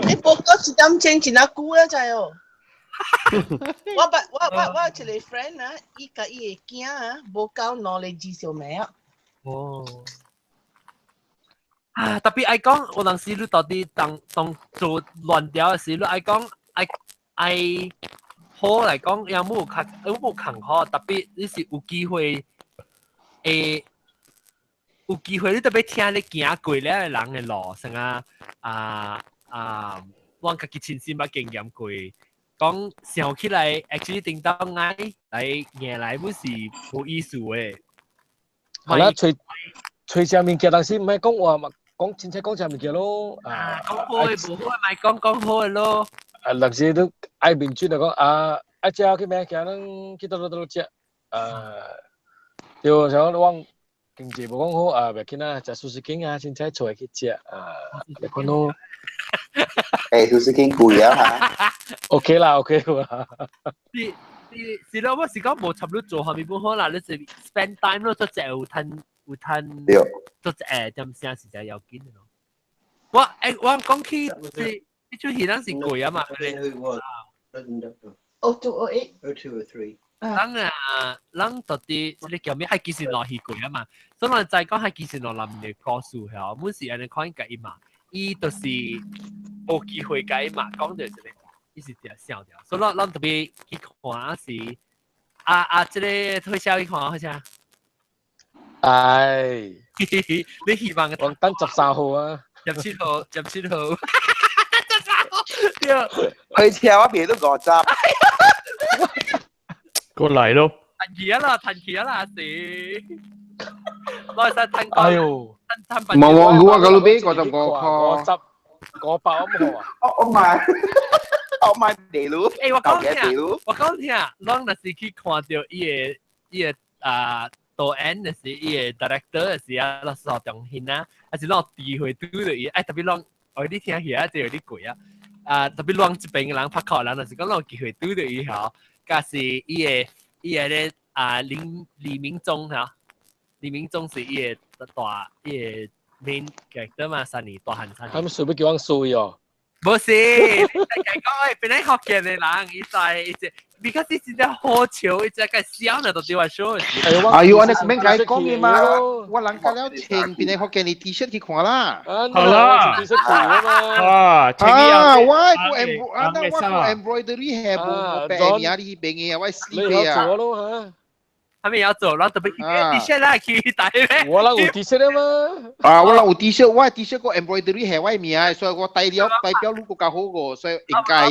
你報告一點鐘真啊久了，知哦。我捌我我我有一個 friend 啊，伊佮伊的囝啊，無夠2個字小命啊。哦。啊，特別愛講，有當時你到底當當做亂掉的時，你愛講愛愛好來講，也無較有無共好，特別你是有機會，會有機會你特別聽你行過了的人的路，像啊啊啊，我家己親身捌經驗過，講想起來，actually 頂到愛來硬來，本是無意思的。係啦，揣揣啥物件，但是毋愛講話嘛，講凊彩講啥物件咯。啊，講好的無好的，莫講講好的咯。啊，有時都愛面子就講啊，愛食去咩？行咱去佗佗佗佗食。啊，對，像我經濟無講好啊，袂緊啊，食壽司羹啊，凊彩厝去食啊，你看咯。誒，壽司羹貴啊嚇。 OK 啦，OK 啦。是是是咯，我是講無插你做下面本好啦，你是 spend time 咯，做隻有趁有趁，做隻點聲是真要緊的咯。我誒，我講起是呢出戲咱是過啊嘛。 0208。 0203。咱啊，咱到底這個叫咩？係幾時落去過啊嘛？所以咱再講係幾時落南的故事嚇，本是按呢看共伊嘛，伊就是無機會共伊嘛講到這個，伊是定笑掉。所以咱咱特別去看是啊啊，這個推銷去看好似。唉，你希望我等13號啊，17號，17號，13號，對，去車我變都50。過嚟咯。趁起啊啦，趁起啊啦，是。我係實趁。哎喲，趁冇我我嗰度俾55塊。 50、500咁好啊。我買，我買地爐。誒，我講聽，我講聽，咱若是去看著伊個啊導演，就是伊個 director 是啊，咱數中心啊，還是咱有機會拄著伊，哎，特別咱，哦，你聽起來就有啲攰啊，啊，特別咱這邊的人拍靠人，若是講咱有機會拄著伊吼，佮是伊個咧啊林李明忠吼，李明忠是伊個大伊個 main character 嘛，三年大漢三年。他們隨便叫我衰哦。無是，你講誒，本來福建的人，伊在伊只，because 伊真正好笑，伊只個笑呢，都對我說。哎呦，我你免解講嘅嘛，我人家了穿邊個福建的 T-shirt 去看啦。好啦，T-shirt 啊嘛。啊，啊，我個 em 啊，我個 embroidery 係無白名哩邊嘅，我死你啊。做咯嚇。他們要做，然後特別 T-shirt 啦，去帶咩？我人有 T-shirt 啊嘛。啊，我人有 T-shirt，我 T-shirt 個 embroidery 係我名，所以我代表代表你國家好個，所以應該。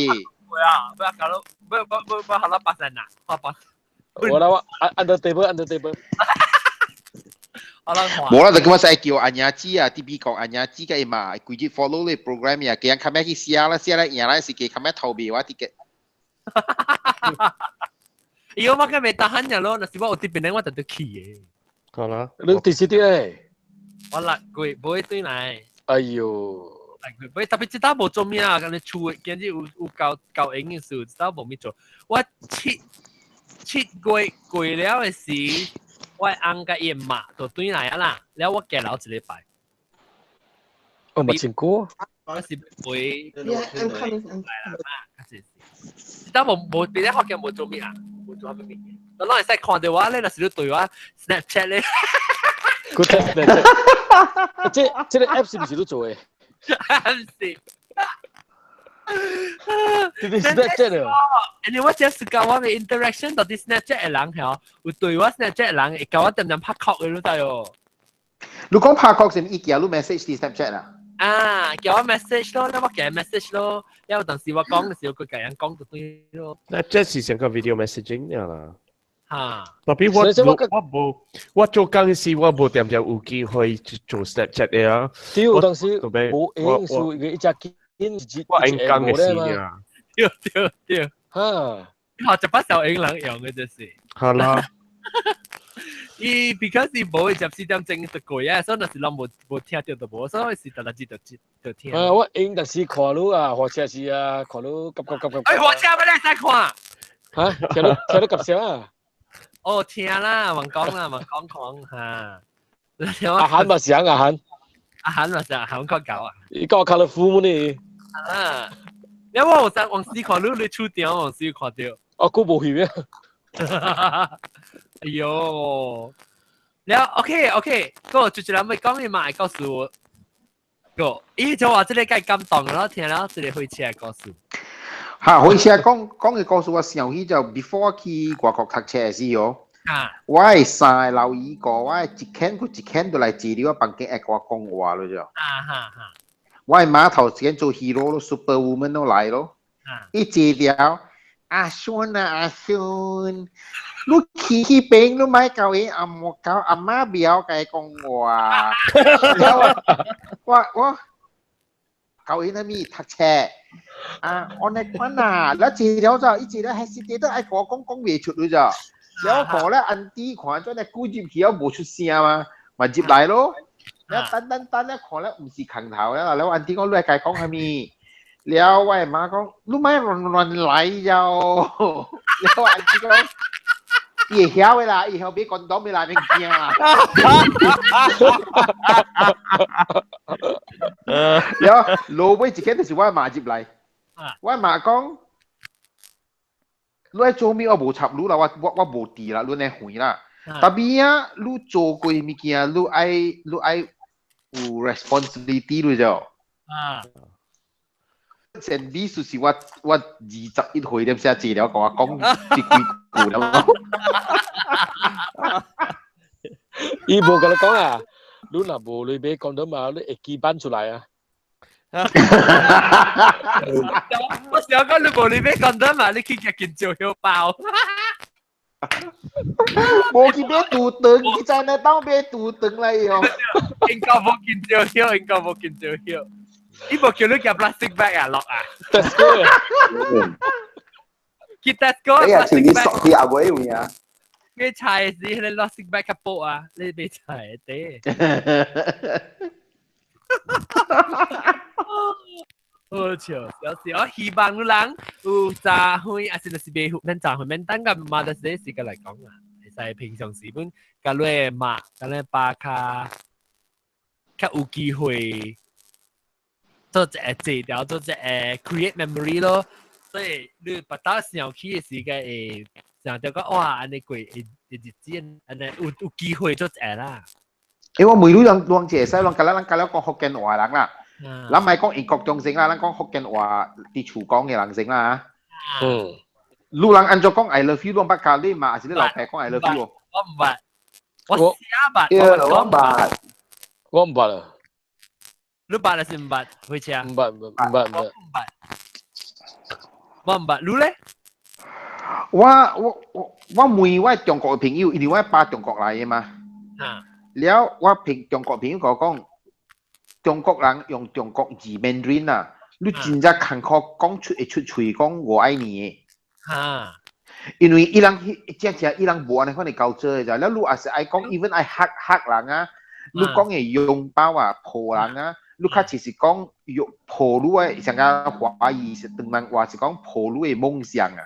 會啊，不要搞到，不不不不，好了，八成啦，八八。我啦，我 under table under table。我啦，無啦，就咁我使叫阿娘子啊，啲美國阿娘子嘅嘛，規日 follow 你 program 呀，叫人較咩去寫啦，寫啦贏啦是給較咩頭面我啲嘅。伊我個未得閒呀咯，若是我有啲邊我就得去嘅。好啦，你第時啲咧？我六月無對來。哎呦！六月尾特別這搭無做咩啊？咁你厝今日有有交交營嘅事，這搭無咪做。我7月過了的時，我翁佮伊媽就轉來啊啦，了我行留一禮拜。哦，嘛真久。我是陪。 Yeah, I'm coming. I'm coming. 這搭無無別咧福建無做咩啊？無做啥物物件。你攏會使看到我咧，若是你對我 Snapchat 咧。 Good Snapchat。這個 app 是毋是你做的？毋是。這個 Snapchat 啊。因為我這時間我嘅 interaction 到啲 Snapchat 的人嚇，有對我 Snapchat 的人會教我點點拍確嘅，你知哦。你講拍確是伊寄你 message 佇 Snapchat 啊？啊，叫我 message 咯，你我寄 message 咯，因為當時我講嘅時候，佢共人講就對咯。 Snapchat 是成個 video messaging 啦。嚇！特別我我無我做工時我無點點有機會做 Snapchat 的啊。對，當時無閒數一隻緊，我應工的事啊。對對對。嚇！我一把手用人用嘅就是。好啦。伊 because 伊無24點鐘就過啊，所以若是攏無無聽到就無，所以是逐日就就聽。啊，我閒但是看你啊，火車時啊，看你急急急急。哎，火車欲你使看？嚇，聽你聽你急聲啊！哦，聽啦，問講啦，問講講嚇。阿韓嘛是阿韓。阿韓嘛是阿韓較搞啊。伊講 colourful 呢？啊，因為我有時往時看你你出場，往時看到。哦，佢無去咩？哎呦，了 OK OK，個就一人欲講伊嘛會告訴我，個伊就話這個介感動咯，聽了這個火車的故事。嚇，火車講講嘅故事，我想起就 before 去外國讀冊時哦。啊！我的三個老姨哥，我的一間佢一間都來坐佇我房間，會佮我講話咯就。啊哈哈！我的媽頭先做 hero 咯，super woman 都來咯。伊坐了，阿孫啊阿孫，你去彼邊你莫共伊阿母共阿媽袂曉共伊講話。我我共伊啥物讀冊啊，按呢款啊，你坐了就，伊坐了還是得愛共我講講袂出咯就。了後咧，auntie 看做咧久入去了無出聲嘛，嘛入來咯。了等等等咧，看咧毋是空頭了，了 auntie 講你來共伊講啥物？了我的媽講你莫亂亂來了。了 auntie 講伊會曉的啦，伊會曉買 condom 的啦，免驚啦。了落尾一間就是我媽入來，我媽講。你愛做咩？我無插你啦，我我我無佇啦，你按呢遠啦。特別啊，你做過物件，你愛你愛有 responsibility 你就。啊。成啲就是我我21歲點寫字了，共我講這幾句了。伊無共你講啊，你若無你買 condom 嘛，你會記搬出來啊。我想講你無你買 condom 嘛，你去夾件做曉包。無去買肚腸，去在那當買肚腸來喲。應該無見做曉，應該無見做曉。伊無叫你夾 plastic bag 啊，落啊。 Tesco。去 Tesco。你啊，像你索去阿尾有影。買菜時，你 plastic bag 較薄啊，你買菜的。好笑，有時我希望有人有早歲，還是就是袂免早歲，免等到 Mother's Day 時間來講啊，會使平常時本佮你的媽、佮你爸較較有機會，做一個這條做一個 create memory 咯。所以你把打想起嘅時間會想到講哇，按呢過會日子按呢有機會做一個啦。因為我每女人人會使，人甲咱人甲了講福建話人啦，咱莫講英國中先啦，咱講福建話佇厝講嘅人先啦。路人按怎講 I love you，攏捌教你嘛，還是你老爸講 I love you？我毋捌，我寫捌，我捌，我毋捌啊。你捌還是毋捌？回車？毋捌，毋捌，毋捌。我毋捌，你咧？我問我中國嘅朋友，因為我爸中國來嘅嘛。了，我朋中國朋友甲我講，中國人用中國字 Mandarin 啊，你真正艱苦講出會出喙講我愛你嘅。因為伊人正正伊人無按呢款的 culture 的咋，了你也是愛講，even 愛嚇嚇人啊，你講的擁抱啊、抱人啊，你較只是講擁抱你的，像個華語是唐人話是講抱你的夢想啊。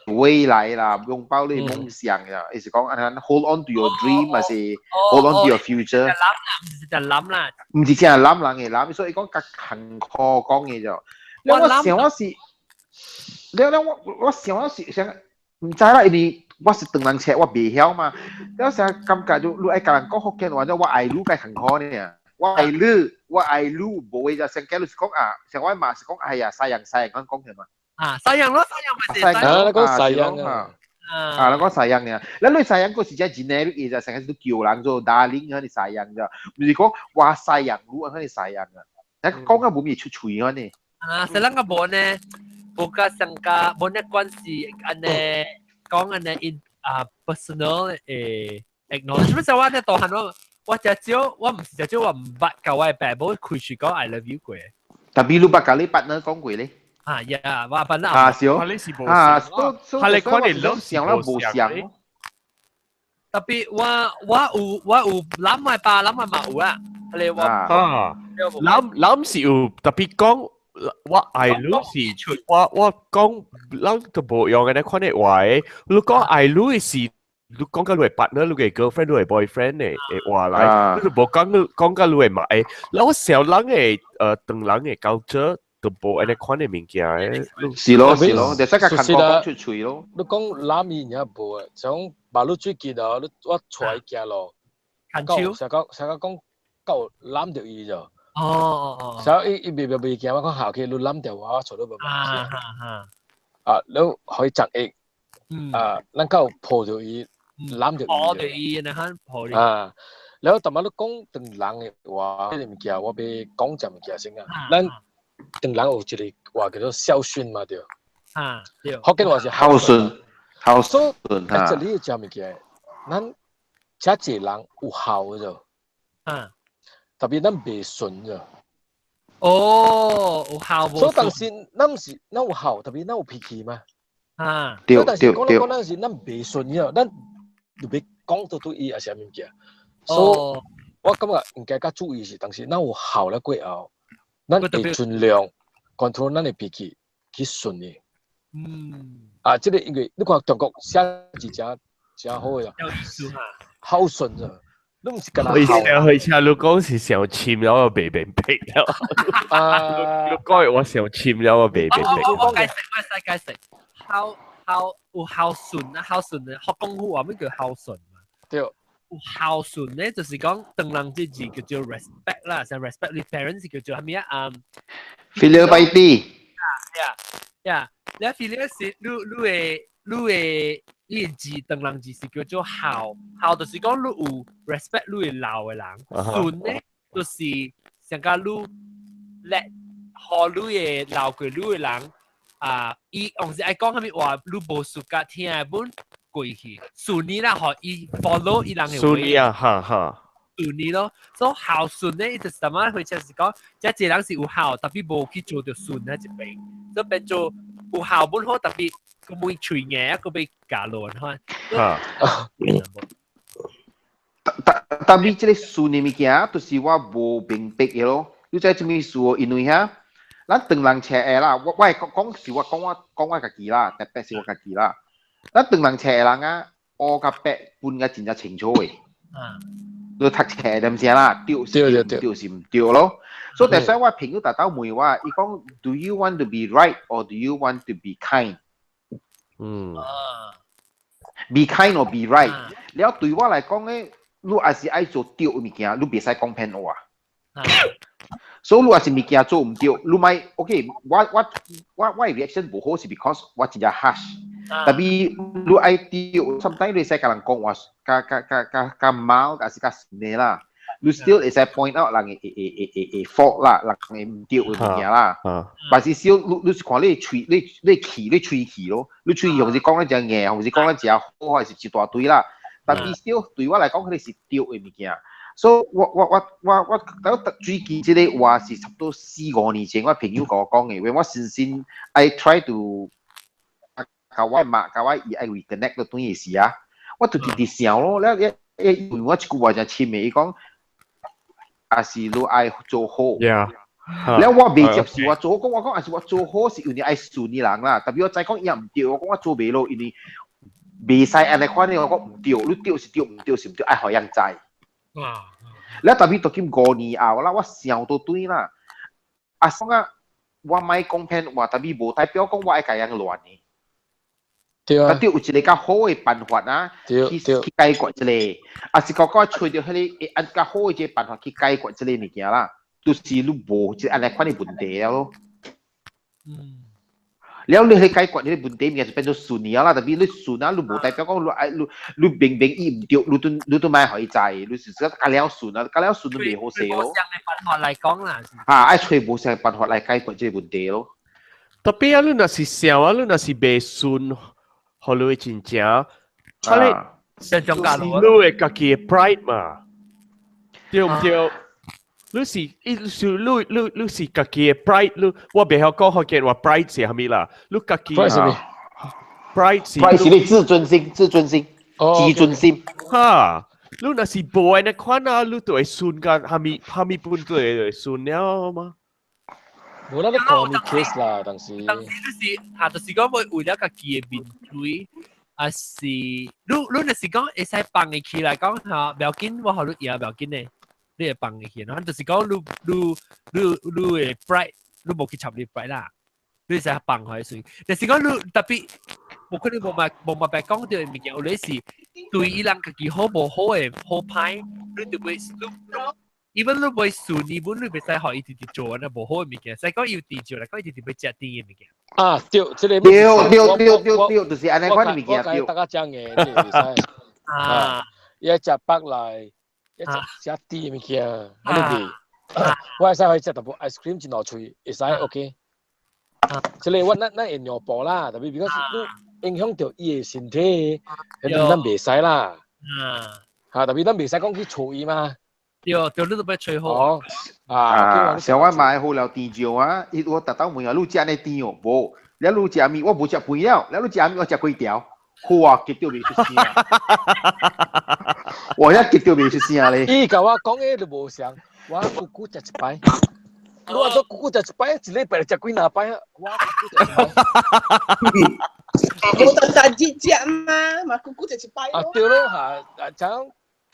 未來啦，擁抱你的夢想呀，意思講按呢 hold on to your dream，還是 hold on to your future。諗啦，毋是就諗啦。毋是淨係諗人嘅諗，所以講較艱苦講嘅就。了我想我是，了了我想我是想，毋知啦，因為我是唐人冊，我袂曉嘛。了成感覺就你愛共人講福建話，我愛你較艱苦呢。我愛你，我愛你，無會就成個你是講啊，像我媽是講哎呀，sayang sayang 咁講嘅嘛。啊，sayang 咯，sayang 咪是啊，你講 sayang 啊。啊，你講 sayang 呢？你 sayang 個是真 generic 嘅就成日都叫人做 darling 啊，你 sayang 咋？毋是講我 sayang 你啊，你 sayang 啊。你講啊無咪出喙啊呢？啊，細人個無呢，無甲上加無呢關係，按呢講按呢 in 啊 personal 誒 acknowledgement 就我呢大漢我我只少我毋是只少我毋捌共我的爸母開喙講 I love you 過。 Tapi 你捌共你 partner 講過咧？啊呀，我partner 啊，是哦，啊，他你看你 love 想啦無像。 Tapi 我有諗我爸諗我嘛有啊，你我啊，諗諗是有，特別講我愛你是，我講咱都無用嘅，你看你話的，你講愛你是，你講甲你的 partner、你嘅 girlfriend、你嘅 boyfriend 的話來，你就無講講甲你的媽的。我想人的唐人的 culture 都無按呢款的物件的。是咯是咯，就使較艱苦講出喙咯。你講攬伊也無啊，像馬路最近啊，你我帶伊行路，夠成個成個講夠攬著伊就。哦哦哦。所以伊袂行，我講下去你攬著我，我坐都無。啊哈哈。啊，你可以擲翼。啊，咱夠抱著伊，攬著伊。抱著伊，然後抱著。啊，然後逐擺你講唐人的話，這個物件我欲講一物件先啊。咱唐人有一個話叫做孝順嘛，對。啊，對。福建話是孝順，孝順哈。這裡食物件，咱遮濟人有孝就。特別咱袂順就。哦，有孝無順。所以當時咱毋是咱有孝，特別咱有脾氣嘛。對。但是講講咱是咱袂順了，咱就欲講到對伊也是啥物件。所以我感覺應該較注意是，當時咱有孝了過後，咱會盡量 control 咱的脾氣去順伊。啊，這個因為你看中國寫字誠誠好的，孝順咋，你毋是干焦去車去車，你講是傷深了，我袂明白了。啊，你講我傷深了，我袂明白。我解釋，我使解釋。孝孝有孝順啊，孝順的學功夫話咩叫孝順嘛？對。有孝順咧，就是講唐人這字叫做 respect 啦，像 respect 你 parents 叫做啥物啊？ Filial piety。 Yeah，你 filial 是你的伊個字，唐人字是叫做孝，孝就是講你有 respect 你的老的人，順咧就是像講你 let 予你的老過你的人啊，伊往時愛講啥物話，你無 suka 聽的本過去，順你啦，予伊 follow 伊人的話。順你啊，哈哈。順你咯，所以孝順咧，伊就是啥物回事？是講，這個人是有孝，特別無去做著順那一邊，所以變做有孝本好，特別佢會喙硬，佢會教落看。哈。但但這個順的物件，就是我無明白的咯。你知啥物意思哦？因為遐，咱唐人冊的啦，我會講講是我講我講我家己啦，特別是我家己啦。咱唐人冊的人啊，烏佮白分甲真正清楚的。你讀冊點先啦，對是對是毋對咯。所以但係我朋友特登問我，伊講 Do you want to be right or do you want to be kind？嗯。 Be kind or be right？了對我來講咧，你也是愛做對物件，你袂使講騙話。所以你若是物件做毋對，你莫 OK 我 reaction 無好是 because 我真正 harsh。Tapi 你愛對，sometimes 你會使共人講話，較較較較較 mild，還是較順的啦。你 still 會使 point out 人的的 fault 啦，人的毋對的物件啦。但是 still 你是看你喙，你氣，你喙氣咯，你喙氣或是講得誠硬，或是講得誠好，還是一大堆啦。但是 still 對我來講，彼個是對的物件。所以我最近這个話是差不多四五年前，我朋友共我講的，因為我深深 I try to 共我媽共我伊愛 reconnect 到轉的時啊，我就直直想咯，了伊伊問我一句話誠深的，伊講，抑是你愛做好。了我袂接受我做好，講我講抑是我做好是因為愛順的人啦，但是我知講伊也毋對，我講我做袂落，因為袂使按呢款的，我講毋對，你對是對，毋對是毋對，愛予人知。了特別到今5年後啦，我想到對啦。啊，講啊，我莫講騙話，但是無代表講我愛共人亂的。對啊。但對有一个較好的辦法啊，去解決這個，啊是講講揣著彼个按較好的這个辦法去解決這个物件啦，就是你無這按呢款的問題了咯。了你去解決呢個問題，物件就變做順了啦。但是你順啊，你無代表講你愛你你明明伊毋對，你都莫予伊知，你是只較了順啊，較了順都袂好勢咯。無相的辦法來講啦。啊，愛揣無相的辦法來解決這個問題咯。 Tapi 啊，你若是想啊，你若是袂順，予你真正，啊你就是你的家己的 pride 嘛，對毋對？你是伊是你你你是家己的 pride，你我袂曉講福建話 pride 是啥物啦，你家己 pride 是啥物？pride 是 pride 是你自尊心，自尊心，自尊心。哈，你若是無按呢款啊，你就會順甲蝦米蝦米本都會順了嘛。無啦，你看咪 case 啦，當時。當時就是啊，就是講會為了家己的面對，啊是，你你若是講會使放會起來講嚇，無要緊，我予你贏無要緊的，你會放會起，然後就是講你你你你的 pride，你無去插你 pride 啦，你會使放開水。但是講你特別，無可能無嘛無嘛白講著的物件，有咧是對伊人家己好無好的好歹，你就會你 even 你袂順，你本你袂使予伊直直做按呢無好的物件，使講伊直做來講伊直直欲食甜的物件。啊，對，這个對對對對對，就是按呢款的物件對。我大家講的，這個袂使。啊，伊愛食北來，伊食食甜的物件，按呢是。我會使予伊食淡薄 ice cream 一兩喙，會使 OK。這个我咱咱會讓步啦，但是 because 你影響著伊的身體，彼咱袂使啦。嚇，但是咱袂使講去吵伊嘛。對對，你都欲揣好。哦，啊，像我買好了甜椒啊，伊我逐當問啊，你食按呢甜哦？無，了你食物，我無食飯了，了你食物，我食幾條？好啊，激到袂出聲。我一激到袂出聲咧。伊共我講的就無相，我久久食一擺。你話說久久食一擺，一禮拜食幾若擺啊？我久久食一擺。我就食熱食嘛，嘛久久食一擺啊對咯嚇，啊像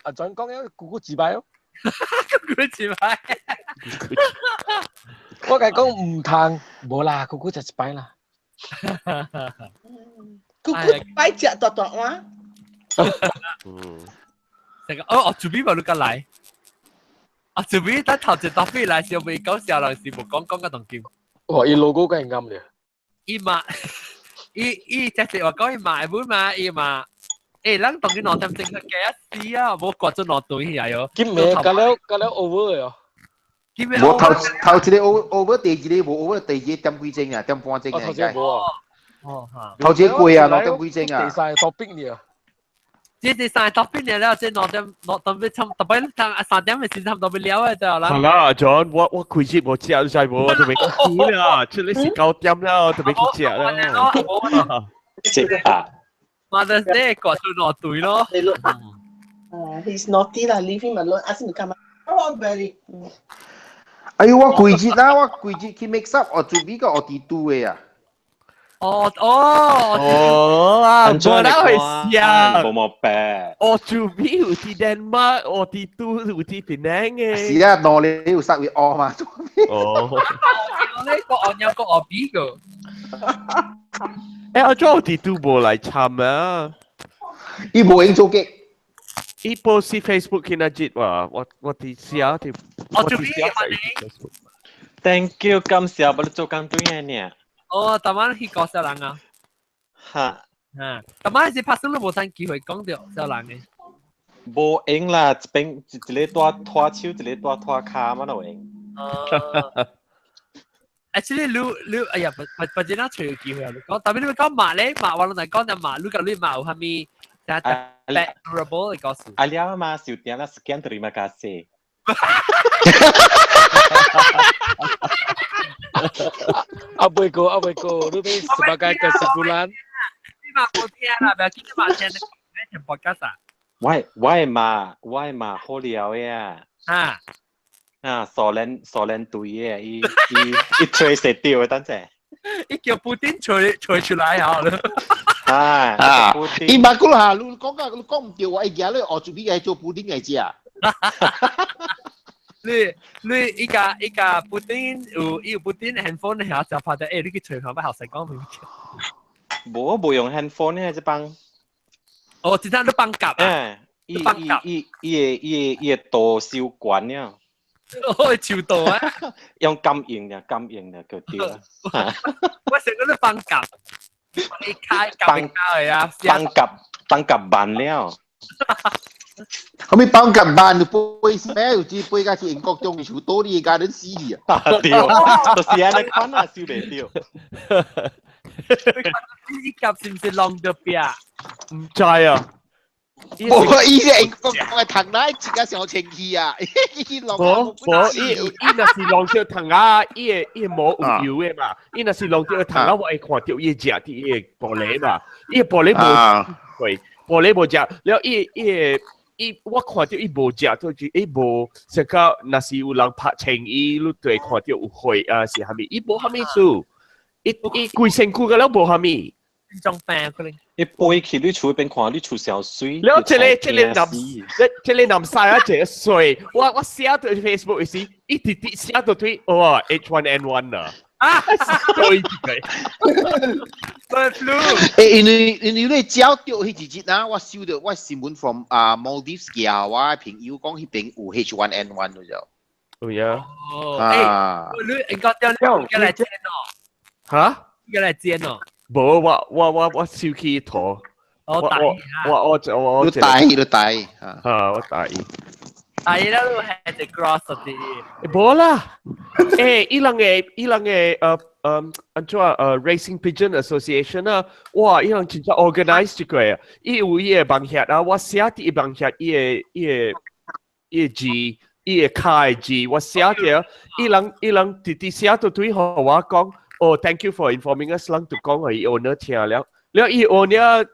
啊轉講的久久一擺咯。久久一擺。我共伊講毋通，無啦，久久食一擺啦。久久一擺食大大碗。嗯。這個哦哦，準備嘛你敢來？啊，準備等頭一特別來，小未講笑人是無講講個當金。哇！伊 logo 梗係啱咧。伊嘛，伊伊只是話講伊嘛會嘛，伊嘛，欸，咱當今2點鐘去加一死啊，無割咗兩頓起來喲。今暝甲了甲了 over 哦。今無頭頭一個 over，第二個無 over，第二個點幾鐘啊？點半鐘啊？頭一個無啊。哦哈。頭一個過啊，2點幾鐘啊。第三個 topic 呢？這第三個 topic 呢了，這兩點兩點欲差，特別3點的時差不多欲了的就啦。好啦，John，我我開始無食，你知無？都欲去啦，這裡是9點了，都欲去食啦。食啊！ Mother's Day 割出兩對咯。 He's naughty 啦，leave him alone. Ask him to come. Oh, very. 哎呦，我規日啦，我規日去 mix up，我準備個學弟拄的啊。哦哦哦啊，無啦會想，無毛病。我住邊有佇 Denmark，我佇都有佇檳城嘅。是啊，兩個有殺會惡嘛。哦。我咧個按有個我比個。欸，我做佇都無來參啊。伊無用做機。伊 post Facebook 去那節話，我佇寫佇。我做邊 Thank you，感謝，我做工對嘅呢。哦，逐晚去講小人啊。哈。啊，逐晚是拍生都無趁機會講著小人嘅。無閒啦，一邊一個帶拖手，一個帶拖跤嘛都有閒。哦。Actually，你哎呀，不不，陣仔找機會啊！講，特別你講馬咧，馬我攏來講隻馬，你甲你馬有啥物？特 memorable 的故事。啊了嘛，受定啦，sekian terima kasih。阿妹哥，阿妹哥，你俾 sebagai kesimpulan。你嘛無聽啦，不要緊，你嘛聽，你聽 podcast 啊。我的媽好料的啊！啊啊，蘇聯隊的，伊吹死掉的，等陣。伊叫布丁吹出來好了。啊啊！伊嘛講下，你講啊，你講唔對，我會驚你學做啲嘢做布丁來食。你伊家布丁有伊有布丁 handphone 的，就拍得，欸，你去吹看，捌學生講物件。無，無用 handphone 呢，這幫。哦，真正你放夾啊！伊伊伊伊伊伊個度收懸了。哦，手度啊！用感應的，感應的就對啦。我成個你放夾，你開夾開啊！放夾放夾慢了。後尾放夾慢就飛咩？有只飛到去英國中樹多你家人死去啊！對，就是按呢款啊，收袂著。你夾是毋是弄著壁？毋知啊。無，伊是英國講的糖奶，自家上清氣啊！無無，伊若是弄著糖啊，伊個毛有油的嘛。伊若是弄著糖啊，我會看著伊食佇伊個玻璃嘛。伊個玻璃無過，玻璃無食。了伊伊個伊，我看著伊無食，就是伊無，成個若是有人拍清伊，你就會看著有血啊，是啥物？伊無啥物事，伊規身軀個了無啥物。種病可能。伊飛去你厝邊看，你厝上水。了，這個男，這個男婿啊，這個水，我寫到 Facebook 時，一直直寫到對，哇，H1N1 啊！啊，對對。 Bird flu。欸，因為你鳥掉彼一日啊，我收到我新聞 from 啊 Maldives 寄我朋友講彼邊有 H1N1 咗。有呀。哦，欸，你應該掉你過來煎哦。哈？過來煎哦。無，我收起頭。我我我我你大意，你大意，嚇，我大意。大意啦，你係隻 cross 啲。無啦，欸，伊人的按怎Racing Pigeon Association 啊，哇，伊人真正 organize 這個啊，伊有伊個網頁啊，我寫佇伊網頁，伊個字，伊個卡的字，我寫著，伊人直直寫到對，予我講。哦，thank you for informing us，人就講予伊 owner 聽了，了伊 owner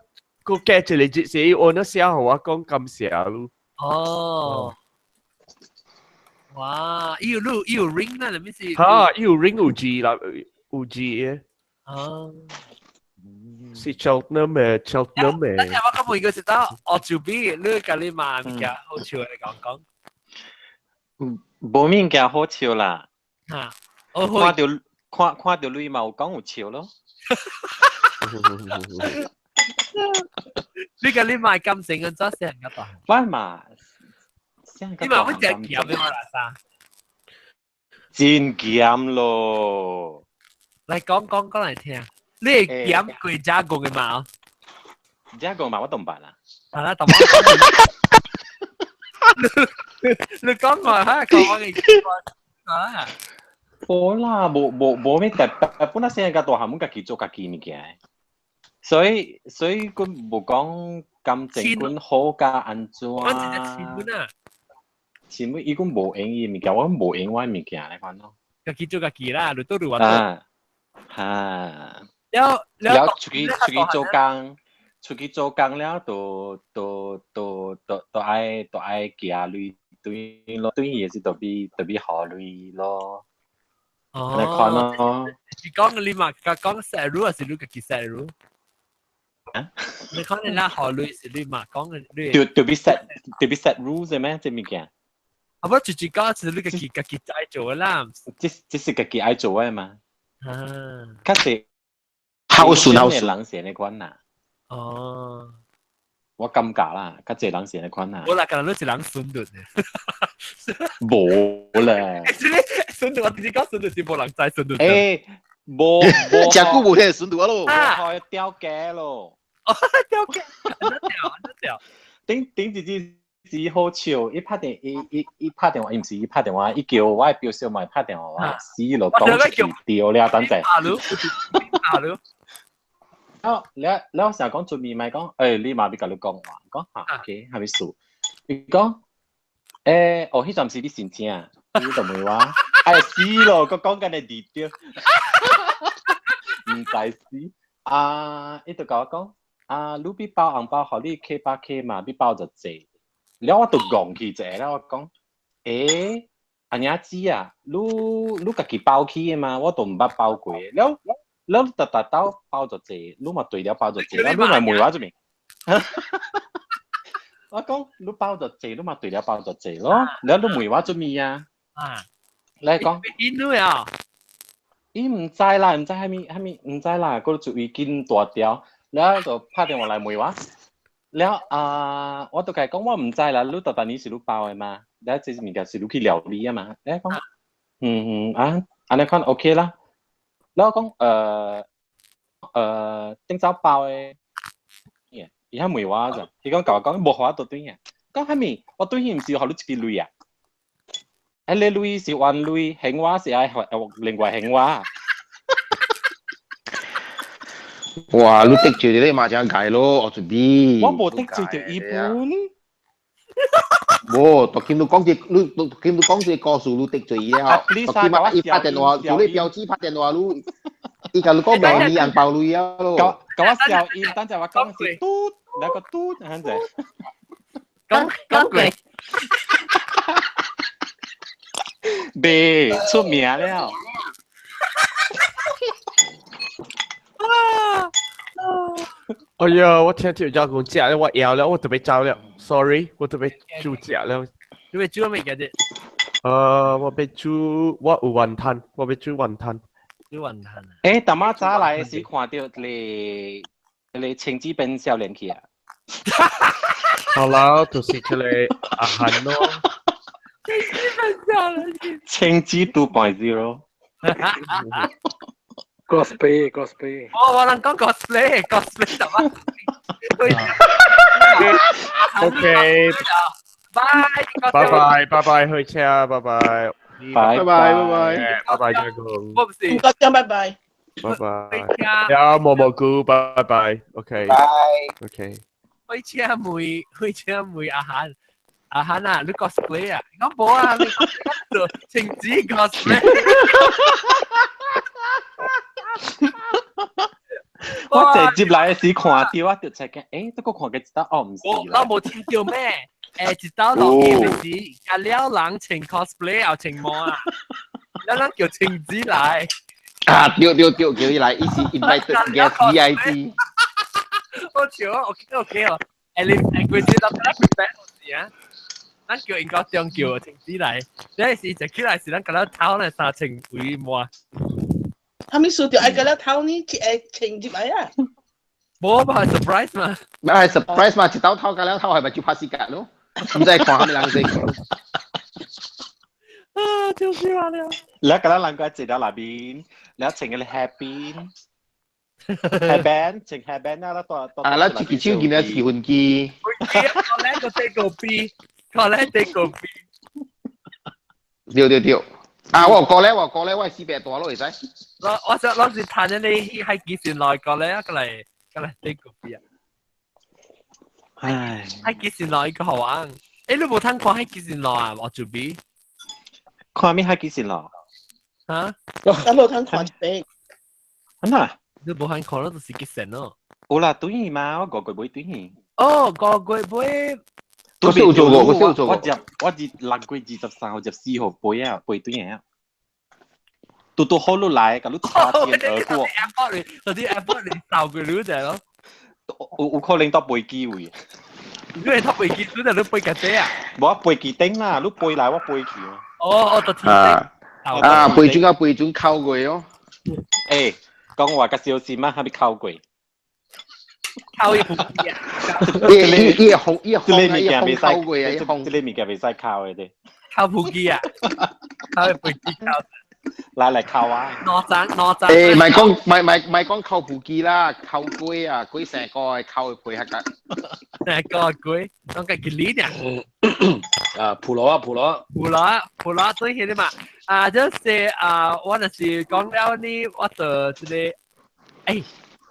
閣加一個日時，伊 owner 寫予我講感謝咯。哦，哇！伊有錄，伊有 ring 啦，你咪是？哈，伊有 ring 有字啦，有字的。哦。是 Cheltenham 的，Cheltenham 的。等下我講問個是到，哦，就比你共你媽物件好笑的講講。無物件好笑啦。哈，看著。看看著鐳嘛有講有笑咯。你共你媽感情按怎成個大？我嘛，你嘛會真鹹的嘛啦啥？真鹹咯！來講講講來聽，你會鹹過遮公的嘛？遮公嘛我都毋捌啦。啊啦，你講我哈，講我嘅啊。無啦，無無咩特別，本來生較大漢，阮家己做家己物件，所以阮無講感情，阮好甲按怎？我真正親阮啊！親阮，伊阮無閒伊物件，我無閒我物件來款咯。家己做家己啦，你都你話。啊，哈。了了，出去做工，出去做工了，都愛寄鐳對咯，對也是特別特別好鐳咯。哦，來看咯。是講你嘛，講 set rule 還是你家己 set rule？啊？你講你啦，學類是你嘛講你。就就必 set rules 嘅咩？這物件。啊，不直接講是你家己在做啦。這是家己愛做嘅嘛。啊。較是孝順孝順人是呢款啊。哦。我感覺啦，較濟人是呢款啊。我啦，可能你是人順頓嘅。無啦。順頓我直接講順頓是無人知順頓。欸，無無。真久無聽順頓咯。啊！掉價咯。哦，掉價，掉掉。頂頂一日是好笑，伊拍電伊伊伊拍電話，伊毋是伊拍電話，伊叫我的表小妹拍電話，我死咯，講一句對了，等陣。阿魯，阿魯。了了了，成日講出面咪講，你媽咪共你講話，講嚇，OK，係咪事？伊講，哦，彼陣時你申請，你就問我，哎死咯，我講緊你弟對，毋知死，啊，伊就共我講，啊，你欲包紅包，予你 K 八 K 嘛，欲包就濟，了我就戇去一下，了我講，阿娘子啊，你家己包起的嘛，我都毋捌包過，了。了特特兜包就濟，你嘛對了包就濟，了你嘛問我做咩？我講你包就濟，你嘛對了包就濟咯，了你問我做咩啊？啊，你講，因為啊，伊毋知啦，毋知蝦米蝦米，毋知啦，閣注意緊大條，了就拍電話來問我，了啊，我就共伊講我毋知啦，你特特年是你包的嘛？了這物件是你去料理啊嘛？你講，嗯嗯啊，按呢款 OK 啦。แล้ว講頂早包的，伊遐問我咋？伊講共我講無予我倒轉啊！講啥物？我轉去毋是予你一支鐳啊？彼个鐳是還鐳，還我是愛另外還我。哇！你得罪你嘛真解咯，我準備。我無得罪著伊本。無，當今你講這，你當今你講這個故事，你得罪伊了。當今嘛，伊拍電話，做你標誌拍電話，你，伊共你講無你紅包鐳啊咯。共我笑音，等陣我講是嘟，那個嘟，等陣。講講過。未出名了。哎呀，我聽到人講食了，我枵了，我特別走了，sorry，我特別煮食了。你欲煮咩嘅啫？我欲煮，我有雲吞，我欲煮雲吞。煮雲吞啊！逐仔早來時看著你你青子變少年去啊！好啦，就是這個阿韓咯。青子變少年去。青子 2.0。 Cosplay cosplay。哦，我能講 cosplay cosplay 就乜？OK。拜。拜拜拜拜，去車，拜拜。拜拜拜拜拜拜，張公。我唔是。唔該，張拜拜。拜拜。有毛毛菇，拜拜。OK。拜。 OK。去車妹，去車妹阿韓，阿韓啊，你 cosplay 啊？我冇啊，你做晴子 cosplay。我直接來時看到，我就才講，這個看個一道哦，毋是啦。我無聽到咩？一道落去的時，甲了人穿 cosplay 又穿毛啊，了人叫晴子來。啊，對對對，叫伊來，伊是 invited guest VIP。我笑啊，OK OK 哦。你規時都咱 prepare 好時啊，咱叫應該中叫晴子來，這時就起來是咱甲咱頭來三千幾滿。他們輸掉愛個了頭呢，穿入來啊！無嘛 surprise 嘛，咪係 surprise 嘛，一刀頭加了頭係咪就拍死格咯？唔知看蝦米人先。啊，就是話了。你甲咱人個坐到內邊，你穿個 hairpin。hairband，穿 hairband 啊，啦，啊，咱一支手見了一支分機。我咧個這個 B，我咧這個 B。對對對。啊！我有過咧，我有過咧，我係400大咯，會使。我想我是嘆咗你喺幾時來過咧？過嚟過嚟呢個邊啊？唉，喺幾時來個好玩？你無通看喺幾時來啊？我準備。看咩喺幾時來？嚇？我無通看一遍。真啊？你無通看咯，就是幾時咯？有啦，對去嘛，我個月尾對去。哦，個月尾。我有做過，我有做過。我入6月23號、24號飛啊，飛對啊。拄拄好你來，共你擦肩而過。 airport 裡，就啲 airport 裡受過你就咯。有可能搭飛機位。你係搭飛機，你就你飛架車啊？無啊，飛機頂啦，你飛來我飛去。哦哦，就天啊啊，飛船甲飛船扣過哦。欸，講話較小心啊，還沒扣過。扣一部機啊！伊伊伊紅伊這紅伊紅扣過啊，伊紅。這個物件袂使扣的咧。扣部機啊！扣一飛機扣。來來扣啊！哪盞哪盞？欸，咪講咪咪咪講扣部機啦，扣龜啊，龜成個扣配合㗎。成個龜，講個吉利呢？啊，普羅啊，普羅。普羅普羅對起嘛？啊，就是啊，我就是講了呢，我就這個，欸，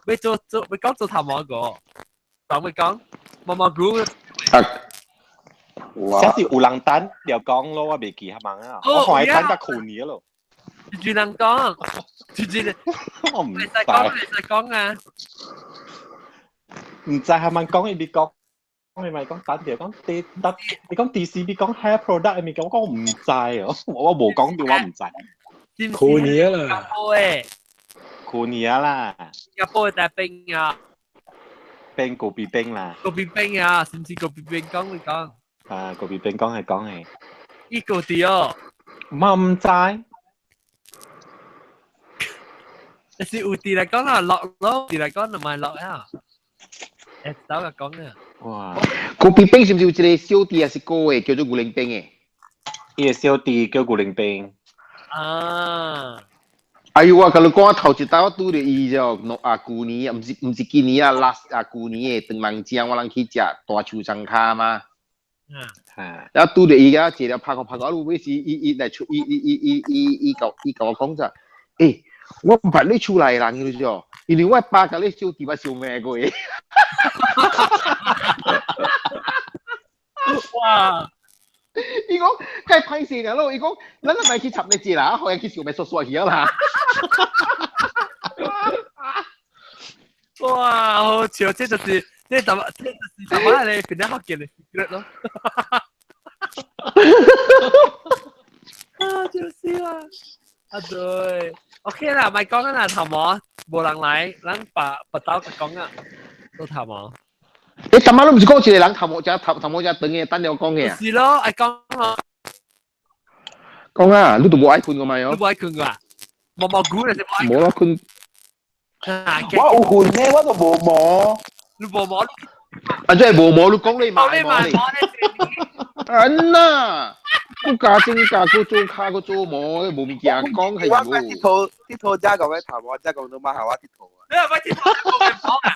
要做做要講做頭毛個，講要講毛毛菇。啊！這是有人等了講咯，我袂記下忙啊，我看伊等甲舊年咯。住人講，住住，我唔知。講，你使講啊！唔知係咪講伊咪講，伊咪講等條講 D 得，你講 D C B 講 hair product 咪講，我講唔知哦，我無講到我唔知。舊年啦。舊年啦。新加坡大冰啊！冰個別冰啦。個別冰啊，是唔是個別冰講你講？啊，個別冰講係講係。呢個啲哦。我唔知。但是有啲嚟講啦，落咯，啲嚟講就唔係落啊。誒，走就講啊。哇！高比冰是毋是有一個小弟還是高的叫做牛奶冰的？伊個小弟叫牛奶冰。啊！哎呦，我共你講，我頭一擺我拄著伊就啊，舊年啊，毋是毋是今年啊，last 啊，舊年的長人節我人去食大樹雙跤嘛。嗯。然後拄著伊個坐了拍個拍個，啊，尾時伊伊來出伊伊伊伊伊伊共伊共我講啥？欸，我毋捌你厝內人你知無？因為我爸共你小弟捌相罵過。哇！伊講太歹勢了咯，伊講咱莫去插你舌啦，予伊去相罵煞煞去啊啦。哇！好笑，這就是這怎麼這就是怎麼咧？變得福建的 secret 咯。啊，就是啦。啊對，OK 啦，咪講啦，頭毛無人來，咱把把刀講啊，都頭毛。你頭毛都毋是講一個人頭毛只頭頭毛只長嘅，等了講嘅啊。是咯，愛講咯。講啊，你都無愛睏過咪哦？你無愛睏過啊？毛毛菇你是無愛。無啦，睏。我有睏呢，我都無毛。你無毛？啊，這無毛，你講你嘛毛你。嗯呐，我家真家個做跤個做毛，無物件講係我佚佗佚佗遮講嘅頭毛，遮講都嘛係我佚佗啊。你係咪佚佗嘅毛啊？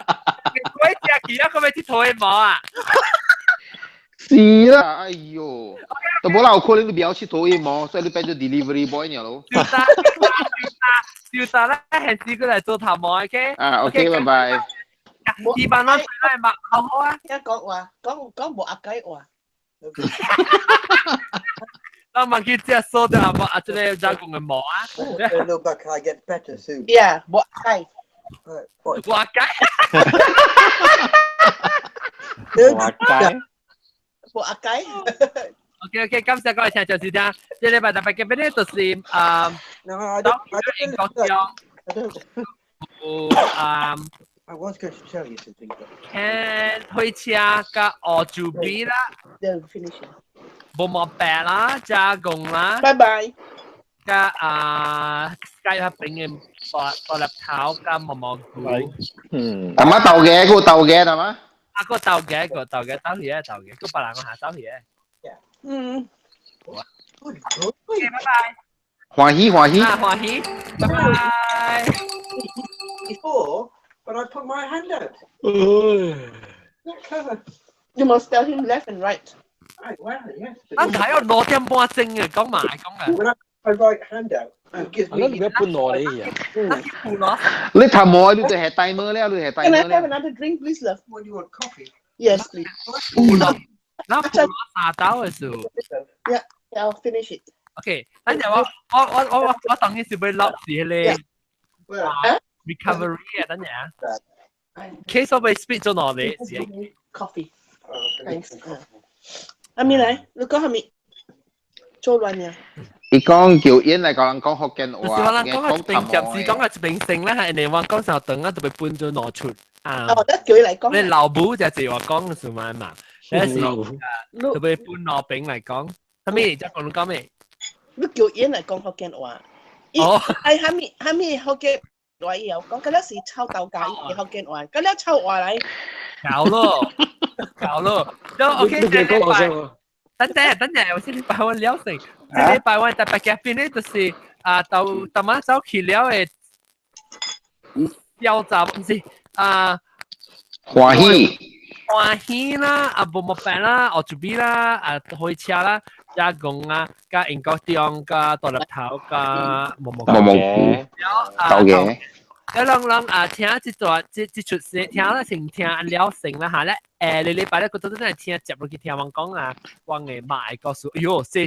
你鬼食其他個咪佚佗嘅毛啊？是啦，哎呦，都無啦，有可能你不曉佚佗嘅毛，所以你變做 delivery boy 爾咯。小達，小達咧，係試過嚟做頭毛，OK？啊，OK，拜拜。二百蚊嚟嘛，好好啊。一講話，講講無阿雞話。咱問佢只數就阿毛啊，這個加工嘅毛啊。 Look like I get better soon. Yeah，無阿雞。無阿雞。無阿雞。無阿雞。 OK OK，感謝各位聽眾收聽。這禮拜特別嘅邊咧就是啊，當英國中有啊。 I was going to tell you something, but 聽火車甲澳洲比啦，無毛病啦，加工啦，拜拜。甲啊，街下邊嘅大大粒頭甲毛毛菇。嗯。阿媽豆嘅，個豆嘅係嘛？啊，個豆嘅，個豆嘅，豆皮啊，豆嘅，個別人個下豆皮嘅。嗯。好啊。OK，拜拜。歡喜歡喜。啊，歡喜，拜拜。 Before, but I put my hand out. Not clever. You must tell him left and right. Right, well, yes. 啊，睇我2點半鐘嘅，講埋講啊。 When I put my right hand out, it gives 啊，你 me. 咩搬落嚟啊？你頭毛你就係大毛了，你係大 Can 毛 I have 了。 another drink, please, love? What do you want? Coffee? Yes, please. 那普羅沙刀嘅時候。 Yeah, I'll finish it. OK，等陣我我我我我當然是會落時咧。recovery 啊，等陣啊。case 我被 split 咗落嚟。 Coffee. Thanks. 阿咪來，你講係咪做亂呀？伊講叫因嚟講人講福建就是我話，人講一邊暫時講一邊成咧，係人哋話講上頓啊，特別搬咗挪出啊。哦，得叫伊嚟講。你老母就係話講嘅時嘛嘛，有時特別搬挪餅嚟講，係咪？即講講咩？你叫伊嚟講福建話。哦。哎，蝦米蝦米福建話伊有講，嗰了是臭豆家伊福建話，嗰了臭話嚟。搞咯，搞咯。都 OK，這禮拜，等陣等陣，我先禮拜我了成。這禮拜我特別嘉賓咧，就是啊，到到晚走去了的調查，唔是啊，歡喜，歡喜啦，啊，無木病啦，學住比啦，啊，開車啦，加工啊，加英國中，加獨立頭，加毛毛毛毛菇，豆嘅。一啷啷啊，聽這段這這出聲，聽了先聽了成啦嚇咧。誒，你禮拜咧，佢都真係聽接落去聽人講啊，我嘅媽會告訴，哎喲，這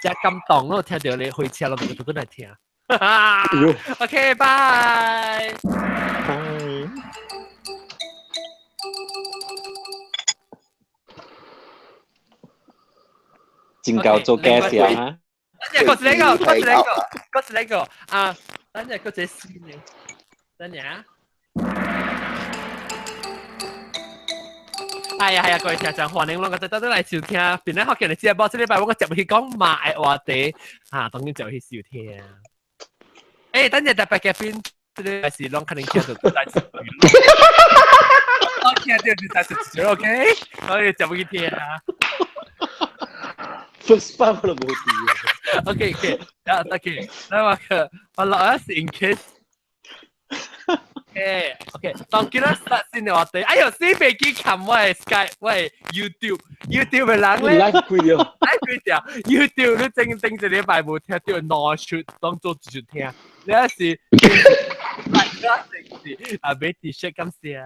這感動咯，聽到你開車咯，佢都真係聽。OK，拜。真夠做假事啊！等陣，嗰一個，嗰一個，嗰一個啊！等陣，嗰隻先嘅。等陣啊！係啊係啊，各位聽眾歡迎攏個得得來收聽，邊咧學見你知啊？這禮拜我個接去講馬的話題，啊，當然就去收聽。誒，等陣特別嘅邊，這個是攏肯定聽到大字，我聽到是大字，OK？所以接去聽啊。 First part 我都冇記。 OK OK，啊 OK，那我個我落啊是 in case。OK OK，當今日實先嘅話題，哎呦，死飛機冚我嘅 Skype，我嘅 YouTube，YouTube 嘅人咧，live 開掉，live 開掉，YouTube 你整整一禮拜無聽到兩出，當做一出聽，你是，你是啊，俾 T 恤感謝。